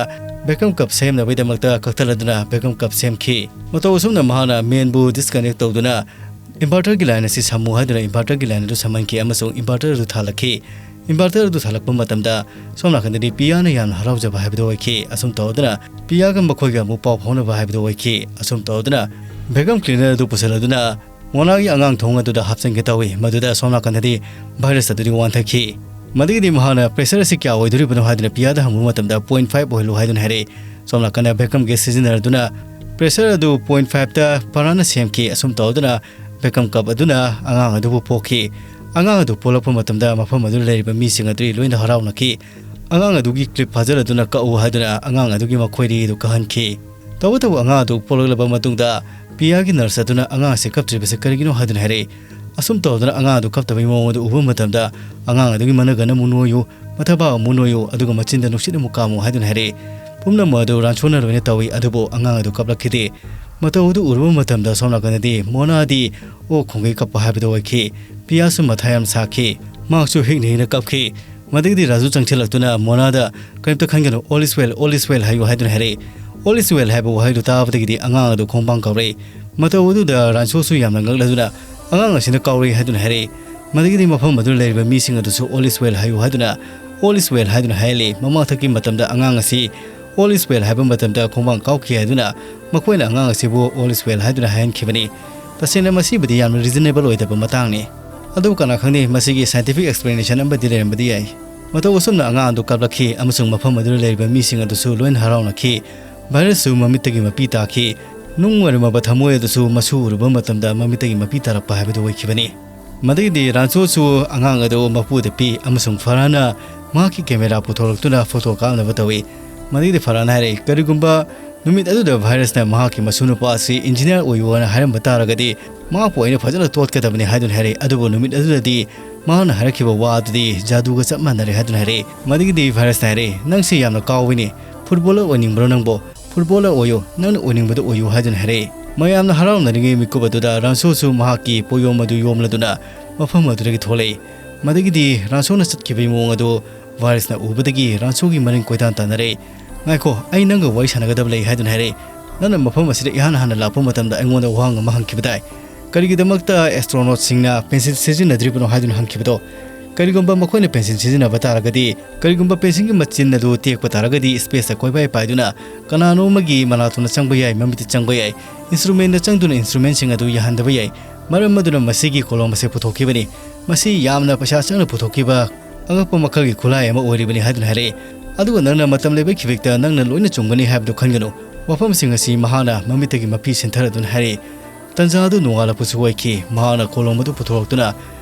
vacuum cup ꯁꯦꯝꯅꯕꯒꯤꯗꯃꯛꯇ ꯀꯛꯊꯠꯂꯗꯨꯅ vacuum cup ꯁꯦꯝꯈꯤ꯫ ꯃꯇꯧ ꯑꯁꯨꯝꯅ ꯃꯍꯥꯛꯅ ꯃꯦꯟꯕꯨ disconnect ꯇꯧꯗꯨꯅ ꯏꯟꯚꯔꯇꯔꯒꯤ ꯂꯥꯏꯟ ꯑꯁꯤ ꯁꯝꯃꯨ ꯍꯥꯏꯗꯨꯅ ꯏꯟꯚꯔꯇꯔꯒꯤ ꯂꯥꯏꯟ ꯑꯗꯨ ꯁꯝꯍꯟꯈꯤ ꯑꯃꯁꯨꯡ ꯏꯟꯚꯔꯇꯔ ꯑꯗꯨ ꯊꯥꯜꯂꯛꯈꯤ꯫ ꯏꯟꯚꯔꯇꯔ ꯑꯗꯨ ꯊꯥꯜꯂꯛꯄ ꯃꯇꯝꯗ ꯁꯣꯝ ꯅꯥꯀꯟꯗꯗꯤ ꯄꯤꯌꯥꯅ ꯌꯥꯝꯅ ꯍꯔꯥꯎꯖꯕ ꯍꯥꯏꯕꯗꯨ ꯑꯣꯏꯈꯤ꯫ ꯑꯁꯨꯝ ꯇꯧꯗꯨꯅ ꯄꯤꯌꯥꯒ ꯃꯈꯣꯏꯒ ꯑꯃꯨꯛ ꯄꯥꯎ ꯐꯥꯎꯅꯕ ꯍꯥꯏꯕꯗꯨ ꯑꯣꯏꯈꯤ꯫ ꯑꯁꯨꯝ ꯇꯧꯗꯨꯅ vacuum cleaner ꯑꯗꯨ ꯄꯨꯁꯤꯜꯂꯗꯨꯅ ꯃꯣꯅꯥꯒꯤ ꯑꯉꯥꯡ ꯊꯣꯡ ꯑꯗꯨꯗ ꯍꯥꯞꯆꯤꯟꯒꯦ ꯇꯧꯏ꯫ ꯃꯗꯨꯗ ꯁꯣꯝ ꯅꯥꯀꯟꯗꯗꯤ ꯚꯥꯏꯔꯁ ꯑꯗꯨꯗꯤ ꯋꯥꯟꯊꯈꯤ꯫ ꯃꯗꯒꯤꯗꯤ ꯃꯍꯥꯛꯅ "ꯄ꯭ꯔꯦꯁꯔ ꯑꯁꯤ ꯀꯌꯥ ꯑꯣꯏꯗꯣꯔꯤꯕꯅꯣ?" ꯍꯥꯏꯗꯨꯅ ꯄꯤꯌꯥꯗ ꯍꯪꯕ ꯃꯇꯝꯗ, "ꯄꯣꯏꯟꯠ ꯐꯥꯏꯚ ꯑꯣꯏꯍꯜꯂꯨ" ꯍꯥꯏꯗꯨꯅ ꯍꯥꯏꯔꯛꯏ꯫ ꯁꯣꯝ ꯅꯥꯀꯟꯗ vacuum gas ꯁꯤꯖꯤꯟꯅꯔꯗꯨꯅ ꯄ꯭ꯔꯦꯁꯔ ꯑꯗꯨ ꯄꯣꯏꯟꯠ ꯐꯥꯏꯚꯇ ꯐꯔꯍꯥꯟꯅ ꯁꯦꯝꯈꯤ꯫ ꯑꯁꯨꯝ ꯇꯧꯗꯨꯅ vacuum cup ꯑꯗꯨꯅ ꯑꯉꯥꯡ ꯑꯗꯨꯕꯨ ꯄꯣꯛꯈꯤ꯫ ꯑꯉꯥꯡ ꯑꯗꯨ ꯄꯣꯛꯂꯛꯄ ꯃꯇꯝꯗ ꯃꯐꯝ ꯑꯗꯨꯗ ꯂꯩꯔꯤꯕ ꯃꯤꯁꯤꯡ ꯑꯗꯨꯗꯤ ꯂꯣꯏꯅ ꯍꯔꯥꯎꯅꯈꯤ꯫ ꯑꯉꯥꯡ ꯑꯗꯨꯒꯤ clip ꯐꯥꯖꯤꯜꯂꯗꯨꯅ "ꯀꯛꯎ" ꯍꯥꯏꯗꯨꯅ ꯑꯉꯥꯡ ꯑꯗꯨꯒꯤ ꯃꯈꯣꯏꯗꯒꯤ ꯑꯗꯨ ꯀꯛꯍꯟꯈꯤ꯫ ꯇꯧꯕꯇꯕꯨ ꯑꯉꯥꯡ ꯑꯗꯨ ꯄꯣꯛꯂꯛꯂꯕ ꯃꯇꯨꯡꯗ ꯄꯤꯌꯥꯒꯤ ꯅꯔꯁ ꯑꯗꯨꯅ ꯑꯉꯥꯡ ꯑꯁꯤ ꯀꯞꯇ꯭ꯔꯤꯕꯁꯤ ꯀꯔꯤꯒꯤꯅꯣ ꯍꯥꯏꯗꯨꯅ ꯍꯥꯏꯔꯛꯏ꯫ ꯑꯁꯨꯝ ꯇꯧꯗꯨꯅ ꯑꯉꯥꯡ ꯑꯗꯨ ꯀꯞꯇꯕꯒꯤ ꯃꯑꯣꯡ ꯑꯗꯨ ꯎꯕ ꯃꯇꯝꯗ ꯑꯉꯥꯡ ꯑꯗꯨꯒꯤ ꯃꯅꯒꯟ ꯑꯃꯨꯛ ꯅꯣꯏꯌꯨ, ꯃꯊꯕꯥꯛ ꯑꯃꯨꯛ ꯅꯣꯏꯌꯨ, ꯑꯗꯨꯒ ꯃꯆꯤꯟꯗ ꯅꯨꯡꯁꯤꯠ ꯑꯃꯨꯛ ꯀꯥꯝꯃꯨ ꯍꯥꯏꯗꯨꯅ ꯍꯥꯏꯔꯛꯏ꯫ ꯄꯨꯝꯅꯃꯛ ꯑꯗꯨ ꯔꯥꯟꯁꯣꯅ ꯂꯣꯏꯅ ꯇꯧꯏ, ꯑꯗꯨꯕꯨ ꯑꯉꯥꯡ ꯑꯗꯨ ꯀꯞꯂꯛꯈꯤꯗꯦ꯫ ꯃꯇꯧ ꯑꯗꯨ ꯎꯔꯨꯕ ꯃꯇꯝꯗ ꯁꯣꯝ ꯅꯥꯀꯟꯗꯗꯤ ꯃꯣꯅꯥꯗꯤ ꯑꯣꯛ ꯈꯣꯡꯒꯩ ꯀꯞꯄ ꯍꯥꯏꯕꯗꯨ ꯑꯣꯏꯈꯤ꯫ ꯄꯤꯌꯥꯁꯨ ꯃꯊꯥ ꯌꯥꯝ ꯁꯥꯈꯤ꯫ ꯃꯍꯥꯛꯁꯨ ꯍꯤꯛꯅ ꯍꯤꯛꯅ ꯀꯞꯈꯤ꯫ ꯃꯗꯒꯤꯗꯤ ꯔꯥꯖꯨ ꯆꯪꯁꯤꯜꯂꯛꯇꯨꯅ ꯃꯣꯅꯥꯗ "ꯀꯔꯤꯝꯇ ꯈꯟꯒꯅꯨ, all is well, all is well" ꯍꯥꯏꯌꯨ ꯍꯥꯏꯗꯨꯅ ꯍꯥꯏꯔꯛꯏ꯫ "All is well" ꯍꯥꯏꯕ ꯋꯥꯍꯩꯗꯨ ꯇꯥꯕꯗꯒꯤꯗꯤ ꯑꯉꯥꯡ ꯑꯗꯨ ꯈꯣꯡꯄꯥꯡ ꯀꯥꯎꯔꯛꯏ꯫ ꯃꯇꯧ ꯑꯗꯨꯗ ꯔꯥꯟꯁꯣꯁꯨ ꯌꯥꯝꯅ ꯉꯛꯂꯗꯨꯅ "ꯑꯉꯥꯡ ꯑꯁꯤꯅ ꯀꯥꯎꯔꯛꯏ" ꯍꯥꯏꯗꯨꯅ ꯍꯥꯏꯔꯛꯏ꯫ ꯃꯗꯒꯤꯗꯤ ꯃꯐꯝ ꯑꯗꯨꯗ ꯂꯩꯔꯤꯕ ꯃꯤꯁꯤꯡ ꯑꯗꯨꯁꯨ "All is well" ꯍꯥꯏꯌꯨ ꯍꯥꯏꯗꯨꯅ "All is well" ꯍꯥꯏꯗꯨꯅ ꯍꯥꯏꯍꯜꯂꯤ꯫ ꯃꯃꯥꯡꯊꯛꯀꯤ ꯃꯇꯝꯗ ꯑꯉꯥꯡ ꯑꯁꯤ "All is well" ꯍꯥꯏꯕ ꯃꯇꯝꯗ ꯈꯣꯡꯄꯥꯡ ꯀꯥꯎꯈꯤ ꯍꯥꯏꯗꯨꯅ ꯃꯈꯣꯏꯅ ꯑꯉꯥꯡ ꯑꯁꯤꯕꯨ "All is well" ꯍꯥꯏꯗꯨꯅ ꯍꯥꯏꯍꯟꯈꯤꯕꯅꯤ꯫ ꯇꯁꯦꯡꯅ ꯃꯁꯤꯕꯨꯗꯤ ꯌꯥꯝꯅ reasonable ꯑꯣꯏꯗꯕ ꯃꯇꯥꯡꯅꯤ꯫ ꯑꯗꯨꯕꯨ ꯀꯅꯥ ꯈꯪꯅꯤ, ꯃꯁꯤꯒꯤ scientific explanation ꯑꯃꯗꯤ ꯂꯩꯔꯝꯕꯗꯤ ꯌꯥꯏ꯫ ꯃꯇꯧ ꯑꯁꯨꯝꯅ ꯑꯉꯥꯡ ꯑꯗꯨ ꯀꯥꯞꯂꯛꯈꯤ ꯑꯃꯁꯨꯡ ꯃꯐꯝ ꯑꯗꯨꯗ ꯂꯩꯔꯤꯕ ꯃꯤꯁꯤꯡ ꯑꯗꯨꯁꯨ ꯂꯣꯏꯅ ꯍꯔꯥꯎꯅꯈꯤ꯫ ꯚꯥꯏꯔꯁꯁꯨ ꯃꯃꯤꯠꯇꯒꯤ ꯃꯄꯤ ꯇꯥꯈꯤ꯫ ꯅꯨꯡ ꯑꯣꯏꯔꯝꯃꯕ ꯊꯃꯣꯏ ꯑꯗꯨꯁꯨ ꯃꯁꯨ ꯎꯔꯨꯕ ꯃꯇꯝꯗ ꯃꯃꯤꯠꯇꯒꯤ ꯃꯄꯤ ꯇꯥꯔꯛꯄ ꯍꯥꯏꯕꯗꯨ ꯑꯣꯏꯈꯤꯕꯅꯤ꯫ ꯃꯗꯒꯤꯗꯤ ꯔꯥꯟꯁꯣꯁꯨ ꯑꯉꯥꯡ ꯑꯗꯨ ꯃꯄꯨꯗ ꯄꯤ ꯑꯃꯁꯨꯡ ꯐꯔꯍꯥꯟꯅ ꯃꯍꯥꯛꯀꯤ camera ꯄꯨꯊꯣꯔꯛꯇꯨꯅ photo ꯀꯥꯞꯅꯕ ꯇꯧꯏ꯫ ꯃꯗꯒꯤꯗꯤ ꯐꯔꯍꯥꯟꯅ ꯍꯥꯏꯔꯛꯏ, "ꯀꯔꯤꯒꯨꯝꯕ ꯅꯨꯃꯤꯠ ꯑꯗꯨꯗ ꯚꯥꯏꯔꯁꯅ ꯃꯍꯥꯛꯀꯤ ꯃꯁꯨ ꯅꯨꯄꯥ ꯑꯁꯤ engineer ꯑꯣꯏꯌꯨ ꯍꯥꯏꯅ ꯍꯥꯏꯔꯝꯕ ꯇꯥꯔꯒꯗꯤ, ꯃꯍꯥꯛꯄꯨ ꯑꯩꯅ ꯐꯖꯅ ꯇꯣꯠꯀꯗꯕꯅꯤ" ꯍꯥꯏꯗꯨꯅ ꯍꯥꯏꯔꯛꯏ꯫ ꯑꯗꯨꯕꯨ ꯅꯨꯃꯤꯠ ꯑꯗꯨꯗꯗꯤ ꯃꯍꯥꯛꯅ ꯍꯥꯏꯔꯛꯈꯤꯕ ꯋꯥ ꯑꯗꯨꯗꯤ ꯖꯥꯗꯨꯒ ꯆꯞ ꯃꯥꯟꯅꯔꯦ ꯍꯥꯏꯗꯨꯅ ꯍꯥꯏꯔꯛꯏ꯫ ꯃꯗꯒꯤꯗꯤ ꯚꯥꯏꯔꯁꯅ ꯍꯥꯏꯔꯛꯏ, "ꯅꯪꯁꯤ ꯌꯥꯝꯅ ꯀꯥꯎꯏꯅꯦ, footballer ꯑꯣꯏꯅꯤꯡꯕ꯭ꯔꯣ ꯅꯪꯕꯣ? Footballer ꯑꯣꯏꯌꯨ, ꯅꯪꯅ ꯑꯣꯏꯅꯤꯡꯕꯗꯨ ꯑꯣꯏꯌꯨ" ꯍꯥꯏꯗꯨꯅ ꯍꯥꯏꯔꯛꯏ꯫ ꯃꯌꯥꯝꯅ ꯍꯔꯥꯎꯅꯔꯤꯉꯩ ꯃꯤꯀꯨꯞ ꯑꯗꯨꯗ ꯔꯥꯟꯁꯣꯁꯨ ꯃꯍꯥꯛꯀꯤ ꯄꯣꯌꯣꯝ ꯑꯗꯨ ꯌꯣꯝꯂꯗꯨꯅ ꯃꯐꯝ ꯑꯗꯨꯗꯒꯤ ꯊꯣꯛꯂꯛꯏ꯫ ꯃꯗꯒꯤꯗꯤ ꯔꯥꯟꯁꯣꯅ ꯆꯠꯈꯤꯕꯒꯤ ꯃꯑꯣꯡ ꯑꯗꯨ ꯚꯥꯏꯔꯁꯅ ꯎꯕꯗꯒꯤ ꯔꯥꯟꯁꯣꯒꯤ ꯃꯅꯤꯡ ꯀꯣꯏꯇꯥꯟ ꯇꯥꯟꯅꯔꯛꯏ꯫ "ꯉꯥꯏꯈꯣ, ꯑꯩ ꯅꯪꯒ ꯋꯥꯔꯤ ꯁꯥꯟꯅꯒꯗꯕ ꯂꯩ" ꯍꯥꯏꯗꯨꯅ ꯍꯥꯏꯔꯛꯏ꯫ "ꯅꯪꯅ ꯃꯐꯝ ꯑꯁꯤꯗ ꯏꯍꯥꯟ ꯍꯥꯟꯅ ꯂꯥꯛꯄ ꯃꯇꯝꯗ ꯑꯩꯉꯣꯟꯗ ꯋꯥꯍꯪ ꯑꯃ ꯍꯪꯈꯤꯕꯗꯥꯏ? ꯀꯔꯤꯒꯤꯗꯃꯛꯇ astronautꯁꯤꯡꯅ pencil ꯁꯤꯖꯤꯟꯅꯗ꯭ꯔꯤꯕꯅꯣ ꯍꯥꯏꯗꯨꯅ ꯍꯪꯈꯤꯕꯗꯣ? ꯀꯔꯤꯒꯨꯝꯕ ꯃꯈꯣꯏꯅ pencil ꯁꯤꯖꯤꯟꯅꯕ ꯇꯥꯔꯒꯗꯤ, ꯀꯔꯤꯒꯨꯝꯕ pencilꯒꯤ ꯃꯆꯤꯟ ꯑꯗꯨ ꯇꯦꯛꯄ ꯇꯥꯔꯒꯗꯤ spaceꯇ ꯀꯣꯏꯄꯥꯏ ꯄꯥꯏꯗꯨꯅ ꯀꯅꯥꯅꯣ ꯑꯃꯒꯤ ꯃꯅꯥꯇꯣꯟꯗ ꯆꯪꯕ ꯌꯥꯏ, ꯃꯃꯤꯠꯇ ꯆꯪꯕ ꯌꯥꯏ, instrumentꯗ ꯆꯪꯗꯨꯅ instrumentꯁꯤꯡ ꯑꯗꯨ ꯌꯥꯍꯟꯗꯕ ꯌꯥꯏ꯫ ꯃꯔꯝ ꯑꯗꯨꯅ ꯃꯁꯤꯒꯤ ꯀꯣꯂꯣꯝ ꯑꯁꯦ ꯄꯨꯊꯣꯛꯈꯤꯕꯅꯤ꯫ ꯃꯁꯤ ꯌꯥꯝꯅ ꯄꯩꯁꯥ ꯆꯪꯅ ꯄꯨꯊꯣꯛꯈꯤꯕ ꯑꯉꯛꯄ ꯃꯈꯜꯒꯤ ꯈꯨꯠꯂꯥꯏ ꯑꯃ ꯑꯣꯏꯔꯤꯕꯅꯤ" ꯍꯥꯏꯗꯨꯅ ꯍꯥꯏꯔꯛꯏ꯫ ꯑꯗꯨꯒ ꯅꯪꯅ ꯃꯇꯝ ꯂꯩꯕ ꯈꯤꯕꯤꯛꯇ ꯅꯪꯅ ꯂꯣꯏꯅ ꯆꯨꯝꯒꯅꯤ ꯍꯥꯏꯕꯗꯨ ꯈꯟꯒꯅꯨ꯫ ꯋꯥꯐꯝꯁꯤꯡ ꯑꯁꯤ ꯃꯍꯥꯛꯅ ꯃꯃꯤꯠꯇꯒꯤ ꯃꯄꯤ ꯁꯤꯟꯊꯔꯗꯨꯅ ꯍꯥꯏꯔꯛꯏ꯫ ꯇꯟꯖꯥ ꯑꯗꯨ ꯅꯣꯡꯉꯥꯜꯂꯛꯄꯁꯨ ꯑꯣꯏꯈꯤ꯫ ꯃꯍꯥꯛꯅ ꯀꯣꯂꯣꯝ ꯑꯗꯨ ꯄꯨꯊꯣꯔꯛꯇꯨꯅ,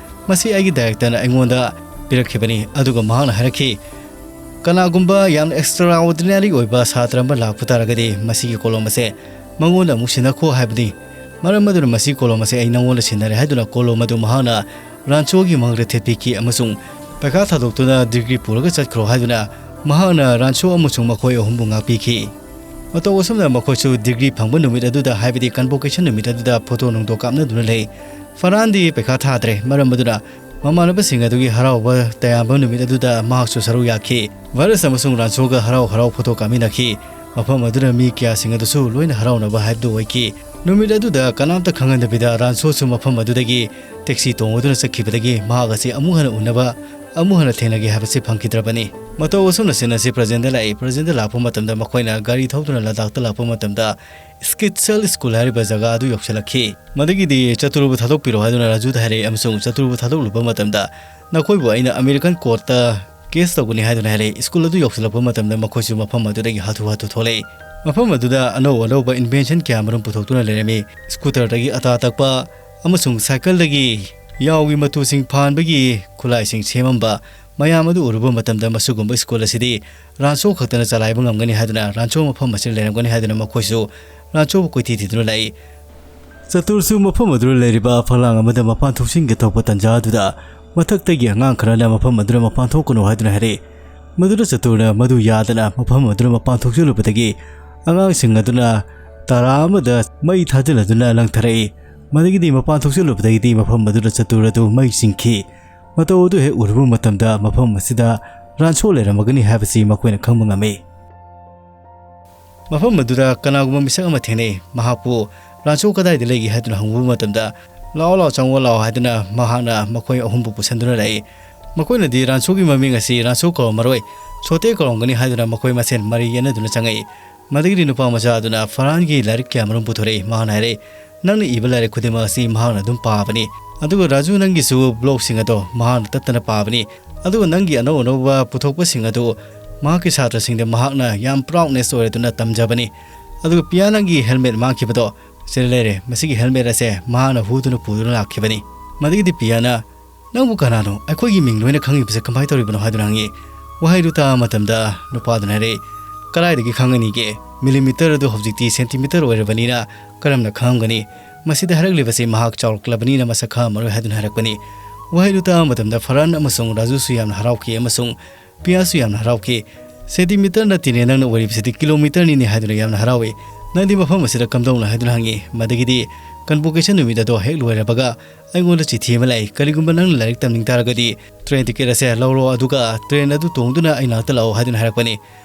"ꯃꯁꯤ ꯑꯩꯒꯤ directorꯅ ꯑꯩꯉꯣꯟꯗ ꯄꯤꯔꯛꯈꯤꯕꯅꯤ"꯫ ꯑꯗꯨꯒ ꯃꯍꯥꯛꯅ ꯍꯥꯏꯔꯛꯈꯤ, "ꯀꯅꯥꯒꯨꯝꯕ ꯌꯥꯝꯅ extraordinary ꯑꯣꯏꯕ ꯁꯥꯇ꯭ꯔ ꯑꯃ ꯂꯥꯛꯄ ꯇꯥꯔꯒꯗꯤ, ꯃꯁꯤꯒꯤ ꯀꯣꯂꯣꯝ ꯑꯁꯦ ꯃꯉꯣꯟꯗ ꯑꯃꯨꯛ ꯁꯤꯟꯅꯈꯣ ꯍꯥꯏꯕꯅꯤ꯫ ꯃꯔꯝ ꯑꯗꯨꯅ ꯃꯁꯤ ꯀꯣꯂꯣꯝ ꯑꯁꯦ ꯑꯩ ꯅꯉꯣꯟꯗ ꯁꯤꯟꯅꯔꯦ" ꯍꯥꯏꯗꯨꯅ ꯀꯣꯂꯣꯝ ꯑꯗꯨ ꯃꯍꯥꯛꯅ ꯔꯥꯟꯆꯣꯒꯤ ꯃꯥꯡꯗ ꯊꯦꯠꯄꯤꯈꯤ ꯑꯃꯁꯨꯡ ꯄꯩꯈꯥ ꯊꯥꯗꯣꯛꯇꯨꯅ degree ꯄꯨꯔꯒ ꯆꯠꯈ꯭ꯔꯣ ꯍꯥꯏꯗꯨꯅ ꯃꯍꯥꯛꯅ ꯔꯥꯟꯆꯣ ꯑꯃꯁꯨꯡ ꯃꯈꯣꯏ ꯑꯍꯨꯝꯕꯨ ꯉꯥꯛꯄꯤꯈꯤ꯫ ꯃꯇꯧ ꯑꯁꯨꯝꯅ ꯃꯈꯣꯏꯁꯨ degree ꯐꯪꯕ ꯅꯨꯃꯤꯠ ꯑꯗꯨꯗ, ꯍꯥꯏꯕꯗꯤ convocation ꯅꯨꯃꯤꯠ ꯑꯗꯨꯗ photo ꯅꯨꯡꯗꯣ ꯀꯥꯞꯅꯗꯨꯅ ꯂꯩ꯫ ꯐꯔꯍꯥꯟꯗꯤ ꯄꯩꯈꯥ ꯊꯥꯗ꯭ꯔꯦ, ꯃꯔꯝ ꯑꯗꯨꯅ ꯃꯃꯥꯟꯅꯕꯁꯤꯡ ꯑꯗꯨꯒꯤ ꯍꯔꯥꯎꯕ ꯇꯌꯥꯝꯕ ꯅꯨꯃꯤꯠ ꯑꯗꯨꯗ ꯃꯍꯥꯛꯁꯨ ꯁꯔꯨꯛ ꯌꯥꯈꯤ꯫ ꯚꯥꯏꯔꯁ ꯑꯃꯁꯨꯡ ꯔꯥꯟꯁꯣꯒ ꯍꯔꯥꯎ ꯍꯔꯥꯎ ꯐꯣꯇꯣ ꯀꯥꯞꯃꯤꯟꯅꯈꯤ꯫ ꯃꯐꯝ ꯑꯗꯨꯗ ꯃꯤ ꯀꯌꯥꯁꯤꯡ ꯑꯗꯨꯁꯨ ꯂꯣꯏꯅ ꯍꯔꯥꯎꯅꯕ ꯍꯥꯏꯕꯗꯨ ꯑꯣꯏꯈꯤ꯫ ꯅꯨꯃꯤꯠ ꯑꯗꯨꯗ ꯀꯅꯥꯝꯇ ꯈꯪꯍꯟꯗꯕꯤꯗ ꯔꯥꯟꯁꯣꯁꯨ ꯃꯐꯝ ꯑꯗꯨꯗꯒꯤ ꯇꯦꯛꯁꯤ ꯇꯣꯡꯉꯗꯨꯅ ꯆꯠꯈꯤꯕꯗꯒꯤ ꯃꯍꯥꯛ ꯑꯁꯤ ꯑꯃꯨꯛ ꯍꯟꯅ ꯎꯅꯕ, ꯑꯃꯨꯛ ꯍꯟꯅ ꯊꯦꯡꯅꯒꯦ ꯍꯥꯏꯕꯁꯤ ꯐꯪꯈꯤꯗ꯭ꯔꯕꯅꯤ꯫ ꯃꯇꯧ ꯑꯁꯨꯝꯅ ꯁꯤꯟ ꯑꯁꯤ ꯄ꯭ꯔꯖꯦꯟꯗ ꯂꯥꯛꯏ꯫ ꯄ꯭ꯔꯖꯦꯟꯗ ꯂꯥꯛꯄ ꯃꯇꯝꯗ ꯃꯈꯣꯏꯅ ꯒꯥꯔꯤ ꯊꯧꯗꯨꯅ ꯂꯗꯥꯛꯇ ꯂꯥꯛꯄ ꯃꯇꯝꯗ ꯁ꯭ꯀꯤꯠꯁꯦꯜ ꯁ꯭ꯀꯨꯜ ꯍꯥꯏꯔꯤꯕ ꯖꯒꯥ ꯑꯗꯨ ꯌꯧꯁꯤꯜꯂꯛꯈꯤ꯫ ꯃꯗꯒꯤꯗꯤ ꯆꯇꯨꯔꯕꯨ ꯊꯥꯗꯣꯛꯄꯤꯔꯣ ꯍꯥꯏꯗꯨꯅ ꯔꯥꯖꯨꯗ ꯍꯥꯏꯔꯛꯏ ꯑꯃꯁꯨꯡ ꯆꯇꯨꯔꯕꯨ ꯊꯥꯗꯣꯛꯂꯨꯕ ꯃꯇꯝꯗ ꯅꯈꯣꯏꯕꯨ ꯑꯩꯅ ꯑꯃꯦꯔꯤꯀꯟ ꯀꯣꯔꯠꯇ ꯀꯦꯁ ꯇꯧꯒꯅꯤ ꯍꯥꯏꯗꯨꯅ ꯍꯥꯏꯔꯛꯏ꯫ ꯁ꯭ꯀꯨꯜ ꯑꯗꯨ ꯌꯧꯁꯤꯜꯂꯛꯄ ꯃꯇꯝꯗ ꯃꯈꯣꯏꯁꯨ ꯃꯐꯝ ꯑꯗꯨꯗꯒꯤ ꯍꯥꯊꯨ ꯍꯥꯊꯨ ꯊꯣꯛꯂꯛꯏ꯫ ꯃꯐꯝ ꯑꯗꯨꯗ ꯑꯅꯧ ꯑꯅꯧꯕ ꯏꯟꯚꯦꯟꯁꯟ ꯀꯌꯥ ꯃꯔꯨꯝ ꯄꯨꯊꯣꯛꯇꯨꯅ ꯂꯩꯔꯝꯃꯤ꯫ ꯁ꯭ꯀꯨꯇꯔꯗꯒꯤ ꯑꯇꯥ ꯇꯛꯄ ꯑꯃꯁꯨꯡ ꯁꯥꯏꯀꯜꯗꯒꯤ ꯌꯥꯎꯒꯤ ꯃꯇꯨꯁꯤꯡ ꯐꯥꯟꯕꯒꯤ ꯈꯨꯠꯂꯥꯏꯁꯤꯡ ꯁꯦꯝꯃꯝꯕ ꯃꯌꯥꯝ ꯑꯗꯨ ꯎꯔꯨꯕ ꯃꯇꯝꯗ ꯃꯁꯤꯒꯨꯝꯕ ꯁ꯭ꯀꯨꯜ ꯑꯁꯤꯗꯤ ꯔꯥꯟꯁꯣ ꯈꯛꯇꯅ ꯆꯂꯥꯏꯕ ꯉꯝꯒꯅꯤ ꯍꯥꯏꯗꯨꯅ, ꯔꯥꯟꯁꯣ ꯃꯐꯝ ꯑꯁꯤꯗ ꯂꯩꯔꯝꯒꯅꯤ ꯍꯥꯏꯗꯨꯅ ꯃꯈꯣꯏꯁꯨ ꯔꯥꯟꯁꯣꯕꯨ ꯀꯣꯏꯊꯤ ꯊꯤꯗꯨꯅ ꯂꯥꯛꯏ꯫ ꯆꯇꯨꯔꯁꯨ ꯃꯐꯝ ꯑꯗꯨꯗ ꯂꯩꯔꯤꯕ ꯐꯛꯂꯥꯡ ꯑꯃꯗ ꯃꯄꯥꯟ ꯊꯣꯛꯆꯤꯟꯒꯦ ꯇꯧꯕ ꯇꯥꯟꯖꯥ ꯑꯗꯨꯗ ꯃꯊꯛꯇꯒꯤ ꯑꯉꯥꯡ ꯈꯔꯅ ꯃꯐꯝ ꯑꯗꯨꯗ ꯃꯄꯥꯟ ꯊꯣꯛꯀꯅꯨ ꯍꯥꯏꯗꯨꯅ ꯍꯥꯏꯔꯛꯏ꯫ ꯃꯗꯨꯗ ꯆꯇꯨꯔꯅ ꯃꯗꯨ ꯌꯥꯗꯅ ꯃꯐꯝ ꯑꯗꯨꯗ ꯃꯄꯥꯟ ꯊꯣꯛꯆꯤꯜꯂꯨꯕꯗꯒꯤ ꯑꯉꯥꯡꯁꯤꯡ ꯑꯗꯨꯅ ꯇꯔꯥ ꯑꯃꯗ ꯃꯩ ꯊꯥꯖꯤꯜꯂꯗꯨꯅ ꯂꯪꯊꯔꯛꯏ꯫ ꯃꯗꯒꯤꯗꯤ ꯃꯄꯥꯟ ꯊꯣꯛꯆꯤꯜꯂꯨꯕꯗꯒꯤꯗꯤ ꯃꯐꯝ ꯑꯗꯨꯗ ꯆꯇꯨꯔ ꯑꯗꯨ ꯃꯩ ꯆꯤꯡꯈꯤ꯫ ꯃꯇꯧ ꯑꯗꯨ ꯍꯦꯛ ꯎꯔꯨꯕ ꯃꯇꯝꯗ ꯃꯐꯝ ꯑꯁꯤꯗ ꯔꯥꯟꯁꯣ ꯂꯩꯔꯝꯃꯒꯅꯤ ꯍꯥꯏꯕꯁꯤ ꯃꯈꯣꯏꯅ ꯈꯪꯕ ꯉꯝꯃꯤ꯫ ꯃꯐꯝ ꯑꯗꯨꯗ ꯀꯅꯥꯒꯨꯝꯕ ꯃꯤꯁꯛ ꯑꯃ ꯊꯦꯡꯅꯩ꯫ ꯃꯍꯥꯛꯄꯨ ꯔꯥꯟꯁꯣ ꯀꯗꯥꯏꯗ ꯂꯩꯒꯦ ꯍꯥꯏꯗꯨꯅ ꯍꯪꯉꯨꯕ ꯃꯇꯝꯗ, "ꯂꯥꯛꯑꯣ, ꯂꯥꯛꯑꯣ, ꯆꯪꯉꯣ, ꯂꯥꯛꯑꯣ" ꯍꯥꯏꯗꯨꯅ ꯃꯍꯥꯛꯅ ꯃꯈꯣꯏ ꯑꯍꯨꯝꯕꯨ ꯄꯨꯁꯟꯗꯨꯅ ꯂꯥꯛꯏ꯫ ꯃꯈꯣꯏꯅꯗꯤ ꯔꯥꯟꯁꯣꯒꯤ ꯃꯃꯤꯡ ꯑꯁꯤ ꯔꯥꯟꯁꯣ ꯀꯧꯔꯝꯃꯔꯣꯏ, ꯁꯣꯇꯦ ꯀꯧꯔꯝꯒꯅꯤ ꯍꯥꯏꯗꯨꯅ ꯃꯈꯣꯏ ꯃꯁꯦꯟ ꯃꯔꯩ ꯌꯦꯠꯅꯗꯨꯅ ꯆꯪꯉꯛꯏ꯫ ꯃꯗꯒꯤꯗꯤ ꯅꯨꯄꯥ ꯃꯆꯥ ꯑꯗꯨꯅ ꯐꯔꯍꯥꯟꯒꯤ ꯂꯥꯏꯔꯤꯛ ꯀꯌꯥ ꯃꯔꯨꯝ ꯄꯨꯊꯣꯔꯛꯏ꯫ ꯃꯍꯥꯛꯅ ꯍꯥꯏꯔꯛꯏ, "ꯅꯪꯅ ꯏꯕ ꯂꯥꯏꯔꯤꯛ ꯈꯨꯗꯤꯡꯃꯛ ꯑꯁꯤ ꯃꯍꯥꯛꯅ ꯑꯗꯨꯝ ꯄꯥꯕꯅꯤ꯫ ꯑꯗꯨꯒ ꯔꯥꯖꯨ, ꯅꯪꯒꯤꯁꯨ ꯕ꯭ꯂꯣꯒꯁꯤꯡ ꯑꯗꯣ ꯃꯍꯥꯛꯅ ꯇꯠꯇꯅ ꯄꯥꯕꯅꯤ꯫ ꯑꯗꯨꯒ ꯅꯪꯒꯤ ꯑꯅꯧ ꯑꯅꯧꯕ ꯄꯨꯊꯣꯛꯄꯁꯤꯡ ꯑꯗꯨ ꯃꯍꯥꯛꯀꯤ ꯁꯥꯇ꯭ꯔꯁꯤꯡꯗ ꯃꯍꯥꯛꯅ ꯌꯥꯝ ꯄ꯭ꯔꯥꯎꯗꯅꯦꯁ ꯑꯣꯏꯔꯗꯨꯅ ꯇꯝꯖꯕꯅꯤ꯫ ꯑꯗꯨꯒ ꯄꯤꯌꯥ, ꯅꯪꯒꯤ ꯍꯦꯜꯃꯦꯠ ꯃꯥꯡꯈꯤꯕꯗꯣ ꯁꯤꯗ ꯂꯩꯔꯦ꯫ ꯃꯁꯤꯒꯤ ꯍꯦꯜꯃꯦꯠ ꯑꯁꯦ ꯃꯍꯥꯛꯅ ꯍꯨꯗꯨꯅ ꯄꯨꯗꯨꯅ ꯂꯥꯛꯈꯤꯕꯅꯤ꯫" ꯃꯗꯒꯤꯗꯤ ꯄꯤꯌꯥꯅ, "ꯅꯪꯕꯨ ꯀꯅꯥꯅꯣ? ꯑꯩꯈꯣꯏꯒꯤ ꯃꯤꯡ ꯂꯣꯏꯅ ꯈꯪꯉꯤꯕꯁꯦ ꯀꯃꯥꯏꯅ ꯇꯧꯔꯤꯕꯅꯣ?" ꯍꯥꯏꯗꯨꯅ ꯍꯪꯉꯤ꯫ ꯋꯥꯍꯩꯗꯨ ꯇꯥꯕ ꯃꯇꯝꯗ ꯅꯨꯄꯥꯗꯨꯅ ꯍꯥꯏꯔꯛꯏ, "ꯀꯗꯥꯏꯗꯒꯤ ꯈꯪꯒꯅꯤꯒꯦ? ꯃꯤꯂꯤꯃꯤꯇꯔ ꯑꯗꯨ ꯍꯧꯖꯤꯛꯇꯤ ꯁꯦꯟꯇꯤꯃꯤꯇꯔ ꯑꯣꯏꯔꯕꯅꯤꯅ ꯀꯔꯝꯅ ꯈꯪꯉꯝꯒꯅꯤ? ꯃꯁꯤꯗ ꯍꯥꯏꯔꯛꯂꯤꯕꯁꯤ ꯃꯍꯥꯛ ꯆꯥꯎꯔꯛꯂꯕꯅꯤꯅ ꯃꯁꯛ ꯈꯪꯉꯝꯃꯔꯣꯏ" ꯍꯥꯏꯗꯨꯅ ꯍꯥꯏꯔꯛꯄꯅꯤ꯫ ꯋꯥꯍꯩꯗꯨ ꯇꯥꯕ ꯃꯇꯝꯗ ꯐꯔꯍꯥꯟ ꯑꯃꯁꯨꯡ ꯔꯥꯖꯨꯁꯨ ꯌꯥꯝꯅ ꯍꯔꯥꯎꯈꯤ ꯑꯃꯁꯨꯡ ꯄꯤꯌꯥꯁꯨ ꯌꯥꯝꯅ ꯍꯔꯥꯎꯈꯤ꯫ "ꯁꯦꯟꯇꯤꯃꯤꯇꯔ ꯅꯠꯇꯦꯅꯦ ꯅꯪꯅ ꯑꯣꯏꯔꯤꯕꯁꯤꯗꯤ, ꯀꯤꯂꯣꯃꯤꯇꯔꯅꯤꯅꯦ" ꯍꯥꯏꯗꯨꯅ ꯌꯥꯝꯅ ꯍꯔꯥꯎꯏ꯫ "ꯅꯪꯗꯤ ꯃꯐꯝ ꯑꯁꯤꯗ ꯀꯝꯗꯧꯅ?" ꯍꯥꯏꯗꯨꯅ ꯍꯪꯉꯤ꯫ ꯃꯗꯒꯤꯗꯤ Convocation ꯅꯨꯃꯤꯠ ꯑꯗꯣ ꯍꯦꯛ ꯂꯣꯏꯔꯕꯒ ꯑꯩꯉꯣꯟꯗ ꯆꯤꯊꯤ ꯑꯃ ꯂꯥꯛꯏ, "ꯀꯔꯤꯒꯨꯝꯕ ꯅꯪꯅ ꯂꯥꯏꯔꯤꯛ ꯇꯝꯅꯤꯡ ꯇꯥꯔꯒꯗꯤ train ticket ꯑꯁꯦ ꯂꯧꯔꯣ, ꯑꯗꯨꯒ train ꯑꯗꯨ ꯇꯣꯡꯗꯨꯅ ꯑꯩ ꯅꯥꯛꯇ ꯂꯥꯛꯑꯣ" ꯍꯥꯏꯗꯨꯅ ꯍꯥꯏꯔꯛꯄꯅꯤ꯫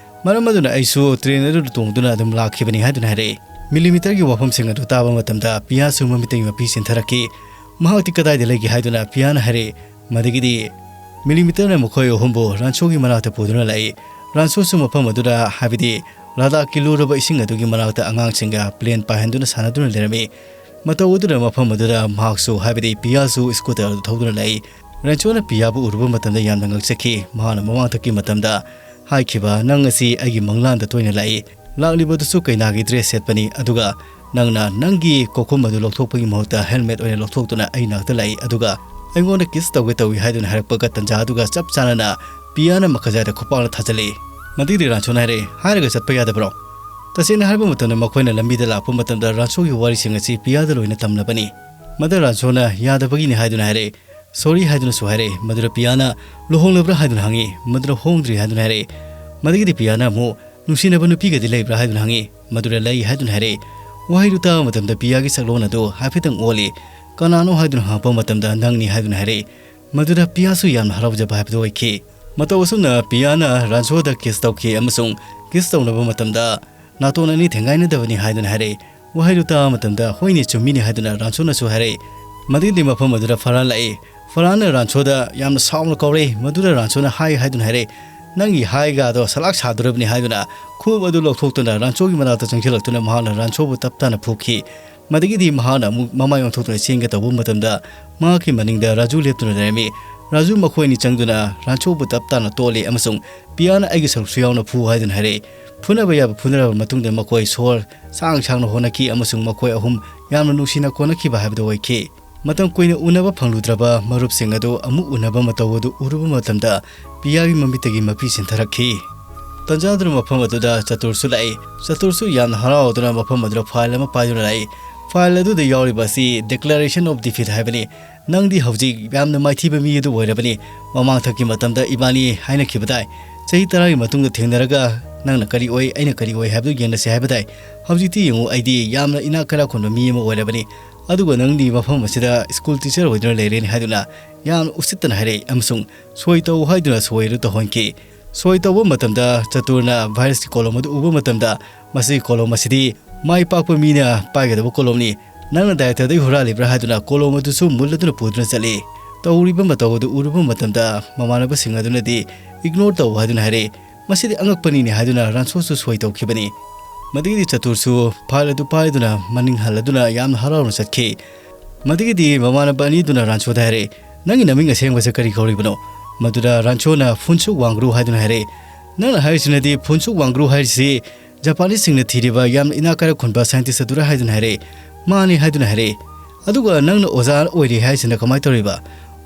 ꯃꯔꯝ ꯑꯗꯨꯅ ꯑꯩꯁꯨ train ꯑꯗꯨꯗ ꯇꯣꯡꯗꯨꯅ ꯑꯗꯨꯝ ꯂꯥꯛꯈꯤꯕꯅꯤ ꯍꯥꯏꯗꯨꯅ ꯍꯥꯏꯔꯛꯏ꯫ ꯃꯤꯂꯤꯃꯤꯇꯔꯒꯤ ꯋꯥꯐꯝꯁꯤꯡ ꯑꯗꯨ ꯇꯥꯕ ꯃꯇꯝꯗ ꯄꯤꯌꯥꯁꯨ ꯃꯃꯤꯠꯇꯒꯤ ꯃꯄꯤ ꯆꯦꯟꯊꯔꯛꯈꯤ꯫ ꯃꯍꯥꯛꯇꯤ ꯀꯗꯥꯏꯗ ꯂꯩꯒꯦ ꯍꯥꯏꯗꯨꯅ ꯄꯤꯌꯥꯅ ꯍꯥꯏꯔꯛꯏ꯫ ꯃꯗꯒꯤꯗꯤ ꯃꯤꯂꯤꯃꯤꯇꯔꯅ ꯃꯈꯣꯏ ꯑꯍꯨꯝꯕꯨ ꯔꯥꯟꯁꯣꯒꯤ ꯃꯅꯥꯛꯇ ꯄꯨꯗꯨꯅ ꯂꯥꯛꯏ꯫ ꯔꯥꯟꯁꯣꯁꯨ ꯃꯐꯝ ꯑꯗꯨꯗ, ꯍꯥꯏꯕꯗꯤ ꯂꯗꯥꯈꯀꯤ ꯂꯨꯔꯕ ꯏꯁꯤꯡ ꯑꯗꯨꯒꯤ ꯃꯅꯥꯛꯇ ꯑꯉꯥꯡꯁꯤꯡꯒ plane ꯄꯥꯏꯍꯟꯗꯨꯅ ꯁꯥꯟꯅꯗꯨꯅ ꯂꯩꯔꯝꯃꯤ꯫ ꯃꯇꯧ ꯑꯗꯨꯅ ꯃꯐꯝ ꯑꯗꯨꯗ ꯃꯍꯥꯛꯁꯨ, ꯍꯥꯏꯕꯗꯤ ꯄꯤꯌꯥꯁꯨ scooter ꯑꯗꯨ ꯊꯧꯗꯨꯅ ꯂꯥꯛꯏ꯫ ꯔꯥꯟꯁꯣꯅ ꯄꯤꯌꯥꯕꯨ ꯎꯔꯨꯕ ꯃꯇꯝꯗ ꯌꯥꯝꯅ ꯉꯛꯆꯈꯤ꯫ ꯃꯍꯥꯛꯅ ꯃꯃꯥꯡꯊꯛꯀꯤ ꯃꯇꯝꯗ ꯍꯥꯏꯈꯤꯕ, "ꯅꯪ ꯑꯁꯤ ꯑꯩꯒꯤ ꯃꯪꯂꯥꯟꯗ ꯇꯣꯏꯅ ꯂꯥꯛꯏ꯫ ꯂꯥꯛꯂꯤꯕꯗꯨꯁꯨ ꯀꯩꯅꯥꯒꯤ dress ꯁꯦꯠꯄꯅꯤ, ꯑꯗꯨꯒ ꯅꯪꯅ ꯅꯪꯒꯤ ꯀꯣꯛꯈꯨꯝ ꯑꯗꯨ ꯂꯧꯊꯣꯛꯄꯒꯤ ꯃꯍꯨꯠꯇ helmet ꯑꯣꯏꯅ ꯂꯧꯊꯣꯛꯇꯨꯅ ꯑꯩ ꯅꯥꯛꯇ ꯂꯥꯛꯏ, ꯑꯗꯨꯒ ꯑꯩꯉꯣꯟꯗ kiss ꯇꯧꯒꯦ ꯇꯧꯏ" ꯍꯥꯏꯗꯨꯅ ꯍꯥꯏꯔꯛꯄꯒ ꯇꯟꯖꯥ ꯑꯗꯨꯒ ꯆꯞ ꯆꯥꯅꯅ ꯄꯤꯌꯥꯅ ꯃꯈꯖꯥꯏꯗ ꯈꯨꯄꯥꯛꯅ ꯊꯥꯖꯤꯜꯂꯤ꯫ ꯃꯗꯨꯒꯤꯗꯤ ꯔꯥꯟꯁꯣꯅ ꯍꯥꯏꯔꯛꯏ, "ꯍꯥꯏꯔꯒ ꯆꯠꯄ ꯌꯥꯗꯕ꯭ꯔꯣ?" ꯇꯁꯦꯡꯅ ꯍꯥꯏꯔꯕ ꯃꯇꯝꯗ ꯃꯈꯣꯏꯅ ꯂꯝꯕꯤꯗ ꯂꯥꯛꯄ ꯃꯇꯝꯗ ꯔꯥꯟꯁꯣꯒꯤ ꯋꯥꯔꯤꯁꯤꯡ ꯑꯁꯤ ꯄꯤꯌꯥꯗ ꯂꯣꯏꯅ ꯇꯝꯂꯕꯅꯤ꯫ ꯃꯗꯨ ꯔꯥꯟꯁꯣꯅ ꯌꯥꯗꯕꯒꯤꯅꯤ ꯍꯥꯏꯗꯨꯅ ꯍꯥꯏꯔꯛꯏ꯫ "Sorry" ꯍꯥꯏꯗꯨꯅꯁꯨ ꯍꯥꯏꯔꯛꯏ꯫ ꯃꯗꯨꯗ ꯄꯤꯌꯥꯅ, "ꯂꯨꯍꯣꯡꯂꯕ꯭ꯔꯥ?" ꯍꯥꯏꯗꯨꯅ ꯍꯪꯉꯤ꯫ ꯃꯗꯨꯗ, "ꯍꯣꯡꯗ꯭ꯔꯤ" ꯍꯥꯏꯗꯨꯅ ꯍꯥꯏꯔꯛꯏ꯫ ꯃꯗꯒꯤꯗꯤ ꯄꯤꯌꯥꯅ ꯑꯃꯨꯛ, "ꯅꯨꯡꯁꯤꯅꯕ ꯅꯨꯄꯤꯒꯗꯤ ꯂꯩꯕ꯭ꯔꯥ?" ꯍꯥꯏꯗꯨꯅ ꯍꯪꯉꯤ꯫ ꯃꯗꯨꯗ, "ꯂꯩ" ꯍꯥꯏꯗꯨꯅ ꯍꯥꯏꯔꯛꯏ꯫ ꯋꯥꯍꯩꯗꯨ ꯇꯥꯕ ꯃꯇꯝꯗ ꯄꯤꯌꯥꯒꯤ ꯁꯛꯂꯣꯟ ꯑꯗꯨ ꯍꯥꯏꯐꯦꯠꯇꯪ ꯑꯣꯜꯂꯤ꯫ "ꯀꯅꯥꯅꯣ?" ꯍꯥꯏꯗꯨꯅ ꯍꯪꯉꯛꯄ ꯃꯇꯝꯗ, "ꯅꯪꯅꯤ" ꯍꯥꯏꯗꯨꯅ ꯍꯥꯏꯔꯛꯏ꯫ ꯃꯗꯨꯗ ꯄꯤꯌꯥꯁꯨ ꯌꯥꯝꯅ ꯍꯔꯥꯎꯖꯕ ꯍꯥꯏꯕꯗꯨ ꯑꯣꯏꯈꯤ꯫ ꯃꯇꯧ ꯑꯁꯨꯝꯅ ꯄꯤꯌꯥꯅ ꯔꯥꯟꯁꯣꯗ kiss ꯇꯧꯈꯤ ꯑꯃꯁꯨꯡ kiss ꯇꯧꯅꯕ ꯃꯇꯝꯗ, "ꯅꯥꯇꯣꯟ ꯑꯅꯤ ꯊꯦꯡꯒꯥꯏꯅꯗꯕꯅꯤ" ꯍꯥꯏꯗꯨꯅ ꯍꯥꯏꯔꯛꯏ꯫ ꯋꯥꯍꯩꯗꯨ ꯇꯥꯕ ꯃꯇꯝꯗ, "ꯍꯣꯏꯅꯦ, ꯆꯨꯝꯃꯤꯅꯦ" ꯍꯥꯏꯗꯨꯅ ꯔꯥꯟꯁꯣꯅꯁꯨ ꯍꯥꯏꯔꯛꯏ꯫ ꯃꯗꯨꯒꯤꯗꯤ ꯃꯐꯝ ꯑꯗꯨꯗ ꯐꯔꯍꯥꯟ ꯂꯥꯛꯏ꯫ ꯐꯔꯍꯥꯟꯅ ꯔꯥꯟꯁꯣꯗ ꯌꯥꯝꯅ ꯁꯥꯎꯅ ꯀꯧꯔꯛꯏ꯫ ꯃꯗꯨꯗ ꯔꯥꯟꯁꯣꯅ, "ꯍꯥꯏ" ꯍꯥꯏꯗꯨꯅ ꯍꯥꯏꯔꯛꯏ꯫ "ꯅꯪꯒꯤ ꯍꯥꯏꯒ ꯑꯗꯣ ꯁꯂꯥꯛ ꯁꯥꯗꯣꯔꯕꯅꯤ" ꯍꯥꯏꯗꯨꯅ ꯈꯨꯎꯞ ꯑꯗꯨ ꯂꯧꯊꯣꯛꯇꯨꯅ ꯔꯥꯟꯁꯣꯒꯤ ꯃꯅꯥꯛꯇ ꯆꯪꯁꯤꯜꯂꯛꯇꯨꯅ ꯃꯍꯥꯛꯅ ꯔꯥꯟꯁꯣꯕꯨ ꯇꯞ ꯇꯥꯅ ꯐꯨꯈꯤ꯫ ꯃꯗꯒꯤꯗꯤ ꯃꯍꯥꯛꯅ ꯑꯃꯨꯛ ꯃꯃꯥꯏ ꯑꯣꯟꯊꯣꯛꯇꯨꯅ ꯆꯦꯟꯒꯦ ꯇꯧꯕ ꯃꯇꯝꯗ, ꯃꯍꯥꯛꯀꯤ ꯃꯅꯤꯡꯗ ꯔꯥꯖꯨ ꯂꯦꯞꯇꯨꯅ ꯂꯩꯔꯝꯃꯤ꯫ ꯔꯥꯖꯨ ꯃꯈꯣꯏ ꯑꯅꯤ ꯆꯪꯗꯨꯅ ꯔꯥꯟꯁꯣꯕꯨ ꯇꯞ ꯇꯥꯅ ꯇꯣꯜꯂꯤ ꯑꯃꯁꯨꯡ ꯄꯤꯌꯥꯅ "ꯑꯩꯒꯤ ꯁꯔꯨꯛꯁꯨ ꯌꯥꯎꯅ ꯐꯨ" ꯍꯥꯏꯗꯨꯅ ꯍꯥꯏꯔꯛꯏ꯫ ꯐꯨꯅꯕ ꯌꯥꯕ ꯐꯨꯅꯔꯕ ꯃꯇꯨꯡꯗ ꯃꯈꯣꯏ ꯁꯣꯔ ꯁꯥꯡ ꯁꯥꯡꯅ ꯍꯣꯅꯈꯤ ꯑꯃꯁꯨꯡ ꯃꯈꯣꯏ ꯑꯍꯨꯝ ꯌꯥꯝꯅ ꯅꯨꯡꯁꯤꯅ ꯀꯣꯟꯅꯈꯤꯕ ꯍꯥꯏꯕꯗꯨ ꯑꯣꯏꯈꯤ꯫ ꯃꯇꯝ ꯀꯨꯏꯅ ꯎꯅꯕ ꯐꯪꯂꯨꯗ꯭ꯔꯕ ꯃꯔꯨꯞꯁꯤꯡ ꯑꯗꯨ ꯑꯃꯨꯛ ꯎꯅꯕ ꯃꯇꯧ ꯑꯗꯨ ꯎꯔꯨꯕ ꯃꯇꯝꯗ ꯄꯤꯌꯥꯒꯤ ꯃꯃꯤꯠꯇꯒꯤ ꯃꯄꯤ ꯆꯦꯟꯊꯔꯛꯈꯤ꯫ ꯇꯟꯖꯥꯗꯨꯅ ꯃꯐꯝ ꯑꯗꯨꯗ ꯆꯇꯨꯔꯁꯨ ꯂꯥꯛꯏ꯫ ꯆꯇꯨꯔꯁꯨ ꯌꯥꯝꯅ ꯍꯔꯥꯎꯗꯨꯅ ꯃꯐꯝ ꯑꯗꯨꯗ file ꯑꯃ ꯄꯥꯏꯗꯨꯅ ꯂꯥꯛꯏ꯫ File ꯑꯗꯨꯗ ꯌꯥꯎꯔꯤꯕ ꯑꯁꯤ declaration of defeat ꯍꯥꯏꯕꯅꯤ꯫ "ꯅꯪꯗꯤ ꯍꯧꯖꯤꯛ ꯌꯥꯝꯅ ꯃꯥꯏꯊꯤꯕ ꯃꯤ ꯑꯗꯨ ꯑꯣꯏꯔꯕꯅꯤ꯫ ꯃꯃꯥꯡꯊꯛꯀꯤ ꯃꯇꯝꯗ ꯏꯕꯥꯅꯤ ꯍꯥꯏꯅꯈꯤꯕ ꯇꯥꯏ꯫ ꯆꯍꯤ ꯇꯔꯥꯒꯤ ꯃꯇꯨꯡꯗ ꯊꯦꯡꯅꯔꯒ ꯅꯪꯅ ꯀꯔꯤ ꯑꯣꯏ, ꯑꯩꯅ ꯀꯔꯤ ꯑꯣꯏ ꯍꯥꯏꯕꯗꯨ ꯌꯦꯡꯅꯁꯤ ꯍꯥꯏꯕ ꯇꯥꯏ꯫ ꯍꯧꯖꯤꯛꯇꯤ ꯌꯦꯡꯉꯨ, ꯑꯩꯗꯤ ꯌꯥꯝꯅ ꯏꯅꯥꯛ ꯀꯩꯔꯥꯛ ꯈꯨꯟꯕ ꯃꯤ ꯑꯃ ꯑꯣꯏꯔꯕꯅꯤ꯫ ꯑꯗꯨꯒ ꯅꯪꯗꯤ ꯃꯐꯝ ꯑꯁꯤꯗ ꯁ꯭ꯀꯨꯜ ꯇꯤꯆꯔ ꯑꯣꯏꯗꯨꯅ ꯂꯩꯔꯦꯅꯦ" ꯍꯥꯏꯗꯨꯅ ꯌꯥꯝꯅ ꯎꯁꯤꯠꯇꯅ ꯍꯥꯏꯔꯛꯏ ꯑꯃꯁꯨꯡ "ꯁꯣꯏ ꯇꯧ" ꯍꯥꯏꯗꯨꯅ ꯁꯣꯏ ꯑꯗꯨ ꯇꯧꯍꯟꯈꯤ꯫ ꯁꯣꯏ ꯇꯧꯕ ꯃꯇꯝꯗ ꯆꯇꯨꯔꯅ ꯚꯥꯏꯔꯁꯀꯤ ꯀꯣꯂꯣꯝ ꯑꯗꯨ ꯎꯕ ꯃꯇꯝꯗ, "ꯃꯁꯤꯒꯤ ꯀꯣꯂꯣꯝ ꯑꯁꯤꯗꯤ ꯃꯥꯏ ꯄꯥꯛꯄ ꯃꯤꯅ ꯄꯥꯏꯒꯗꯕ ꯀꯣꯂꯣꯝꯅꯤ, ꯅꯪꯅ ꯗꯥꯏꯔꯦꯛꯇꯔꯗꯒꯤ ꯍꯨꯔꯥꯜꯂꯤꯕ꯭ꯔꯥ?" ꯍꯥꯏꯗꯨꯅ ꯀꯣꯂꯣꯝ ꯑꯗꯨꯁꯨ ꯃꯨꯜꯂꯗꯨꯅ ꯄꯨꯗꯨꯅ ꯆꯠꯂꯤ꯫ ꯇꯧꯔꯤꯕ ꯃꯇꯧ ꯑꯗꯨ ꯎꯔꯨꯕ ꯃꯇꯝꯗ ꯃꯃꯥꯟꯅꯕꯁꯤꯡ ꯑꯗꯨꯅꯗꯤ "ꯏꯒꯅꯣꯔ ꯇꯧ" ꯍꯥꯏꯗꯨꯅ ꯍꯥꯏꯔꯛꯏ꯫ "ꯃꯁꯤꯗꯤ ꯑꯉꯛꯄꯅꯤꯅꯦ" ꯍꯥꯏꯗꯨꯅ ꯔꯥꯟꯁꯣꯁꯨ ꯁꯣꯏ ꯇꯧꯈꯤꯕꯅꯤ꯫ ꯃꯗꯨꯒꯤꯗꯤ ꯆꯇꯨꯔꯁꯨ ꯐꯥꯏꯜ ꯑꯗꯨ ꯄꯥꯏꯗꯨꯅ ꯃꯅꯤꯡ ꯍꯜꯂꯗꯨꯅ ꯌꯥꯝꯅ ꯍꯔꯥꯎꯅ ꯆꯠꯈꯤ꯫ ꯃꯗꯨꯒꯤꯗꯤ ꯃꯃꯥꯟꯅꯕ ꯑꯅꯤꯗꯨꯅ ꯔꯥꯟꯁꯣꯗ ꯍꯥꯏꯔꯦ, "ꯅꯪꯒꯤ ꯅꯃꯤꯡ ꯑꯁꯦꯡꯕꯁꯦ ꯀꯔꯤ ꯀꯧꯔꯤꯕꯅꯣ?" ꯃꯗꯨꯗ ꯔꯥꯟꯁꯣꯅ "ꯐꯨꯟꯁꯨꯛ ꯋꯥꯡꯒ꯭ꯔꯨ" ꯍꯥꯏꯗꯨꯅ ꯍꯥꯏꯔꯦ꯫ "ꯅꯪꯅ ꯍꯥꯏꯔꯤꯁꯤꯅꯗꯤ ꯐꯨꯟꯁꯨꯛ ꯋꯥꯡꯒ꯭ꯔꯨ ꯍꯥꯏꯔꯤꯁꯤ ꯖꯄꯥꯅꯤꯁꯁꯤꯡꯅ ꯊꯤꯔꯤꯕ ꯌꯥꯝꯅ ꯏꯅꯥꯛ ꯀꯥꯏꯔ ꯈꯨꯟꯕ ꯁꯥꯏꯟꯇꯤꯁ ꯑꯗꯨꯔ?" ꯍꯥꯏꯗꯨꯅ ꯍꯥꯏꯔꯦ꯫ "ꯃꯥꯅꯤ" ꯍꯥꯏꯗꯨꯅ ꯍꯥꯏꯔꯦ꯫ "ꯑꯗꯨꯒ ꯅꯪꯅ ꯑꯣꯖꯥ ꯑꯣꯏꯔꯤ ꯍꯥꯏꯁꯤꯅ ꯀꯃꯥꯏꯅ ꯇꯧꯔꯤꯕ?"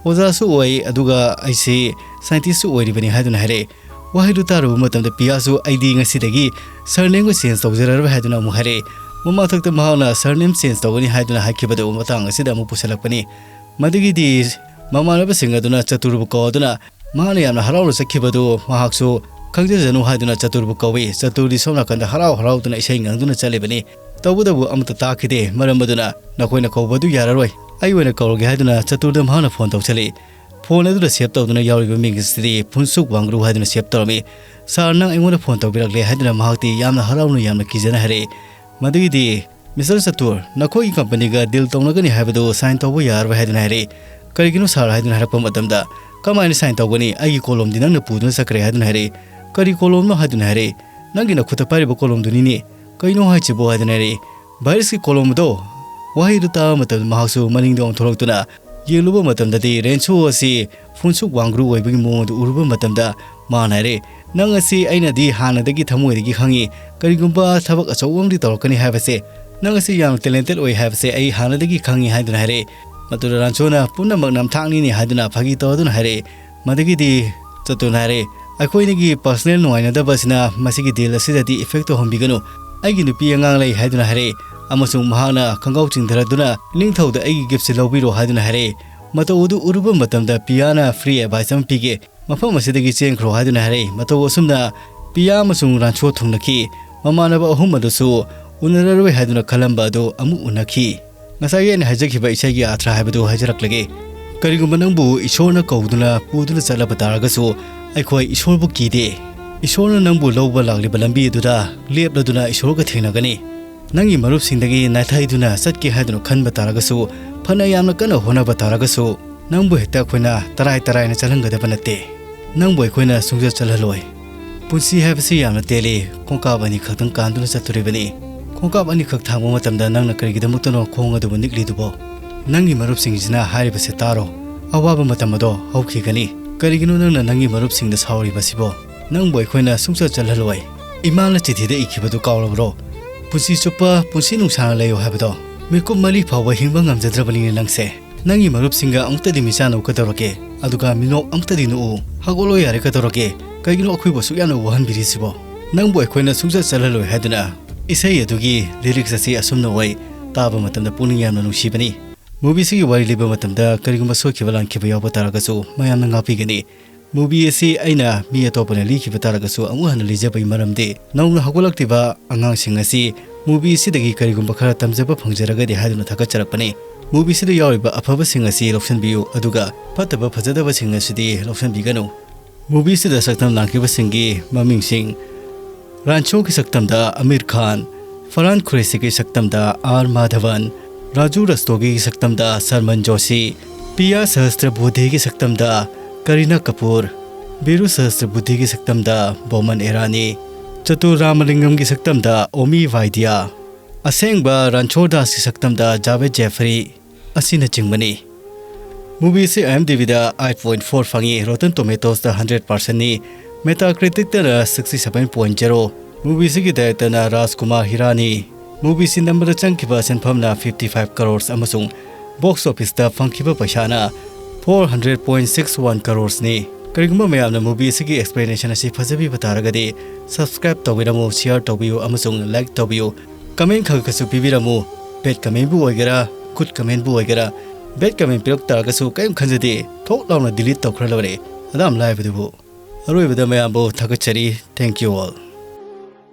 "ꯑꯣꯖꯥꯁꯨ ꯑꯣꯏ, ꯑꯗꯨꯒ ꯑꯩꯁꯤ ꯁꯥꯏꯟꯇꯤꯁꯁꯨ ꯑꯣꯏꯔꯤꯕꯅꯤ" ꯍꯥꯏꯗꯨꯅ ꯍꯥꯏꯔꯦ꯫ ꯋꯥꯍꯩꯗꯨ ꯇꯥꯔꯨꯕ ꯃꯇꯝꯗ ꯄꯤꯌꯥꯁꯨ "ꯑꯩꯗꯤ ꯉꯁꯤꯗꯒꯤ ꯁꯔꯅꯦꯝꯒ ꯆꯦꯟꯖ ꯇꯧꯖꯔꯔꯣꯏ" ꯍꯥꯏꯗꯨꯅ ꯑꯃꯨꯛ ꯍꯥꯏꯔꯛꯑꯦ꯫ ꯃꯃꯥꯊꯛꯇ ꯃꯍꯥꯛꯅ "ꯁꯔꯅꯦꯝ ꯆꯦꯟꯖ ꯇꯧꯒꯅꯤ" ꯍꯥꯏꯗꯨꯅ ꯍꯥꯏꯈꯤꯕꯗꯨ ꯃꯇꯥꯡ ꯑꯁꯤꯗ ꯑꯃꯨꯛ ꯄꯨꯁꯤꯜꯂꯛꯄꯅꯤ꯫ ꯃꯗꯨꯒꯤꯗꯤ ꯃꯃꯥꯟꯅꯕꯁꯤꯡ ꯑꯗꯨꯅ ꯆꯇꯨꯔꯕꯨ ꯀꯧꯗꯨꯅ ꯃꯍꯥꯛꯅ ꯌꯥꯝꯅ ꯍꯔꯥꯎꯅ ꯆꯠꯈꯤꯕꯗꯨ ꯃꯍꯥꯛꯁꯨ ꯈꯪꯖꯖꯅꯨ ꯍꯥꯏꯗꯨꯅ ꯆꯇꯨꯔꯕꯨ ꯀꯧꯏ꯫ ꯆꯇꯨꯔꯗꯤ ꯁꯣꯝ ꯅꯥꯀꯟꯗ ꯍꯔꯥꯎ ꯍꯔꯥꯎꯗꯨꯅ ꯏꯁꯩ ꯉꯪꯗꯨꯅ ꯆꯠꯂꯤꯕꯅꯤ꯫ ꯇꯧꯕꯇꯕꯨ ꯑꯃꯠꯇ ꯇꯥꯈꯤꯗꯦ꯫ ꯃꯔꯝ ꯑꯗꯨꯅ "ꯅꯈꯣꯏꯅ ꯀꯧꯕꯗꯨ ꯌꯥꯔꯔꯣꯏ, ꯑꯩ ꯑꯣꯏꯅ ꯀꯧꯔꯒꯦ" ꯍꯥꯏꯗꯨꯅ ꯆꯇꯨꯔꯗ ꯃꯍꯥꯛꯅ ꯐꯣꯟ ꯇꯧꯁꯜꯂꯤ꯫ ꯐꯣꯟ ꯑꯗꯨꯗ ꯁꯦꯚ ꯇꯧꯗꯨꯅ ꯌꯥꯎꯔꯤꯕ ꯃꯤꯡ ꯑꯁꯤꯗꯤ ꯐꯨꯟꯁꯨꯛ ꯋꯥꯡꯒ꯭ꯔꯨ ꯍꯥꯏꯗꯨꯅ ꯁꯦꯚ ꯇꯧꯔꯝꯃꯤ꯫ "ꯁꯥꯔ, ꯅꯪ ꯑꯩꯉꯣꯟꯗ ꯐꯣꯟ ꯇꯧꯕꯤꯔꯛꯂꯦ" ꯍꯥꯏꯗꯨꯅ ꯃꯍꯥꯛꯇꯤ ꯌꯥꯝꯅ ꯍꯔꯥꯎꯅ ꯌꯥꯝꯅ ꯀꯤꯖꯅ ꯍꯥꯏꯔꯛꯏ꯫ ꯃꯗꯨꯒꯤꯗꯤ "ꯃꯤꯁꯇꯔ ꯆꯇꯨꯔ, ꯅꯈꯣꯏꯒꯤ ꯀꯝꯄꯅꯤꯒ ꯗꯤꯜ ꯇꯧꯅꯒꯅꯤ ꯍꯥꯏꯕꯗꯨ ꯁꯥꯏꯟ ꯇꯧꯕ ꯌꯥꯔꯔꯣꯏ" ꯍꯥꯏꯗꯨꯅ ꯍꯥꯏꯔꯛꯏ꯫ "ꯀꯔꯤꯒꯤꯅꯣ ꯁꯥꯔ?" ꯍꯥꯏꯗꯨꯅ ꯍꯥꯏꯔꯛꯄ ꯃꯇꯝꯗ, "ꯀꯃꯥꯏꯅ ꯁꯥꯏꯟ ꯇꯧꯒꯅꯤ? ꯑꯩꯒꯤ ꯀꯣꯂꯣꯝꯗꯤ ꯅꯪꯅ ꯄꯨꯗꯨꯅ ꯆꯠꯈ꯭ꯔꯦ" ꯍꯥꯏꯗꯨꯅ ꯍꯥꯏꯔꯛꯏ꯫ "ꯀꯔꯤ ꯀꯣꯂꯣꯝꯅꯣ?" ꯍꯥꯏꯗꯨꯅ ꯍꯥꯏꯔꯛꯏ꯫ "ꯅꯪꯒꯤ ꯅꯈꯨꯠꯇ ꯄꯥꯏꯔꯤꯕ ꯀꯣꯂꯣꯝꯗꯨꯅꯤꯅꯦ꯫ ꯀꯩꯅꯣ ꯍꯥꯏꯁꯤꯕꯣ?" ꯍꯥꯏꯗꯨꯅ ꯍꯥꯏꯔꯛꯏ꯫ "ꯚꯥꯏꯔꯁꯀꯤ ꯀꯣꯂꯣꯝ ꯑꯗꯣ?" ꯋꯥꯍꯩꯗꯨ ꯇꯥꯕ ꯃꯇꯝꯗ ꯃꯍꯥꯛꯁꯨ ꯃꯅꯤꯡꯗ ꯑꯣꯟꯊꯣꯔꯛꯇꯨꯅ ꯌꯦꯡꯂꯨꯕ ꯃꯇꯝꯗꯗꯤ ꯔꯦꯟꯁꯣ ꯑꯁꯤ ꯐꯨꯟꯁꯨꯛ ꯋꯥꯡꯒ꯭ꯔꯨ ꯑꯣꯏꯕꯒꯤ ꯃꯑꯣꯡ ꯑꯗꯨ ꯎꯔꯨꯕ ꯃꯇꯝꯗ ꯃꯥꯅ ꯍꯥꯏꯔꯦ, "ꯅꯪ ꯑꯁꯤ ꯑꯩꯅꯗꯤ ꯍꯥꯟꯅꯗꯒꯤ ꯊꯃꯣꯏꯗꯒꯤ ꯈꯪꯉꯤ꯫ ꯀꯔꯤꯒꯨꯝꯕ ꯊꯕꯛ ꯑꯆꯧꯕ ꯑꯃꯗꯤ ꯇꯧꯔꯛꯀꯅꯤ ꯍꯥꯏꯕꯁꯦ, ꯅꯪ ꯑꯁꯤ ꯌꯥꯝꯅ ꯇꯦꯂꯦꯟꯇꯦꯠ ꯑꯣꯏ ꯍꯥꯏꯕꯁꯦ ꯑꯩ ꯍꯥꯟꯅꯗꯒꯤ ꯈꯪꯉꯤ" ꯍꯥꯏꯗꯨꯅ ꯍꯥꯏꯔꯛꯑꯦ꯫ ꯃꯗꯨꯗ ꯔꯥꯟꯁꯣꯅ "ꯄꯨꯝꯅꯃꯛ ꯅꯝꯊꯥꯛꯅꯤꯅꯦ" ꯍꯥꯏꯗꯨꯅ ꯐꯥꯒꯤ ꯇꯧꯗꯨꯅ ꯍꯥꯏꯔꯛꯑꯦ꯫ ꯃꯗꯨꯒꯤꯗꯤ ꯆꯇꯨꯔꯅ ꯍꯥꯏꯔꯦ, "ꯑꯩꯈꯣꯏ ꯑꯅꯤꯒꯤ ꯄꯔꯁꯅꯦꯜ ꯅꯨꯡꯉꯥꯏꯅꯗꯕ ꯑꯁꯤꯅ ꯃꯁꯤꯒꯤ ꯗꯤꯜ ꯑꯁꯤꯗꯗꯤ ꯏꯐꯦꯛ ꯇꯧꯍꯟꯕꯤꯒꯅꯨ꯫ ꯑꯩꯒꯤ ꯅꯨꯄꯤ ꯑꯉꯥꯡ ꯂꯩ" ꯍꯥꯏꯗꯨꯅ ꯍꯥꯏꯔꯛꯑꯦ꯫ ꯑꯃꯁꯨꯡ ꯃꯍꯥꯛꯅ ꯈꯣꯡꯒ꯭ꯔꯥꯎ ꯆꯤꯡꯊꯔꯗꯨꯅ ꯅꯤꯡꯊꯧꯗ "ꯑꯩꯒꯤ ꯒꯤꯐꯁꯤ ꯂꯧꯕꯤꯔꯣ" ꯍꯥꯏꯗꯨꯅ ꯍꯥꯏꯔꯛꯑꯦ꯫ ꯃꯇꯧ ꯑꯗꯨ ꯎꯔꯨꯕ ꯃꯇꯝꯗ ꯄꯤꯌꯥꯅ ꯐ꯭ꯔꯤ ꯑꯦꯗꯚꯥꯏꯁ ꯑꯃ ꯄꯤꯒꯦ, "ꯃꯐꯝ ꯑꯁꯤꯗꯒꯤ ꯆꯦꯟꯈ꯭ꯔꯣ" ꯍꯥꯏꯗꯨꯅ ꯍꯥꯏꯔꯛꯏ꯫ ꯃꯇꯧ ꯑꯁꯨꯝꯅ ꯄꯤꯌꯥ ꯑꯃꯁꯨꯡ ꯔꯥꯟꯁꯣ ꯊꯨꯡꯅꯈꯤ꯫ ꯃꯃꯥꯟꯅꯕ ꯑꯍꯨꯝ ꯑꯗꯨꯁꯨ ꯎꯅꯔꯔꯣꯏ ꯍꯥꯏꯗꯨꯅ ꯈꯜꯂꯝꯕ ꯑꯗꯨ ꯑꯃꯨꯛ ꯎꯅꯈꯤ꯫ ꯉꯁꯥꯏꯒꯤ ꯑꯩꯅ ꯍꯥꯏꯖꯈꯤꯕ ꯏꯁꯩꯒꯤ ꯑꯥꯔꯊ ꯍꯥꯏꯕꯗꯨ ꯍꯥꯏꯖꯔꯛꯂꯒꯦ꯫ ꯀꯔꯤꯒꯨꯝꯕ ꯅꯪꯕꯨ ꯏꯁꯣꯔꯅ ꯀꯧꯗꯨꯅ ꯄꯨꯗꯨꯅ ꯆꯠꯂꯕ ꯇꯥꯔꯒꯁꯨ, ꯑꯩꯈꯣꯏ ꯏꯁꯣꯔꯕꯨ ꯀꯤꯗꯦ꯫ ꯏꯁꯣꯔꯅ ꯅꯪꯕꯨ ꯂꯧꯕ ꯂꯥꯛꯂꯤꯕ ꯂꯝꯕꯤ ꯑꯗꯨꯗ ꯂꯦꯞꯂꯗꯨꯅ ꯏꯁꯣꯔꯒ ꯊꯦꯡꯅꯒꯅꯤ꯫ ꯅꯪꯒꯤ ꯃꯔꯨꯞꯁꯤꯡꯗꯒꯤ ꯅꯥꯏꯊꯩꯗꯨꯅ ꯆꯠꯀꯦ ꯍꯥꯏꯗꯨꯅ ꯈꯟꯕ ꯇꯥꯔꯒꯁꯨ, ꯐꯅ ꯌꯥꯝꯅ ꯀꯟꯅ ꯍꯣꯠꯅꯕ ꯇꯥꯔꯒꯁꯨ, ꯅꯪꯕꯨ ꯍꯦꯛꯇ ꯑꯩꯈꯣꯏꯅ ꯇꯔꯥꯏ ꯇꯔꯥꯏꯅ ꯆꯠꯍꯟꯒꯗꯕ ꯅꯠꯇꯦ꯫ ꯅꯪꯕꯨ ꯑꯩꯈꯣꯏꯅ ꯁꯨꯡꯆꯠ ꯆꯠꯍꯜꯂꯣꯏ꯫ ꯄꯨꯟꯁꯤ ꯍꯥꯏꯕꯁꯤ ꯌꯥꯝꯅ ꯇꯦꯜꯂꯤ, ꯈꯣꯡꯀꯥꯞ ꯑꯅꯤꯈꯛꯇꯪ ꯀꯥꯟꯗꯨꯅ ꯆꯠꯇꯣꯔꯤꯕꯅꯤ꯫ ꯈꯣꯡꯀꯥꯞ ꯑꯅꯤꯈꯛ ꯊꯥꯡꯕ ꯃꯇꯝꯗ ꯅꯪꯅ ꯀꯔꯤꯒꯤꯗꯃꯛꯇꯅꯣ ꯈꯣꯡ ꯑꯗꯨꯕꯨ ꯅꯤꯛꯂꯤꯗꯨꯕꯣ? ꯅꯪꯒꯤ ꯃꯔꯨꯞꯁꯤꯡꯁꯤꯅ ꯍꯥꯏꯔꯤꯕꯁꯦ ꯇꯥꯔꯣ, ꯑꯋꯥꯕ ꯃꯇꯝ ꯑꯗꯣ ꯍꯧꯈꯤꯒꯅꯤ꯫ ꯀꯔꯤꯒꯤꯅꯣ ꯅꯪꯅ ꯅꯪꯒꯤ ꯃꯔꯨꯞꯁꯤꯡꯗ ꯁꯥꯎꯔꯤꯕꯁꯤꯕꯣ? ꯅꯪꯕꯨ ꯑꯩꯈꯣꯏꯅ ꯁꯨꯡꯆꯠ ꯆꯠꯍꯜꯂꯣꯏ꯫ ꯏꯃꯥꯅ ꯆꯤꯊꯤꯗ ꯏꯈꯤꯕꯗꯨ ꯀꯥꯎꯔꯕ꯭ꯔꯣ? ꯄꯨꯟꯁꯤ ꯆꯨꯞꯄ ꯄꯨꯟꯁꯤ ꯅꯨꯡꯁꯥꯅ ꯂꯩꯌꯨ ꯍꯥꯏꯕꯗꯣ꯫ ꯃꯤꯀꯨꯞ ꯃꯔꯤ ꯐꯥꯎꯕ ꯍꯤꯡꯕ ꯉꯝꯖꯗ꯭ꯔꯕꯅꯤꯅꯦ ꯅꯪꯁꯦ꯫ ꯅꯪꯒꯤ ꯃꯔꯨꯞꯁꯤꯡꯒ ꯑꯃꯨꯛꯇꯗꯤ ꯃꯤꯆꯥꯟꯅꯧ ꯀꯩꯗꯧꯔꯒꯦ? ꯑꯗꯨꯒ ꯃꯤꯅꯣꯛ ꯑꯃꯨꯛꯇꯗꯤ ꯅꯣꯛꯎ꯫ ꯍꯧꯒꯠꯂꯣ ꯌꯥꯔꯦ ꯀꯩꯗꯧꯔꯒꯦ? ꯀꯩꯒꯤꯅꯣ ꯑꯩꯈꯣꯏꯕꯨ ꯑꯁꯨꯛ ꯌꯥꯝꯅ ꯋꯥꯍꯟꯕꯤꯔꯤꯁꯤꯕꯣ? ꯅꯪꯕꯨ ꯑꯩꯈꯣꯏꯅ ꯁꯨꯡꯆꯠ ꯆꯠꯍꯜꯂꯣꯏ ꯍꯥꯏꯗꯨꯅ꯫ ꯏꯁꯩ ꯑꯗꯨꯒꯤ ꯂꯤꯔꯤꯛꯁ ꯑꯁꯤ ꯑꯁꯨꯝꯅ ꯑꯣꯏ꯫ ꯇꯥꯕ ꯃꯇꯝꯗ ꯄꯨꯛꯅꯤꯡ ꯌꯥꯝꯅ ꯅꯨꯡꯁꯤꯕꯅꯤ꯫ ꯃꯨꯚꯤꯁꯤꯒꯤ ꯋꯥꯔꯤ ꯂꯤꯕ ꯃꯇꯝꯗ ꯀꯔꯤꯒꯨꯝꯕ ꯁꯣꯏꯈꯤꯕ ꯂꯥꯟꯈꯤꯕ ꯌꯥꯎꯕ ꯇꯥꯔꯒꯁꯨ ꯃꯌꯥꯝꯅ ꯉꯥꯛꯄꯤꯒꯅꯤ꯫ ꯃꯨꯚꯤ ꯑꯁꯤ ꯑꯩꯅ ꯃꯤ ꯑꯇꯣꯞꯄꯅ ꯂꯤꯈꯤꯕ ꯇꯥꯔꯒꯁꯨ ꯑꯃꯨꯛ ꯍꯟꯅ ꯂꯤꯖꯕꯒꯤ ꯃꯔꯝꯗꯤ ꯅꯧꯅ ꯍꯧꯒꯠꯂꯛꯂꯤꯕ ꯑꯉꯥꯡꯁꯤꯡ ꯑꯁꯤ ꯃꯨꯚꯤ ꯑꯁꯤꯗꯒꯤ ꯀꯔꯤꯒꯨꯝꯕ ꯈꯔ ꯇꯝꯖꯕ ꯐꯪꯖꯔꯒꯗꯤ ꯍꯥꯏꯗꯨꯅ ꯊꯥꯒꯠꯆꯔꯛꯄꯅꯤ꯫ ꯃꯨꯚꯤꯁꯤꯗ ꯌꯥꯎꯔꯤꯕ ꯑꯐꯕꯁꯤꯡ ꯑꯁꯤ ꯂꯧꯁꯤꯟꯕꯤꯌꯨ, ꯑꯗꯨꯒ ꯐꯠꯇꯕ ꯐꯖꯗꯕꯁꯤꯡ ꯑꯁꯤꯗꯤ ꯂꯧꯁꯤꯟꯕꯤꯒꯅꯨ꯫ ꯃꯨꯚꯤꯁꯤꯗ ꯁꯛꯇꯝ ꯂꯥꯡꯈꯤꯕꯁꯤꯡꯒꯤ ꯃꯃꯤꯡꯁꯤꯡ: ꯔꯥꯟꯆꯣꯒꯤ ꯁꯛꯇꯝꯗ ꯑꯃꯤꯔ ꯈꯥꯟ, ꯐꯔꯍꯥꯟ ꯈꯨꯔꯦꯁꯤꯒꯤ ꯁꯛꯇꯝꯗ ꯑꯥꯔ ꯃꯥꯙꯕꯟ, ꯔꯥꯖꯨ ꯔꯁꯇꯣꯒꯤꯒꯤ ꯁꯛꯇꯝꯗ ꯁꯔꯃꯟ ꯖꯣꯁꯤ, ꯄꯤꯌꯥ ꯁꯍꯁꯇ꯭ꯔꯕꯨꯙꯤꯒꯤ ꯁꯛꯇꯝꯗ ꯀꯔꯤꯅꯥ ꯀꯄꯨꯔ, ꯕꯤꯔꯨ ꯁꯍꯁꯇ꯭ꯔꯕꯨꯙꯤꯒꯤ ꯁꯛꯇꯝꯗ ꯕꯣꯃꯟ ꯏꯔꯥꯅꯤ, ꯆꯇꯨꯔ ꯔꯥꯃꯂꯤꯡꯒꯝꯒꯤ ꯁꯛꯇꯝꯗ ꯑꯣꯃꯤ ꯋꯥꯏꯗ꯭ꯌꯥ, ꯑꯁꯦꯡꯕ ꯔꯟꯁꯣꯔ ꯗꯥꯁꯀꯤ ꯁꯛꯇꯝꯗ ꯖꯥꯚꯦꯗ ꯖꯦꯐꯔꯤ ꯑꯁꯤꯅꯆꯤꯡꯕꯅꯤ꯫ ꯃꯨꯚꯤ ꯑꯁꯤ IMDbꯗ eight point four ꯐꯪꯉꯤ, Rotten Tomatoesꯇ hundred percentꯅꯤ, Metacriticꯇꯅ sixty seven point zero꯫ Movie ꯑꯁꯤꯒꯤ ꯗꯥꯏꯔꯦꯛꯇꯔꯅ ꯔꯥꯖꯀꯨꯃꯥꯔ ꯍꯤꯔꯥꯅꯤ꯫ ꯃꯨꯚꯤ ꯑꯁꯤ ꯅꯝꯕꯗ ꯆꯪꯈꯤꯕ ꯁꯦꯟꯐꯝꯅ fifty five crores ꯑꯃꯁꯨꯡ box officeꯇ ꯐꯪꯈꯤꯕ ꯄꯩꯁꯥꯅ four hundred point six one croresꯅꯤ꯫ ꯀꯔꯤꯒꯨꯝꯕ ꯃꯌꯥꯝꯅ ꯃꯨꯚꯤ ꯑꯁꯤꯒꯤ explanation ꯑꯁꯤ ꯐꯖꯕꯤꯕ ꯇꯥꯔꯒꯗꯤ subscribe ꯇꯧꯕꯤꯔꯝꯃꯨ, share ꯇꯧꯕꯤꯌꯨ ꯑꯃꯁꯨꯡ like ꯇꯧꯕꯤꯌꯨ꯫ Comment ꯈꯔ ꯈꯔꯁꯨ ꯄꯤꯕꯤꯔꯝꯃꯨ꯫ Bad commentꯕꯨ ꯑꯣꯏꯒꯦꯔꯥ, good commentꯕꯨ ꯑꯣꯏꯒꯦꯔꯥ, bad comment ꯄꯤꯔꯛ ꯇꯥꯔꯒꯁꯨ ꯀꯔꯤꯝ ꯈꯟꯖꯗꯦ, ꯊꯣꯛ ꯂꯥꯎꯅ delete ꯇꯧꯈ꯭ꯔ ꯂꯣꯏꯔꯦ꯫ ꯑꯗꯥꯝ ꯂꯥꯏꯕꯗꯨꯕꯨ꯫ ꯑꯔꯣꯏꯕꯗ ꯃꯌꯥꯝꯕꯨ ꯊꯥꯒꯠꯆꯔꯤ꯫ Thank you all꯫